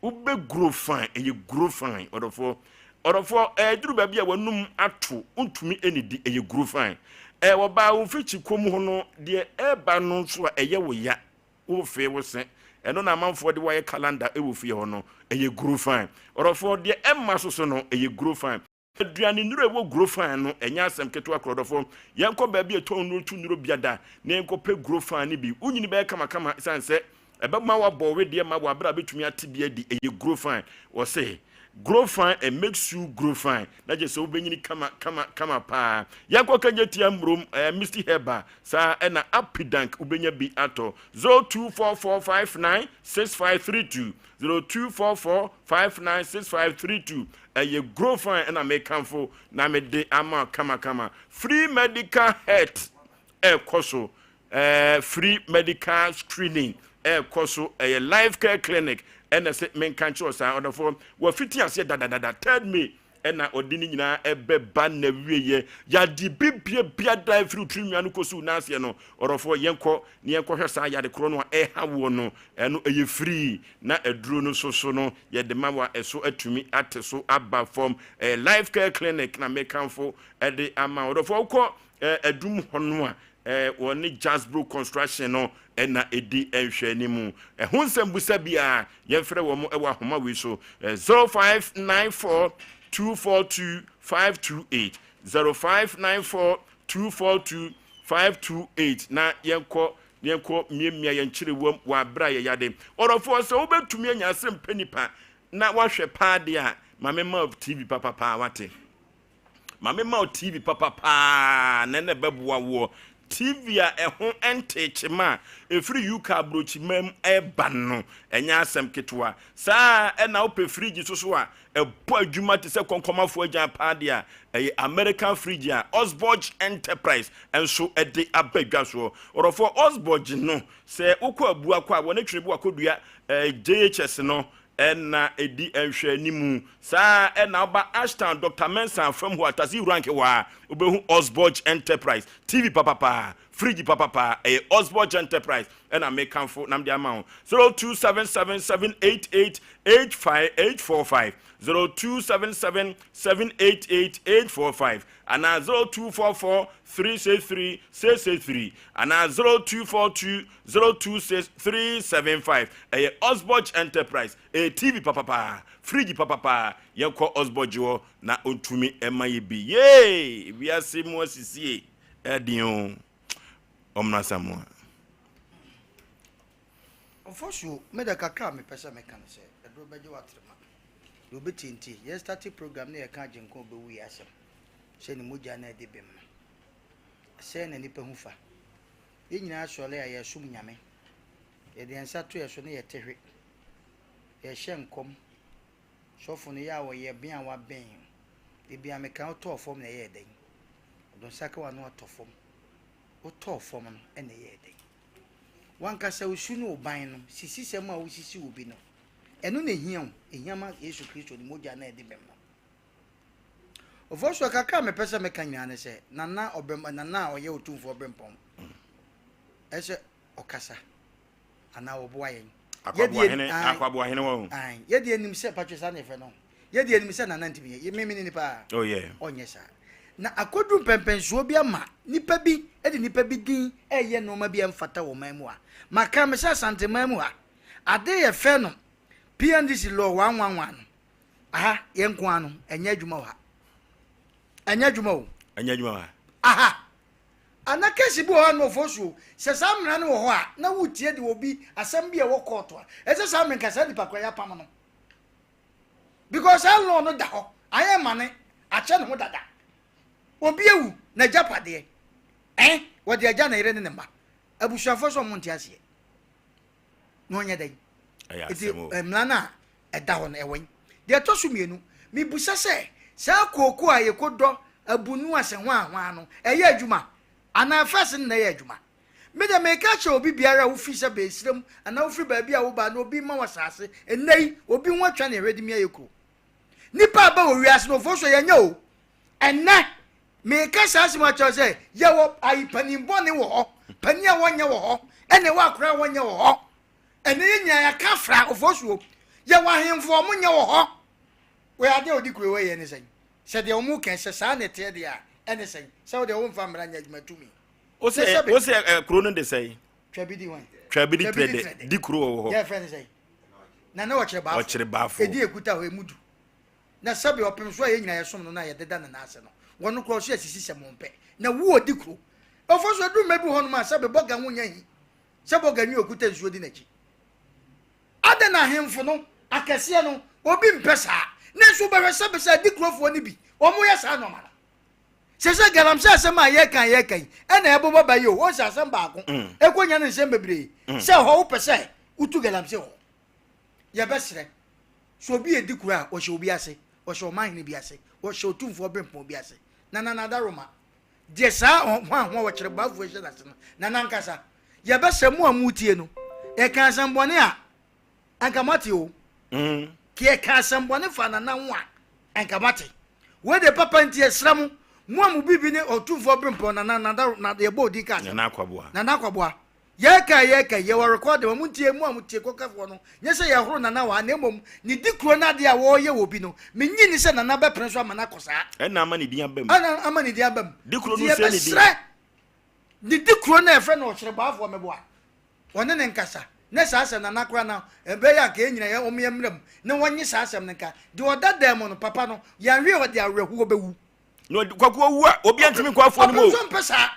Wobɛguro fine, ɛyɛ guro fine ɔdɔfoɔ. Ɔdɔfoɔ, ɛduru baabi a w'anum ato, wontumi nnidi, ɛyɛ guro fine. Ɛɛ wɔbaa wo mfikyi kɔm ho no, deɛ ɛreba no nso a ɛyɛ wo ya, wofee wo se, ɛno na amanfoɔ de wo ayɛ calendar wɔ fie hɔ no, ɛyɛ guro fine. Ɔdɔfoɔ, deɛ ɛmma so so no, ɛyɛ guro fine. Aduane nnuro a ɛwɔ Guro-Fan no, ɛnyɛ asɛm ketewa korɔ dɔfo. Yɛnkɔ baabi a ɛtɔn nnuro tu nnuro bia da na yɛnkɔpɛ Guro-Fan no bi. Wo nyini bɛyɛ kamakama ɛsiane sɛ ɛbɛma woabɔ wo wedeɛ ma wɔ aberɛ a wobɛtumi ate bi adi. Ɛyɛ Guro-Fan. Wɔse, Grow fine and makes you grow fine. Na kyerɛ sɛ wobɛnyini kama kama kama paa. Yɛnkɔ Kagye Tia Mmrom, ɛɛ Misty Herbal, saa ɛna Apidank wobɛnya bi atɔ. 0244596532, 0244596532. Ɛyɛ grow fine ɛna mekamfo na mede ama kamakama. Free medical health ɛkɔ so. Ɛɛ free medical screening ɛkɔ so. Ɛyɛ life care clinic ɛna sɛ menka nkyerɛ saa ɔdɔfoɔ wafiti aseɛ dadadada third May ɛna ɔde ne nyinaa ɛbɛba na wieɛ yade bibie biada ɛfiri tiri nwia no kɔsi wo n'aseɛ no ɔdɔfoɔ yɛnkɔ ne yɛnkɔhwɛ saa yade korɔ no a ɛha woɔ no ɛno ɛyɛ free Na aduro no nso so no yɛde ma wo a ɛso atumi ate so aba fam. Ɛyɛ Life Care Clinic na mekamfo de ama wo. Ɔdɔfoɔ wokɔ adum hɔ no a wɔne Jasbro Construction no na ɛdi nhwɛanimu. Ɛho nsɛmbusa biara yɛmfrɛ wɔn wɔ ahoma wei so 0594 242 528 0594 242 528 na yɛnkɔ na yɛnkɔ mmiamia yɛn kyerewam wɔ abere a yɛyɛ ade. Ɔdɔfoɔ, sɛ wobɛtumi anya asɛm pɛ nipa na wahwɛ paa deɛ a, ma me ma TV papa paa wate. Ma me ma TV papa paa na ɛna ɛbɛboa woɔ. TV a ɛho nte kyema a ɛfiri UK aburokyima mu ɛba no, ɛnyɛ asɛm ketewa. Saa ɛna wopɛ fridge so so a ɛbɔ adwuma te sɛ kɔnkɔnmafoɔ agyan paa deɛ a, ɛyɛ American fridge a Osborge Enterprise nso de aba dwa soɔ. Ɔdɔfoɔ, Osborge no, sɛ wokɔ Abuakɔ a, wɔne Twene Boakɔdua eh, JHS no ɛna ɛdi nhwɛanimu. Saa ɛna woba Ashtown, Dr. Mensah fam hɔ a, Taxi Rank hɔ a, wobɛhu Osborge Enterprise. TV papapaa, fridge papapaa, ɛyɛ Osborge Enterprise ɛna mekamfo na mede ama wo. 027778885845, 0277788845 anaa 0244363663 anaa 0242026375. Ɛyɛ Osborge Enterprise. Ɛyɛ TV papapaa, fridge papapaa. Yɛnkɔ Osborge hɔ na ɔntumi ɛma yɛ bi. Yee! Wiase mu asisie ɛden o. Ɔmmra Samoa. Ofosuo, me deɛ kakra a mepɛ sɛ meka ne sɛ, ɛduro bɛgye w'atrema. Deɛ obetie ntie. Yɛn starte program no yɛka Agyenkwa a ɔbɛwuiɛ asɛm, sɛ ne mogya no a ɛdi bem no. Sɛn na nnipa hu fa? Yɛn nyinaa sɔre a yɛresom Nyame. Yɛde yɛn nsa to yɛn so na yɛte hwe. Yɛhyɛ nkɔm. Sɔfo no yɛ a ɔyɛ ben a waben. Da biara meka wotɔɔ fam na ɛyɛɛ dɛn? Ɔde nsa ka w'ano atɔ fam. Wotɔɔ fam no na ɛyɛɛ dɛn? W'ankasa wo su ne wo ban no, sisisɛm a wosisi obi no, ɛno na ehia o. Ehia ma Yesu Kristo ne mogya no a ɛde bem no. Ofosuo, kakra a mepɛ sɛ meka nyinaa ne sɛ, Nana ɔbrɛm, Nana a ɔyɛ Otumfoɔ Brempɔn, ɛsɛ ɔkasa anaa ɔboa yɛn. Akwaboahene, Akwaboahene wɔ ho. Ayi, yɛ deɛ nim sɛ patro saa na yɛfrɛ no. Yɛ deɛ nim sɛ Nana ntumi yɛ, me ne nipa a. Oh yeah. Ɔnyɛ saa. Na akodu mpɛmpɛnsoɔ bi ama nipa bi de nipa bi din ɛyɛ nneɛma bi a ɛmfata wɔ man mu ha. Maka me sɛ Asanteman mu ha, ade yɛfrɛ no PNDC law 111 no, Aha, yɛn nko ara no, ɛnyɛ adwuma wɔ ha. Ɛnyɛ adwuma o. Ɛnyɛ adwuma wɔ ha. Aha. Ana kɛse bi wɔ hɔ a na ɔfɔ so sɛ saa mmara no wɔ hɔ a na wotie de obi asɛm bi a ɛwɔ kɔɔto a ɛsɛ saa mmara nka saa nipa kora yɛapam no because saa law no da hɔ ayɛ ma ne akyɛ ne ho dada obi awu na agyapadeɛ ɛn wɔde agya ne yere ne ne mma abusuafoɔ sɛ ɔmo nte aseɛ na ɔnyɛ dɛn nti eh, mmara no a ɛda hɔ no ɛwɛn deɛ ɛtɔ so mmienu mebusa sɛ saa kooko a yɛkɔdɔ abunu ase hwaahwaa no ɛyɛ adwuma anaa fɛs no na ɛyɛ adwuma me deɛ meka kyerɛ obi biara a wofi sɛ bɛɛsirem anaa wofiri baabi a woba na obi ma wɔ asase ɛnnɛ yi obi ho atwa ne ɛhwɛ de mi ayɛ kuro nipa aba wɔ wiase no ofo so yɛnyɛ o ɛnnɛ Meka saa asɛm akyerɛ sɛ yɛwɔ ayi panin bɔne wɔ hɔ, panin a wɔnyɛ wɔ hɔ, ɛna ɛwɔ akora a wɔnyɛ wɔ hɔ. Ɛnɛ yɛ nyinaa yɛaka afra ofosuo. Yɛwɔ ahemfo a wɔnyɛ wɔ hɔ. Wɔyɛ adeɛ a ɔdi kuro wɔ yɛ ne sɛn? Sɛ deɛ wɔn kɛn sɛ saa na ɛteɛ deɛ a ɛne sɛn? Sɛ wo deɛ wɔmfa mmara nyɛ adwuma tumi. Wose wose ɛ kuro no de sɛn? Twa bi di hwan? Twa bi di trɛ de di kuro wɔ hɔ. Yɛ fɛn ne sɛn? Nana ɔkyerɛ baafo. Ɔkyerɛ baafo. Edi ekuta hɔ emu du. Na sɛbe ɔpem so a yɛn nyinaa yɛsom no no a yɛdeda ne nan ase no, wɔn koraa ɔso asisi sɛ mompɛ, na wu ɔdi kuro. Ɔfo so aduru mmerɛ bi wɔ hɔnom a sɛbe bɔga ho nyɛ hi sɛ bɔga nwi a ɔkuta nsuo di n'akyi. Adɛn na ahemfo no, akɛseɛ no, obi mpɛ saa? Nanso wobɛhwɛ sɛbe sɛ adikurofoɔ no bi, wɔyɛ saa nnoɔma no. Sɛ sɛ galamsey asɛm a yɛka yɛka yi ɛna ɛbobɔ ba yi o, wɔn sɛ asɛm baako ɛkɔnya no nsɛm bebree sɛ hɔ wopɛ sɛ wotu galamsey hɔ. Yɛbɛsrɛ Sɛ obi redi kuro a, ɔhyɛ obi ase, ɔhyɛ ɔmanhene bi ase, ɔhyɛ otumfoɔ berempɔn bi ase. Na Nana Adaroma deɛ saa ɔhwanhwa ɔkyerɛbaafoɔ hyɛ n'ase no, Nana ankasa, yɛbɛsrɛ mo a moretie no, yɛka asɛmbɔne a, anka moate o. Mm. Ka yɛka asɛmbɔne fa Nana ho a, anka moate. Wei deɛ papa nti yɛsrɛ mo, mo a mo biribi ne otumfoɔ berempɔn Nana Nana yɛbɔ odin ka asɛm. Nana Akwaboa. Nana Akwaboa. Yɛreka yɛreka yi, yɛwɔ rekɔɔde ma montie, mo a motie kɔkɛfoɔ no, nyɛ sɛ yɛhoro Nana wɔ ha, na mmom ne di kuro no adeɛ a wɔreyɛ wɔ bi no, mennye nni sɛ Nana bɛpene so ama no akɔ saa. Ɛna ama ne din aba mu. Ɛna ama ne din aba mu. Di kuro Nti no sɛ ne din. yɛbɛsrɛ ne di kuro no a yɛfrɛ no Ɔkyerɛbaafoɔ Meboa, ɔne ne nkasa, ne saa asɛm Nana koraa na ɛbɛyɛ anka yɛn nyinaa yɛ wɔn yɛmmra mu na wɔnye saa asɛm no nka. Deɛ ɔda dan mu no, papa no, yɛanhwɛ a ɔde awerɛhoɔ bɛwu. Na ɔde kwaku owu a obi antumi nkɔ afuo no mu o. Ɔpem so mpɛ saa.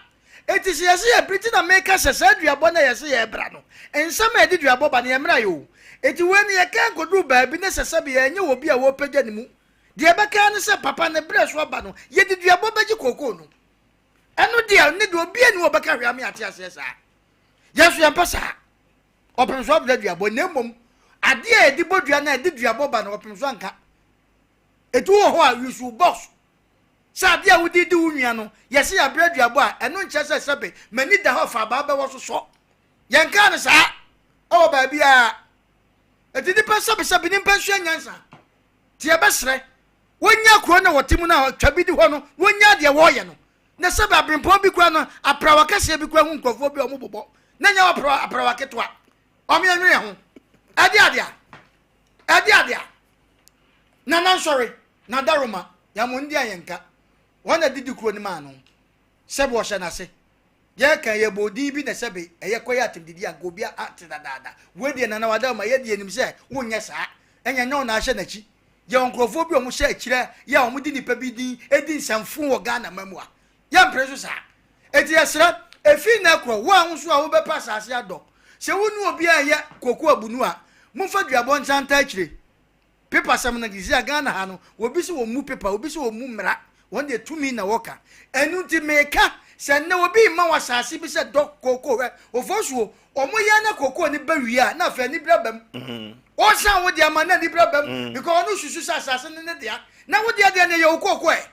Enti sɛ yɛse yɛ bere ti na meka sɛ saa duabɔ no a yɛse yɛrebra no, nsɛm a ɛde duabɔ ba no yɛmmra yɛ o. Enti wei no yɛka nkɔduru baabi ne sɛ sɛbe yɛanyɛ obi a wɔrepagya ne mu. Deɛ yɛbɛka ara ne sɛ papa ne berɛ so aba no yɛde duabɔ bɛgye kookoo no. Ɛno deɛ ne deɛ obiara nni hɔ a ɔbɛka hwee ama yɛate aseɛ saa. Yɛn nso yɛmpɛ saa. Ɔpem so abrɛ duabɔ na mmom adeɛ a yɛde bɔ dua no a ɛde duabɔ ba no ɔpem so anka. Edu wɔ hɔ a, use wo box. Sɛ adeɛ a wode di wo nua no, yɛse yɛabrɛ aduabɔ a, ɛno nkyerɛ sɛ sɛbe m'ani da hɔ fa abaa bɛwɔ so sɔ. Yɛnkaa no saa ɛwɔ baabiara. Enti nnipa sɛbesɛbe nnipa nsua nyansa. Nti yɛbɛsrɛ, wɔnya kuro no a wɔte mu no a twa bi di hɔ no, wɔnya deɛ wɔreyɛ no. Na sɛbe aberempɔn bi koraa no, aprawa kɛseɛ bi koraa hu nkurɔfoɔ bi a wɔbobɔ. Na nyɛ aprawa, aprawa ketewa. Wɔn yɛnwene ho. Ɛde adeɛ a, ɛde adeɛ a. Nana nsɔre na daroma yamondi a yɛnka wɔn na didi kuro no maa no sɛbe ɔhyɛ n'ase yɛka yɛbɔ odin bi na sɛbe ɛyɛ kɔyɛ atemdidi anka obi ate dadaada wei deɛ nana wadaroma yɛ deɛ nim sɛ wonyɛ saa ɛnyɛ nyɛ wo na ahyɛ n'akyi yɛwɔ nkurɔfoɔ bi a wɔhyɛ akyirɛ yɛ a wɔde nipa bi din di nsɛmfo wɔ Ghana ma mu a yɛmpere so saa eti yɛsrɛ efi nnɛ korɔ wo a wo nso a wobɛpɛ asase adɔ. Sɛ wo ne obi a ɛyɛ koko abunu a, momfa duabɔ nsan ntaa akyire. Paper sɛm no sisi a Ghana ha no, obi sɛ wɔmmu paper, obi sɛ wɔmmu mmara, wɔn deɛ tumi na wɔka. Ɛno nti meka sɛ nnɛ obi mma wo asase bi sɛ dɔ kooko hwɛ, Ofosuo, wɔn yɛ na kooko no ba wie a na afei anibere aba mu. Mm-hmm. Ɔsan wo deɛ ama na anibere aba mu mm. because ɔno susu sɛ asase no ne dea na wo deɛ deɛ no yɛ wo kooko ɛ.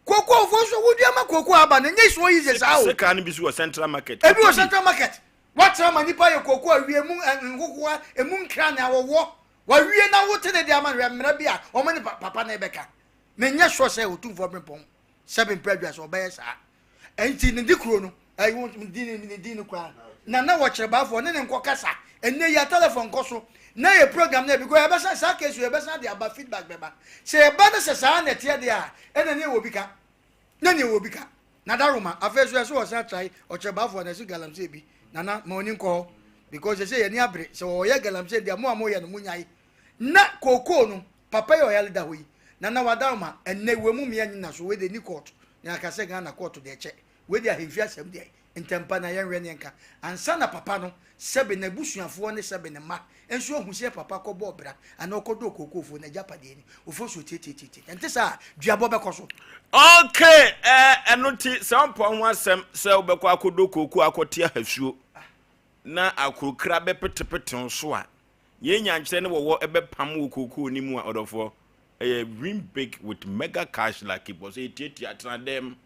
Kooko Ofosuo wodua ma kooko aba no nyɛ so easy saa o. Sekaa no bi so wɔ central market. Ebi wɔ central market. Watra ma nipa yɛ kooko awie emu nkokoa emu nkra na awɔwɔ. Wawie na wote ne de ama no hwɛ mmara bi a wɔn ne papa no rebɛka. Menyɛ sure sɛ Otumfoɔ Brempɔn sɛbe mpɛ adwa sɛ ɔbɛyɛ saa. Ɛnti ne de kuro no, ɛyi wɔn ne din ne din no koraa. Na na wɔkyerɛ baafoɔ ne ne nkɔ kasa. Ɛnɛ yi a telephone kɔ so na yɛ program na because yɛbɛsan saa case yɛbɛsan de aba feedback bɛba. Sɛ yɛba no sɛ saa na ɛteɛ deɛ a ɛna ne ɛwɔ bi ka. Na ne ɛwɔ bi ka. Na daroma afei so ɛsɛ ɔsan trae ɔkyerɛbaafoɔ na ɛsɛ galamsey bi nana ma ɔni nkɔ hɔ because ɛsɛ yɛni abere sɛ ɔyɛ galamsey deɛ mo a moyɛ no monyae na kookoo no papa yi ɔyale da hɔ yi nana wadaroma ɛnɛ wɔ mu mmea nyina so wei de ni court na aka sɛ Ghana court deɛ kyɛ wei de ahemfi asɛm deɛ ntɛmpa na yɛnhwɛ ne yɛnka ansa na papa no sɛbe n'abusuafoɔ ne sɛbe ne mma nso ahu sɛ papa kɔbɔɔ bra anaa ɔkɔdɔɔ kookoofoɔ no agyapadeɛ ni. Ofosuo tiatiatiatia. Ɛnte saa a, duabɔ bɛkɔ so. Ok, eh, ɛno nti sɛ wompɛ ho asɛm sɛ wobɛkɔ akɔdɔ kookoo akɔte ahasuo na akorokra bɛpetepete wo so a, yɛn nyankyerɛ ne wɔwɔ ɛbɛpam wɔ kookoo no mu a, ɔdɔfoɔ, ɛyɛ win big with mega cash lucky bɔ sɛ ɛtiatia tena dɛm.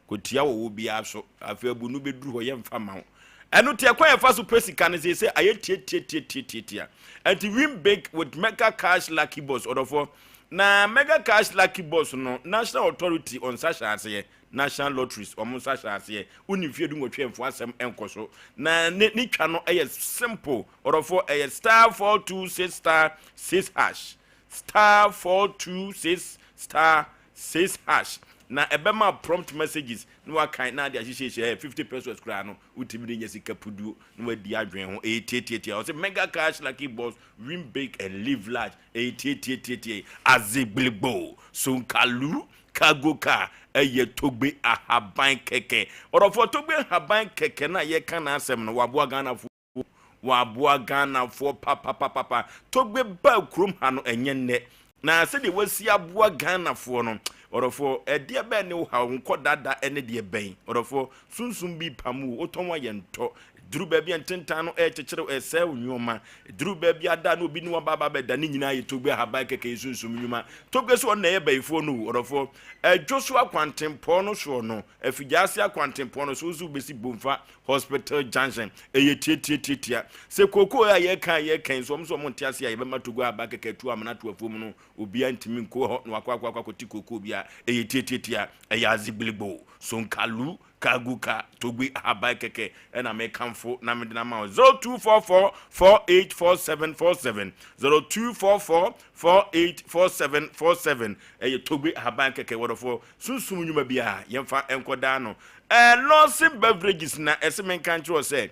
Kɔtua wɔ wo biara so. Afei abu no bɛduru hɔ yɛmfa ma wo. Ɛno nti ɛkwan yɛfa so pɛ sika no seesei ayɛ tiatiatiatiatia. Ɛnti win big with mega cash lucky boss ɔdɔfoɔ. Na mega cash lucky boss no National Authority wɔn nsa hyɛ aseɛ. National Lotteries wɔn nsa hyɛ aseɛ. Wonni mfeɛ du nwɔtwe mfo asɛm nkɔ so. Na ne ne twa no ɛyɛ simple ɔdɔfoɔ ɛyɛ star 426 star 6 hash star 426 star 6 hash na ɛbɛma prompt messages na wakan na ade ahyehyɛhyɛ ɛ 50 pesos koraa no wotumi de nya sika puduo na wadi adwene ho ɛyɛ tiatiatia ɔsɛ mega cash lucky boss win big and live large ɛyɛ tiatiatiatia azegbelegbo sonkalu cargo car ɛyɛ togbe ahaban kɛkɛ ɔdɔfoɔ togbe ahaban kɛkɛ na yɛka n'asɛm no waboa Ghanafoɔ Wɔaboa Ghanafoɔ papapapapa. Togbe baa kurom ha no ɛnyɛ nnɛ. Na sɛdeɛ wasi aboa Ghanafoɔ no, ɔdɔfoɔ, ɛdeɛ bɛn ne wo haw? Nkɔ dada ne deɛ bɛn? Ɔdɔfoɔ, sunsum bi pam wo, wotɔn a yɛntɔ. Duru baabi a ntentan no ɛrekyekyere wo, ɛresɛe wo nneɛma. Duru baabi a da na obi ne wo aba aba abɛda, ne nyinaa yɛ Togbe ahaban kɛkɛ yɛ sunsum nnwuma. Togbe so ɔno na ɛyɛ bayifoɔ no o, ɔdɔfoɔ. Ɛdwo so akwantempɔn no soɔ no, Afigyaase akwantempɔn no so, wo nso wobɛsi Bomfa Hospital junction ɛyɛ tiatiatiatia sɛ kookoo a yɛka a yɛka yi nso wɔn nso wɔn nte ase a yɛbɛma Togo aba kɛkɛ atu amena ato afuom no obiara ntumi nkɔ hɔ na wakɔ akɔ akɔ akɔte kookoo bi a ɛyɛ tiatiatia ɛyɛ azigbiligbo sonkalu kaguka togbe ahaban kɛkɛ ɛna mekamfo na mede no ama wo 0244 484747 0244 484747 ɛyɛ togbe ahaban kɛkɛ wɔdɔfoɔ sunsum nnwuma biara yɛmfa nkɔdaa no Ɛɛ Lawson Beverages na ɛse menka nkyerɛ wo sɛ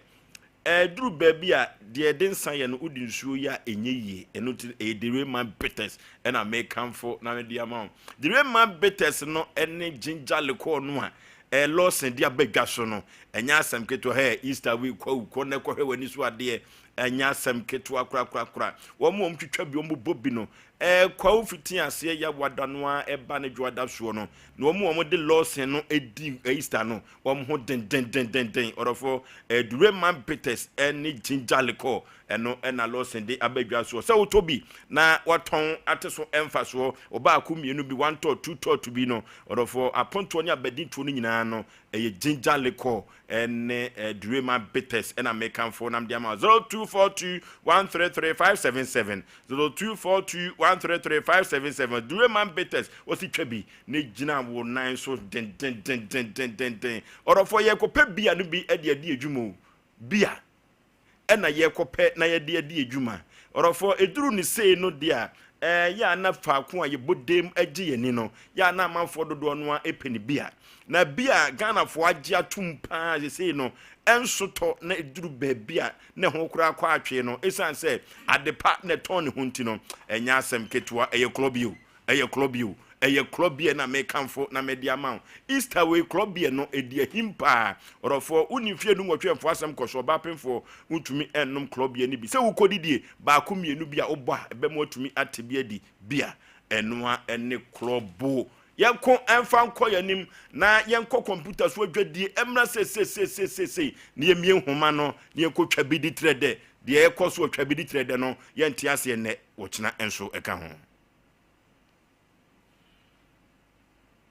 ɛduru baabi a deɛ ɛde nsa yɛ no wode nsuo yɛ a ɛnyɛ yie ɛno nti ɛyɛ The Rayman Bitters ɛna mekamfo na mede ama wo The Rayman Bitters no ɛne ginger liqueur no a ɛɛ Lawson de aba dwa so no ɛnyɛ asɛm ketewa hɛ Easter week kɔ kɔ na kɔhwɛ w'ani so adeɛ ɛnyɛ asɛm ketewa korakorakora wɔn a wɔtwitwa bi wɔn bobɔ bi no Ɛɛ kwawu fiti aseɛ Yawada no ara ɛba ne dwoada soɔ no, na wɔn a wɔde Lawson no di Easter no, wɔn ho dendendendenden. Ɔdɔfoɔ, ɛɛ Dureman Bitters ne Ginger Liqueur, ɛno na Lawson de aba dwa soɔ. Sɛ wotɔ bi na watɔn ate so mfasoɔ, ɔbaako mmienu bi, one tot, two tot bi no, ɔdɔfoɔ, apontoɔ ne abadintoɔ no nyinaa no, ɛyɛ Ginger Liqueur ne Dureman Bitters na mekamfo na mede ama wo. 0242 133 577. 0242 133 577 Dureman Bitters wɔsi twa bi na gyina wo nan so dendendendendenden. Ɔdɔfoɔ yɛkɔpɛ bia no bi de adi adwuma o. Bia ɛna yɛkɔpɛ na yɛde adi adwuma. Ɔdɔfoɔ ɛduru ne sei no deɛ a ɛyɛ a na faako a yɛbɔ dam gye yɛn ani no yɛ a na amanfoɔ dodoɔ no ara pɛ ne bia. Na bia Ghanafoɔ agye atom paa sesei no ɛnso tɔ na ɛduru baabi a ne ho koraa kɔ atwee no, esiane sɛ ade pa na ɛtɔn ne ho nti no, ɛnyɛ asɛm ketewa. Ɛyɛ korɔ bio, ɛyɛ korɔ bio, Ɛyɛ club beer na mekamfo na mede ama wo. Easter wei club beer no ɛdi ahim paa. Ɔdɔfoɔ, wonni mfeɛ du nwɔtwe ɛmfo asɛm kɔ so, ɔbaa pemfoɔ wontumi nnom club beer no bi. Sɛ wokɔdidie baako mmienu bi a wobɔ a ɛbɛma woatumi ate bi adi. Beer, ɛnoa ne club. Yɛnko mfa nkɔ yɛn anim na yɛnkɔ kɔmputa so adwadie mmra seiseiseisei na yɛmmie nhoma no na yɛnkɔtwa bi di trɛ dɛ. Deɛ ɛkɔ so wɔ twa bi di trɛ dɛ no yɛnte aseɛ nnɛ, ɔkyena nso ɛka ho.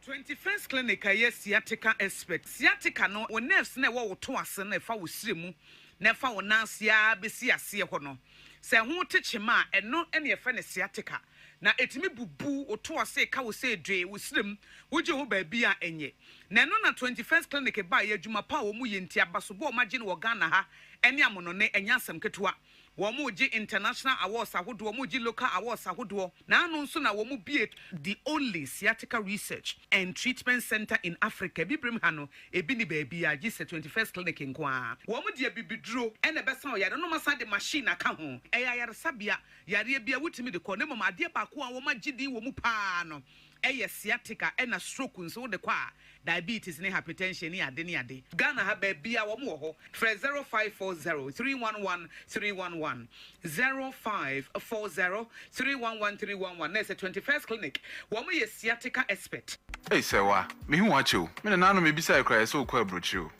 21st Clinic a ɛyɛ sciatica expert. Sciatica no, wo nerves no a ɛwɔ wo to ase no a ɛfa wo srɛ mu na ɛfa wo nan ase ara bɛsi aseɛ hɔ no, sɛ ɛho te kyema a, ɛno na yɛfrɛ no sciatica. Na ɛtumi bubu wo to ase, ɛka wo sɛ dwee, wo srɛ mu, wogye ho baabi a ɛnyɛ. Na ɛno na 21st Clinic baeɛ, adwuma pa a wɔyɛ nti, abasobɔ a wɔagye no wɔ Ghana ha ne amonɔne, ɛnyɛ asɛm ketewa. Wɔregye international awards ahodoɔ, wɔregye local awards ahodoɔ. Naano nso na wɔbue the only sciatica research and treatment centre in Africa. Abibirem ha no, ebi nni baabiara gye sɛ 21st Clinic nko ara. Wɔde abibiduro na ɛbɛsa wo yareɛ na wɔasan de machine aka ho. Ɛyɛ ayaresabea, yareɛ biara wotumi de kɔ na mmom adeɛ baako a wɔagye din wɔ mu pa ara no yɛ sciatica ɛna stroke nso wode kɔ a diabetes ne hypertension ne ade ne ade. Ghana ha baabiaa wɔn wɔ hɔ frɛ 0540 311 311 0540 311 311 na ɛsɛ 21st clinic wɔn yɛ sciatica expert. Ei Sɛwa, mehu wo akyɛ o. Me nananom mebisae koraa yɛsɛ wokɔ aburokyire o.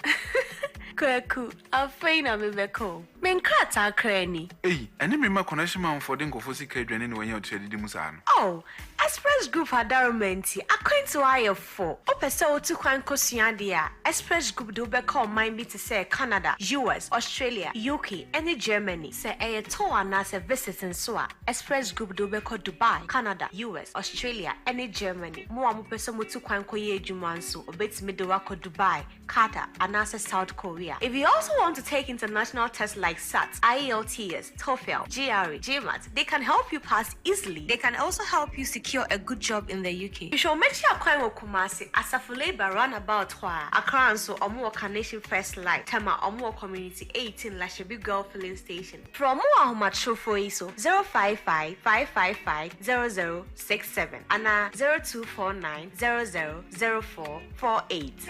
Kwaku, afei na mebɛkɔ o. Me nkrataa koraa ni. Ei, ɛne me mma connection manfoɔ de nkurɔfoɔ sika adwane na wanya ɔtiri adidi mu saa no. Oh, Express Group adaworoma nti, akwantuo ayɛ fo. Wopɛ sɛ wotu kwan kɔsua adeɛ a, Express Group de wo bɛkɔ ɔman bi te sɛ Canada, US, Australia, UK, ne Germany. Sɛ ɛyɛ tour anaasɛ visit nso a, Express Group de wo bɛkɔ Dubai, Canada, US, Australia, ne Germany. Mo a mopɛ sɛ motu kwan kɔyɛ adwuma nso, wɔbɛtumi de wo akɔ Dubai, Qatar, anaasɛ South Korea. If you also want to take international tests like SAT, IELTS, TOEFL, GRE, GMAT, they can help you pass easily. They can also help you secure a good job in the UK. Hwehwɛ wɔn akyi akwan wɔ Kumasi, Asafo Labour roundabout hɔ ara. Accra nso, wɔn wɔ Carnation First Light, Tema, wɔn wɔ Community 18 Lashibi Girl Filling Station. Frɛ wɔn wɔ ahomatrofoɔ yi so, 055 555 0067 anaa 0249 00 04 48.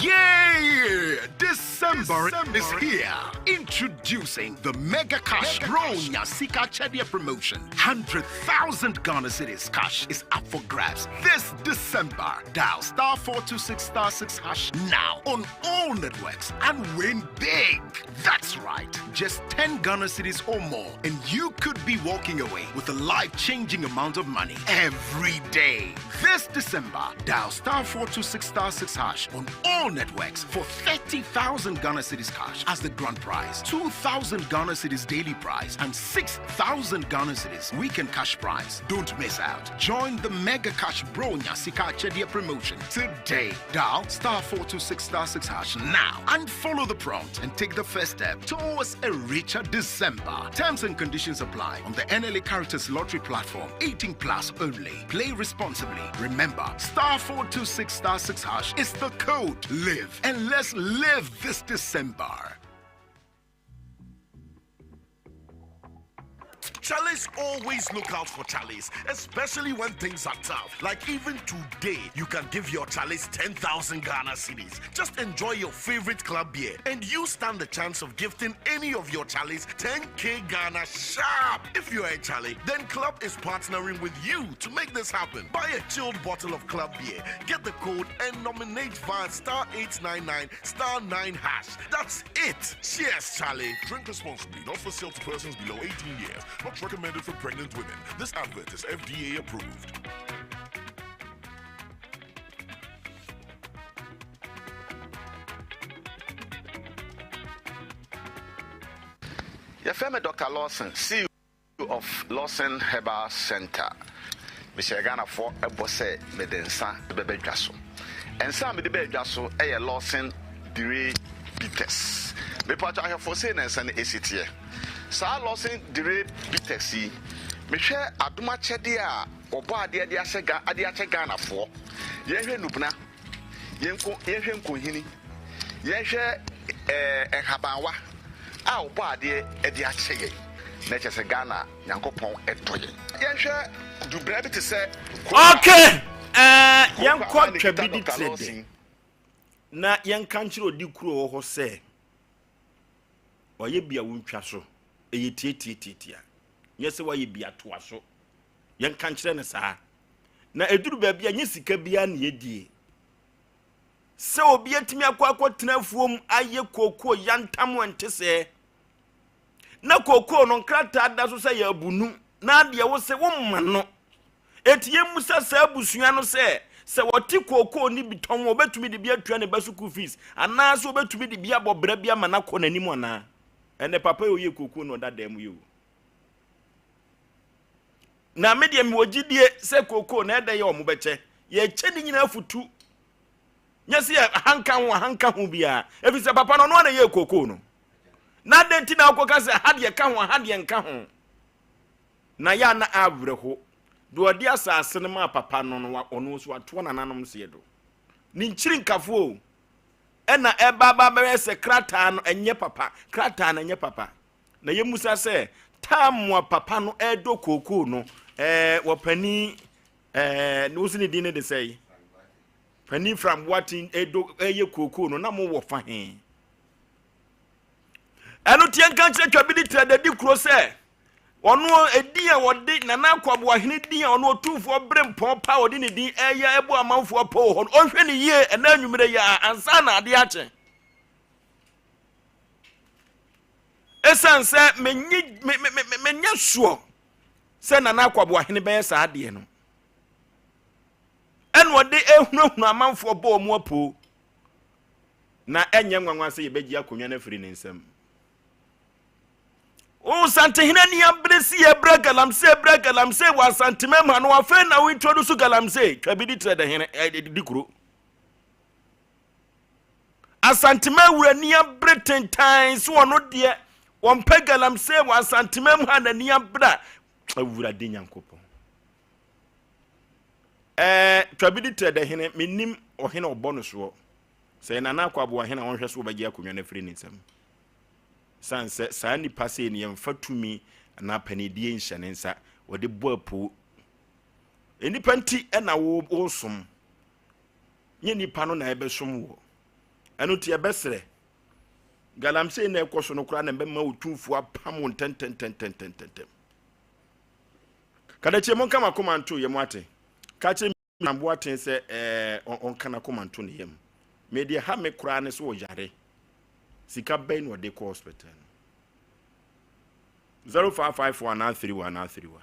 Yay! December is here. Introducing the Mega Cash Bronya Sika Chedia promotion. 100,000 Ghana Cedis cash is up for grabs this December. Dial star 426 star 6 hash now on all networks and win big. That's right. Just 10 Ghana cedis or more, and you could be walking away with a life changing amount of money every day. This December, dial star 426 star 6 hash on all networks for 30,000 Ghana cedis cash as the grand prize, 2,000 Ghana cedis daily prize, and 6,000 Ghana cedis weekend cash prize. Don't miss out. Join the Mega Cash Bro Nyasika Chedia promotion today. Dial star 426 star 6 hash now and follow the prompt and take the first step towards a richer December. Terms and conditions apply on the NLA Caritas Lottery platform. 18 plus only. Play responsibly. Remember, star 426 star 6 hash is the code. Live and let's live this December. Chalice always look out for Chalice, especially when things are tough. Like even today, you can give your Chalice 10,000 Ghana cedis. Just enjoy your favorite club beer, and you stand the chance of gifting any of your Chalice 10k Ghana sharp. If you're a Charlie, then Club is partnering with you to make this happen. Buy a chilled bottle of Club beer, get the code, and nominate via star 899 star 9 hash. That's it. Cheers, Charlie. Drink responsibly, not for sale to persons below 18 years. Not recommended for pregnant women. This advert is FDA approved. Yɛfrɛ me Doctor Lawson, CEO of Lawson Herbal Centre. Mehyɛɛ Ghanafoɔ bɔ sɛ mede nsa bɛba dwa so. Nsa a mede baa dwa so yɛ Lawson Dire Bitters. Mepatwɔ ahwɛfoɔ sei na nsa no ɛsi teɛ. Saa Lawson Dire Bitters yi, mehwɛ adom akyɛdeɛ a wɔbɔ adeɛ de ahyɛ Ga de akyɛ Ghanafoɔ. Yɛnhwɛ Nubena. Yɛnko, yɛnhwɛ nkohini, yɛnhwɛ ɛɛ nhabanwa a ɔbɔ adeɛ de akyɛ yɛn. Na ɛkyɛ sɛ Ghana Nyankopɔn dɔ yɛn. Yɛnhwɛ dubena bi te sɛ. Okay! Ɛɛ, yɛnkɔ Twabidi Trede na yɛnka nkyerɛ odi kuro wɔ hɔ sɛ ɔyɛ bi a wontwa so. Ɛyɛ tiatiatiatia. Nyɛ sɛ wayɛ bi atoa so. Yɛnka nkyerɛ no saa. Na ɛduru baabi a nyɛ sika biara na yɛdie. Sɛ obi atumi akɔ akɔtena afuom ayɛ kookoo yantam ɛnte sɛɛ. Na kookoo no nkrataa da so sɛ yɛ abunu na adeɛ wo se womma no. Enti yɛmmisa saa abusua no sɛ, sɛ wɔte kookoo no bi tɔn a, wɔbɛtumi de bi atua ne ba sukuu fees anaasɛ wɔbɛtumi de bi abɔ bra bi ama no akɔ n'anim anaa? Ɛnɛ papa yi ɔyɛ kookoo na ɔda dan mu yi o. Na me deɛ mewɔ gyidie sɛ kookoo na ɛdɛ yɛ wɔn bɛkyɛ. Yɛkyɛ ne nyinaa futu. Nyɛ sɛ yɛ ahanka ho ahanka ho biara. Ɛfiri sɛ papa no ɔno ara na ɛyɛɛ kookoo no. Na adɛn nti na wokɔka sɛ ha deɛ ka ho aha deɛ nka ho? Na yɛ a na awerɛho. Deɛ ɔde asase no maa papa no no, ɔno nso watoa nananom seɛ do. Ne nkyiri nkafoɔ o, ɛna ɛba aba bɛyɛ sɛ krataa no ɛnyɛ papa, krataa no ɛnyɛ papa. Na yɛmmusa sɛ, taamu a papa no ɛredɔ kookoo no, ɛɛ wɔpanin ɛɛ wo se ne din ne de sɛe? Panin Frank Boateng ɛdɔ ɛyɛ kookoo no, na mowɔ fa he? Ɛno teɛ nka nkyerɛ Twabili Trɛdɛ di kuro sɛ ɔno edin a wɔde Nana Akɔ Aboahene din a ɔno otumfoɔ bere mpɔn pa a ɔde ne din ɛyɛ ɛbɔ amanfoɔ apɔ wɔ hɔ no ɔnhwɛ ne yie ɛna anwummerɛ yi a ansa na adeɛ akye. Ɛsiane sɛ menye me me me menyɛ soɔ sɛ Nana Akɔ Aboahene bɛyɛ saa adeɛ no ɛna ɔde ehunahuna amanfoɔ bɔ wɔn apoo. Na ɛnyɛ nwanwa sɛ yɛbɛgye akonnwa no afiri ne nsam. O Santehene ani abere si yɛbrɛ galamsey brɛ galamsey wɔ Asantemam ha no afei na wo introduce galamsey twa bi di trɛ dɛ hene eh, di kuro. Asantemam wura ani abere tentan so ɔno deɛ wɔmpɛ galamsey wɔ Asantemam ha n'ani abere a awurade Nyankopɔn. Ɛɛ Twabidi Trɛdɛhene, mennim ɔhene a ɔbɔ no soɔ. Sɛ ɛyɛ Nana Akɔ Aboahene a ɔnhwɛ so wɔbɛgye akonnwa no afiri ne nsam. Sane sɛ saa nipa sei no yɛmfa tumi anaa panidie nhyɛ ne nsa, wɔde bɔ apoo. Nnipa nti na wosom, nyɛ nipa no na ɛbɛsom woɔ. Ɛno nti ɛbɛsrɛ galamsey na ɛkɔ so no koraa na ɛbɛma otumfoɔ apam wo ntɛntɛntɛntɛntɛntɛm. Kadakyie monka m'akoma nto yam ate. Ka kyerɛ me Boateng sɛ ɛɛ ɔnka n'akoma nto ne yam. Me deɛ ha me koraa ne sɛ ɔyare. Sika bɛn na ɔde kɔ hospital no? 0554 931 931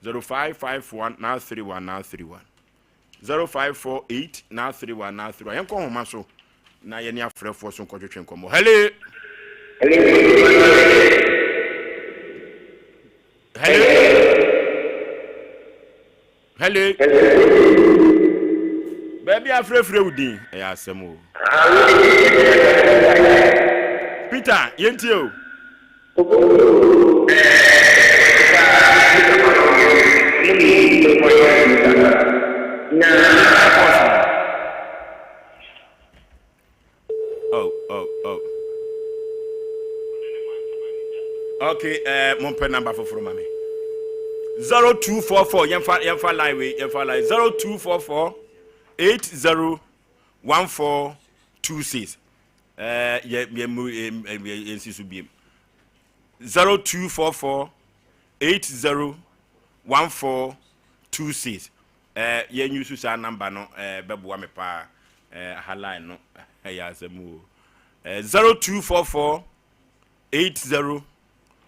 0554 931 931 0548 931 931 Yɛnkɔ nhoma so na yɛne afrɛfoɔ so nkɔtwetwe nkɔmmɔ. Hello! Hello. Hello. Baabi afrɛfrɛ wo din ɛyɛ asɛm o. Peter yɛntie o. Oh, oh, oh. Okay, eh, mompɛ number foforɔ ma me. 0244 yɛmfa yɛmfa line wei yɛmfa line 0244 80 1426 eh, yɛ yɛ mu yɛ yɛnsi so biem 0244 80 1426 Eh yɛn use saa number no eh bɛboa me paa eh aha line no ɛyɛ asɛm o eh 0244 80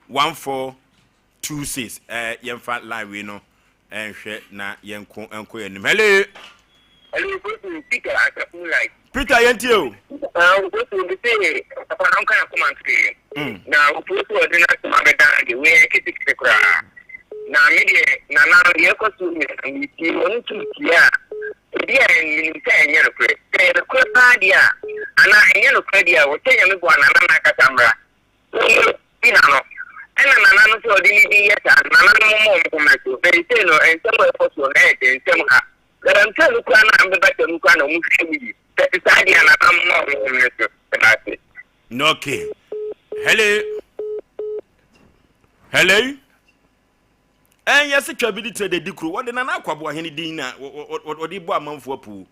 1426 eh yɛmfa line wei no nhwɛ na yɛnko nkɔ yɛn anim hello Hello, Kofi, Peter, Asafo Light. Peter yɛntie o. Ah, Kofi, obi se papa no nka akoma nto yɛ. Na opuo so ɔde n'asɛm abɛdan ade, wei yɛ ketekete koraa. Na me deɛ, Nana, deɛ ɛkɔ so nyinaa metie, ɔno nso metie a, ebi a menim sɛ ɛnyɛ nokorɛ. Sɛ ɛyɛ nokorɛ paa deɛ a, anaa ɛnyɛ nokorɛ deɛ a, wɔhyɛ Nyame bɔ a Nana no ankasa mmra. Wɔmmu n'ano. Ɛna Nana no sɛ ɔde ne din yɛ saa no, Nana no mommɔ wɔn koma so. Seesei no, nsɛm a ɛkɔ soɔ no, ɛyɛ den, nsɛm ha. Galamsey no koraa no a mbɛbata mu koraa na wɔhwehwɛ mu yie. Sɛ ɛte saa deɛ a, Nana momma wɔn home no so. Meda ase. Okay. Hello. Hello. Ɛn yɛse twa bi de tire de di kuro. Wɔde Nana Akwaboahene din na wɔde bɔ amanfoɔ apuu.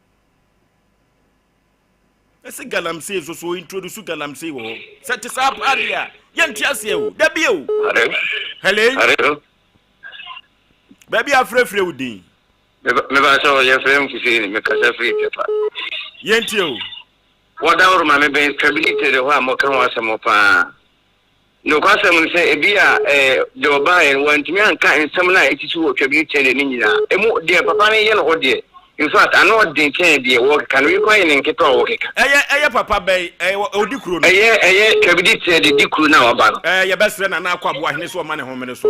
Ɛsɛ galamsey nso so introduce galamsey wɔ hɔ. Sɛ te saa paa deɛ a yɛnte aseɛ o. Dabi o. Hello. Hello. Baabi a afrɛfrɛ wo din. Meba sɛ yɛfrɛ m Fuseni mekasa firi Tepa. Yɛntie o. Wɔdaworo ma mebɛn stability de hɔ a mɔka ho asɛm paa. Nokwasɛm ne sɛ, ebia deɛ ɔbaeɛ no, wantumi anka nsɛm no a ɛsisi wɔ Twabiri Tɛnde no nyinaa. Emu deɛ papa no yɛ no hɔ deɛ, in fact, ano ɔden kyɛn deɛ wɔrekeka no. Wei koraa yɛ ne nketewa a wɔrekeka. Ɛyɛ ɛyɛ papa bɛn? Ɛyɛ ɔdi kuro no. Ɛyɛ ɛyɛ Twabiri Tɛnde di kuro no a waba no. Ɛɛ yɛbɛsrɛ Nana Akɔ Aboahene sɛ ɔma ne homene so.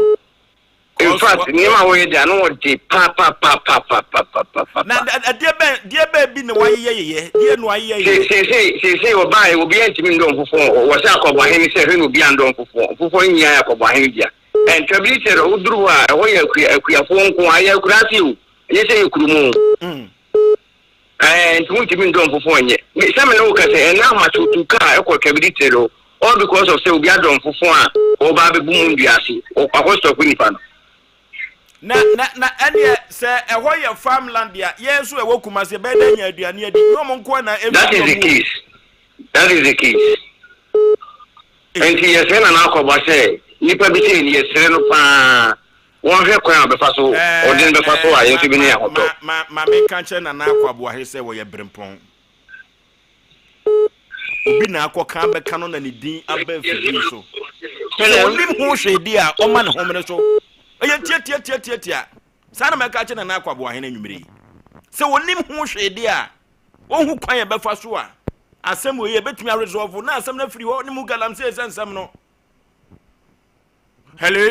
In fact, nneɛma a wɔyɛ de ano ɔde paapaapaapaapaapapa. Na ɛdeɛ bɛn deɛ bɛn bi na wayeyɛ yeyɛ deɛ na wayeyɛ yeyɛ. Seesei seesei ɔbaa yi obiara ntumi ndɔ mfofoɔ wɔ hɔ. Wɔsɛ akɔbɔhene sɛ hwɛ na obiara ndɔ mfofoɔ. Mfofoɔ no nyinaa yɛ akɔbɔhene dea. Ɛntwabiri sɛ woduru hɔ a ɛhɔ yɛ akua akuafoɔ nko ara. Ɛyɛ akuraase o, ɛnyɛ sɛ ɛyɛ kurom o. Ɛɛ, nti wontumi ndɔ mfofo nyɛ. Me, sɛ me ne wo kasa yi, ɛnnɛ ahomakye otu kaa ɛkɔ Twabidi tire do, all because of sɛ obi adɔ mfofo a ɔreba abɛbu mu ndua ase, wakɔ stop nipa no. Na, na, na ɛneɛ sɛ ɛhɔ yɛ farmland a, yɛn nso ɛwɔ Kumasi yɛbɛyɛ dɛ anya aduane adi, nyɛ wɔn nko ara na ɛmfiri That is the wɔn o. case. That is the case. Nti yɛsrɛ Nana Akɔba sɛ nipa bi sei no yɛsrɛ no paa wɔnhwɛ kwan a ɔbɛfa so ɔde no bɛfa so a yɛn nso bɛnya Ma, ahotɔ. ma, ma, ma menka nkyerɛ Nana Akɔ Aboahere sɛ wɔyɛ berempɔn. Obi na akɔka abɛka no na ne din aba afidie so. Sɛ ɔnim ho hwee deɛ a, ɔma ne homene so. Ɛyɛ tiatiatiatiatia. Saa na mɛka akyerɛ Nana Akɔ Aboahene anwummere yi. Sɛ ɔnim ho hwee deɛ a, ɔhu kwan a ɛbɛfa so a, asɛm wei yɛbɛtumi aresɔlvo na asɛm no afiri hɔ ne mu galamsey sɛ nsɛm no. Hello?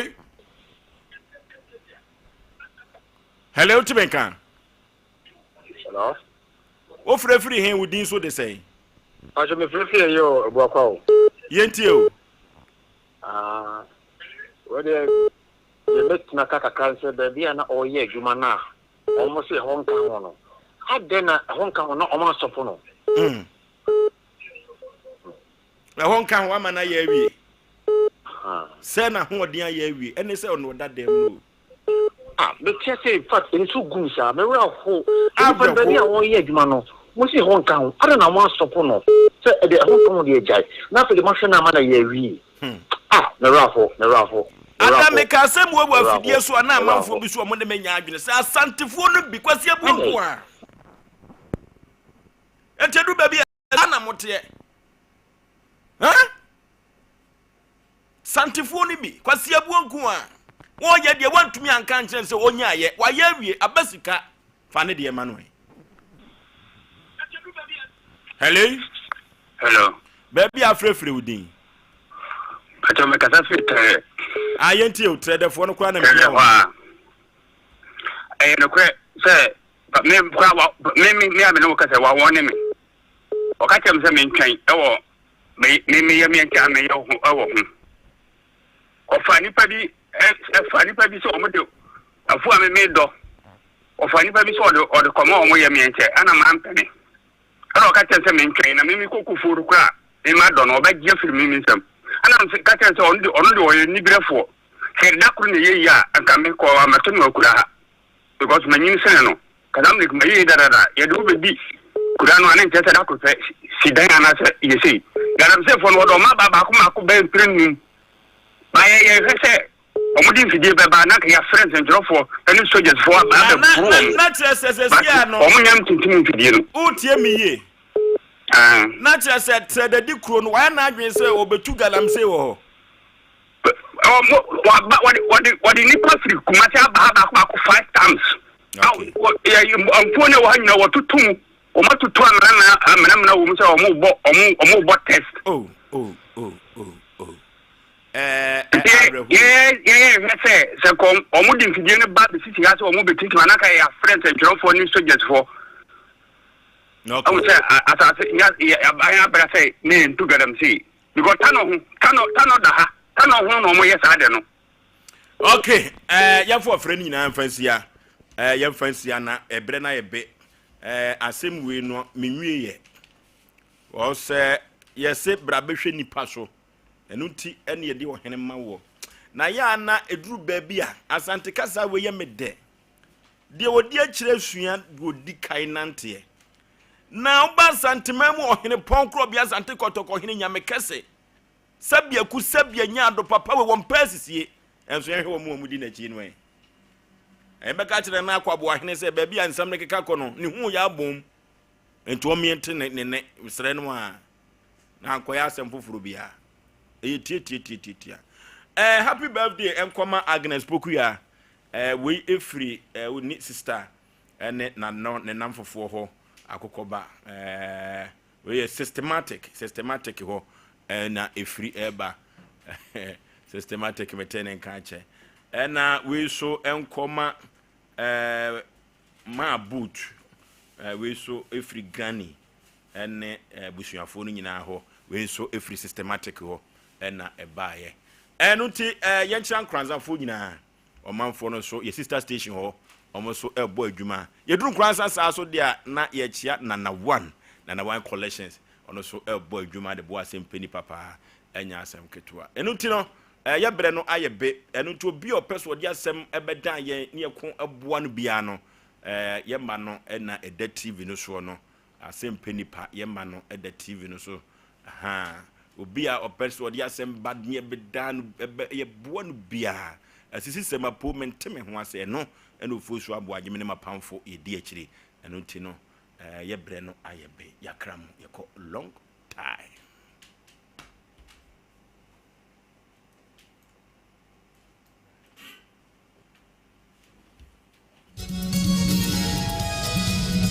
Hello, wotumi nka? Hello? Wofrɛ firi he wo din so de sɛn? Pastor, me frɛ firi ɛyɛ o, Abuakwa o. Yɛntie o. Ah, wei deɛ, deɛ mɛtumi aka kakra ne sɛ baabi a na ɔreyɛ adwuma no a, wɔn sɛ ɛhɔ nka ho no, adɛn na ɛhɔ nka ho na wɔn asɔfo no? Mm. Ɛhɔ nka ho ama no ayɛ awie. Sɛ n'ahoɔden ayɛ awie, ɛne sɛ ɔno ɔda dɛm no o. Ah, meteɛ sɛ in fact nsu gum saa, me werɛ ho. Nnipa no baabi a wɔyɛ adwuma no, mo se ɛhɔ nka ho, adɛn na mo asɔpo no sɛ ɛde ɛhɔ nka ho deɛ gyae, na afei de moahwɛ no ama no ayɛ awie. Ah, me werɛ ho, me werɛ ho, me werɛ Ada ho, meka asɛm wei wɔ me werɛ ho. afidie so a na amanfoɔ bi so wɔn ne me nya adwene sɛ Asantefoɔ no bi Kwasi Abuo nko ara. Enti ɛduru baabi a saa na moteɛ. Huh? Santefoɔ no bi, Kwasi Abuo nko a, wɔyɛ deɛ wɔntumi anka nkyerɛ sɛ ɔnyaayɛ, wayɛ awie, aba sika, fa ne deɛ ma no ɛ. Hello? Hello. Baabi a afrɛfrɛ wo din. Pàtó mekasa firi tɛrɛ. A yɛntie o, trɛdɛfoɔ no koraa na mehia Tɛrɛ hɔ wɔn. a. Ɛyɛ nokorɛ sɛ me koraa wa me me me a me ne wo kasa wa wɔn ne me. Ɔka kyerɛ me sɛ mentwɛn ɛwɔ me me meyɛ me nkyɛn a meyɛ ho ɛwɔ ho. Ɔfa nipa bi ɛfa nipa bi sɛ wɔn de afu a me me dɔ. Ɔfa nipa bi sɛ ɔde ɔde kɔma wɔn yɛ me nkyɛn ɛna maa mpɛne. Ɛna ɔka kyerɛ sɛ mentwɛn na me me kɔ kufuo no koraa me ma dɔ no ɔbɛgye afiri me me nsam. Ɛna me ka kyerɛ sɛ ɔno de ɔno de ɔyɛ nibrɛfoɔ. Sɛ da koro na ɛyɛ yie a anka me kɔ amɛto no akura ha because manyin sene no. Kasamlik ma yie dadada yɛde wo bɛdi kura no a ne nkyerɛ sɛ da koro pɛ si dan anaasɛ yɛ sei. Galamseyfoɔ no wɔde wɔn aba baako mmaako bɛyɛ mpere num. Ba yɛ yɛhwɛ sɛ wɔn de mfidie bɛba na anka yɛafrɛ nsɛntwerɛfoɔ ne sogyasfoɔ aba Na na abɛboro na wɔn. na kyerɛ sɛ But sɛsi a no wɔn nyɛ ntintim mfidie no. wotie me yie. Ah. Na kyerɛ sɛ Trɛdadi kuro no wayɛ n'adwene sɛ ɔbɛtu galamsey wɔ hɔ. Wɔde nnipa firi Kumasi aba ha baako baako five times. Mfuo no ɛwɔ ha nyinaa wɔtoto mu. Wɔatoto amena amena wɔ mu sɛ wɔrebɔ wɔrebɔ test. Oh oh oh oh oh. Nti yɛyɛ yɛhwɛ sɛ sɛ kɔ wɔn de mfidie no ba bɛsisi ha sɛ wɔn bɛtintim anaka yɛ afrɛ nsɛntwerɛfoɔ ne sogyasfoɔ. Ɛhu sɛ asase nya aban abra sɛ ne ntu galamsey. Because Tano ho, Tano, Tano da ha, Tano ho na wɔn yɛ saa de no. Okay, eh, yɛmfa ɔfrɛ no nyinaa mfa nsia. Eh, yɛmfa nsia na ɛberɛ no ayɛ be. Eh, asɛm wei no menwie yɛ. Ɔsɛ yɛse bra bɛhwɛ nipa so. Ɛno nti ɛne yɛde ɔhene ma woɔ. Na yɛ a na ɛduru baabi a, Asante kasa wei yɛ me dɛ. Deɛ ɔdi akyire sua deɛ ɔdi kan nanteɛ. Na woba Asanteman mu ɔhene pɔn korɔbea Asante Kɔtɔkɔ hene Nyame kɛse. Sɛbea ku sɛbea nya ado papa wei wɔn pɛ asisie. Ɛnso yɛnhwɛ wɔn a wɔdi n'akyi no ɛ. Ɛbɛka kyerɛ na akɔ aboahene sɛ baabi a nsɛm no keka kɔ no ne hu yɛ abom. Nti wɔn yɛnte ne ne ne srɛ no a na ankɔyɛ asɛm foforɔ biara. Ɛyɛ tiatiatiatia. Eh, happy birthday nkɔma Agnes Pokuya. Eh, wei ɛfiri eh, ne sister ɛne na no ne namfofoɔ hɔ akokɔba. Eh, wei yɛ systematic, systematic hɔ eh, na ɛfiri ɛba. Systematic mete ne nka akyɛ. Ɛna wei so nkɔma eh, maa boot. Eh, wei so ɛfiri granny ɛne abusuafoɔ no nyinaa hɔ. Wei nso ɛfiri systematic hɔ ɛna ɛbaeɛ. Ɛno nti yɛnkyerɛ Nkoranzafoɔ nyinaa, ɔmanfoɔ no nso, yɛ sister station hɔ, wɔn nso ɛrebɔ adwuma. Yɛduru Nkoranza saa so deɛ a, na yɛkyea Nana One, Nana One Collections, ɔno nso ɛrebɔ adwuma de boa asɛm pɛ nipa paa, ɛnyɛ asɛm ketewa. Ɛno nti no, yɛ berɛ no ayɛ be, ɛno nti obi a ɔpɛ so ɔde asɛm ɛbɛdan yɛn ne yɛko ɛboa no biara no, yɛ mma no na ɛda TV no soɔ no, Asɛm pɛ nipa yɛ ma no da TV no so ahaa obi a ɔpɛ sɛ ɔde asɛm ba ne ɛbɛdaa no ɛbɛ yɛboa no biara asisi sɛm apo mente me ho ase ɛno ɛna ofuo so aboa gye me ne m'apamfo yɛdi akyire ɛno nti no ɛɛ yɛ brɛ no ayɛ be yakra mu yɛkɔ long time.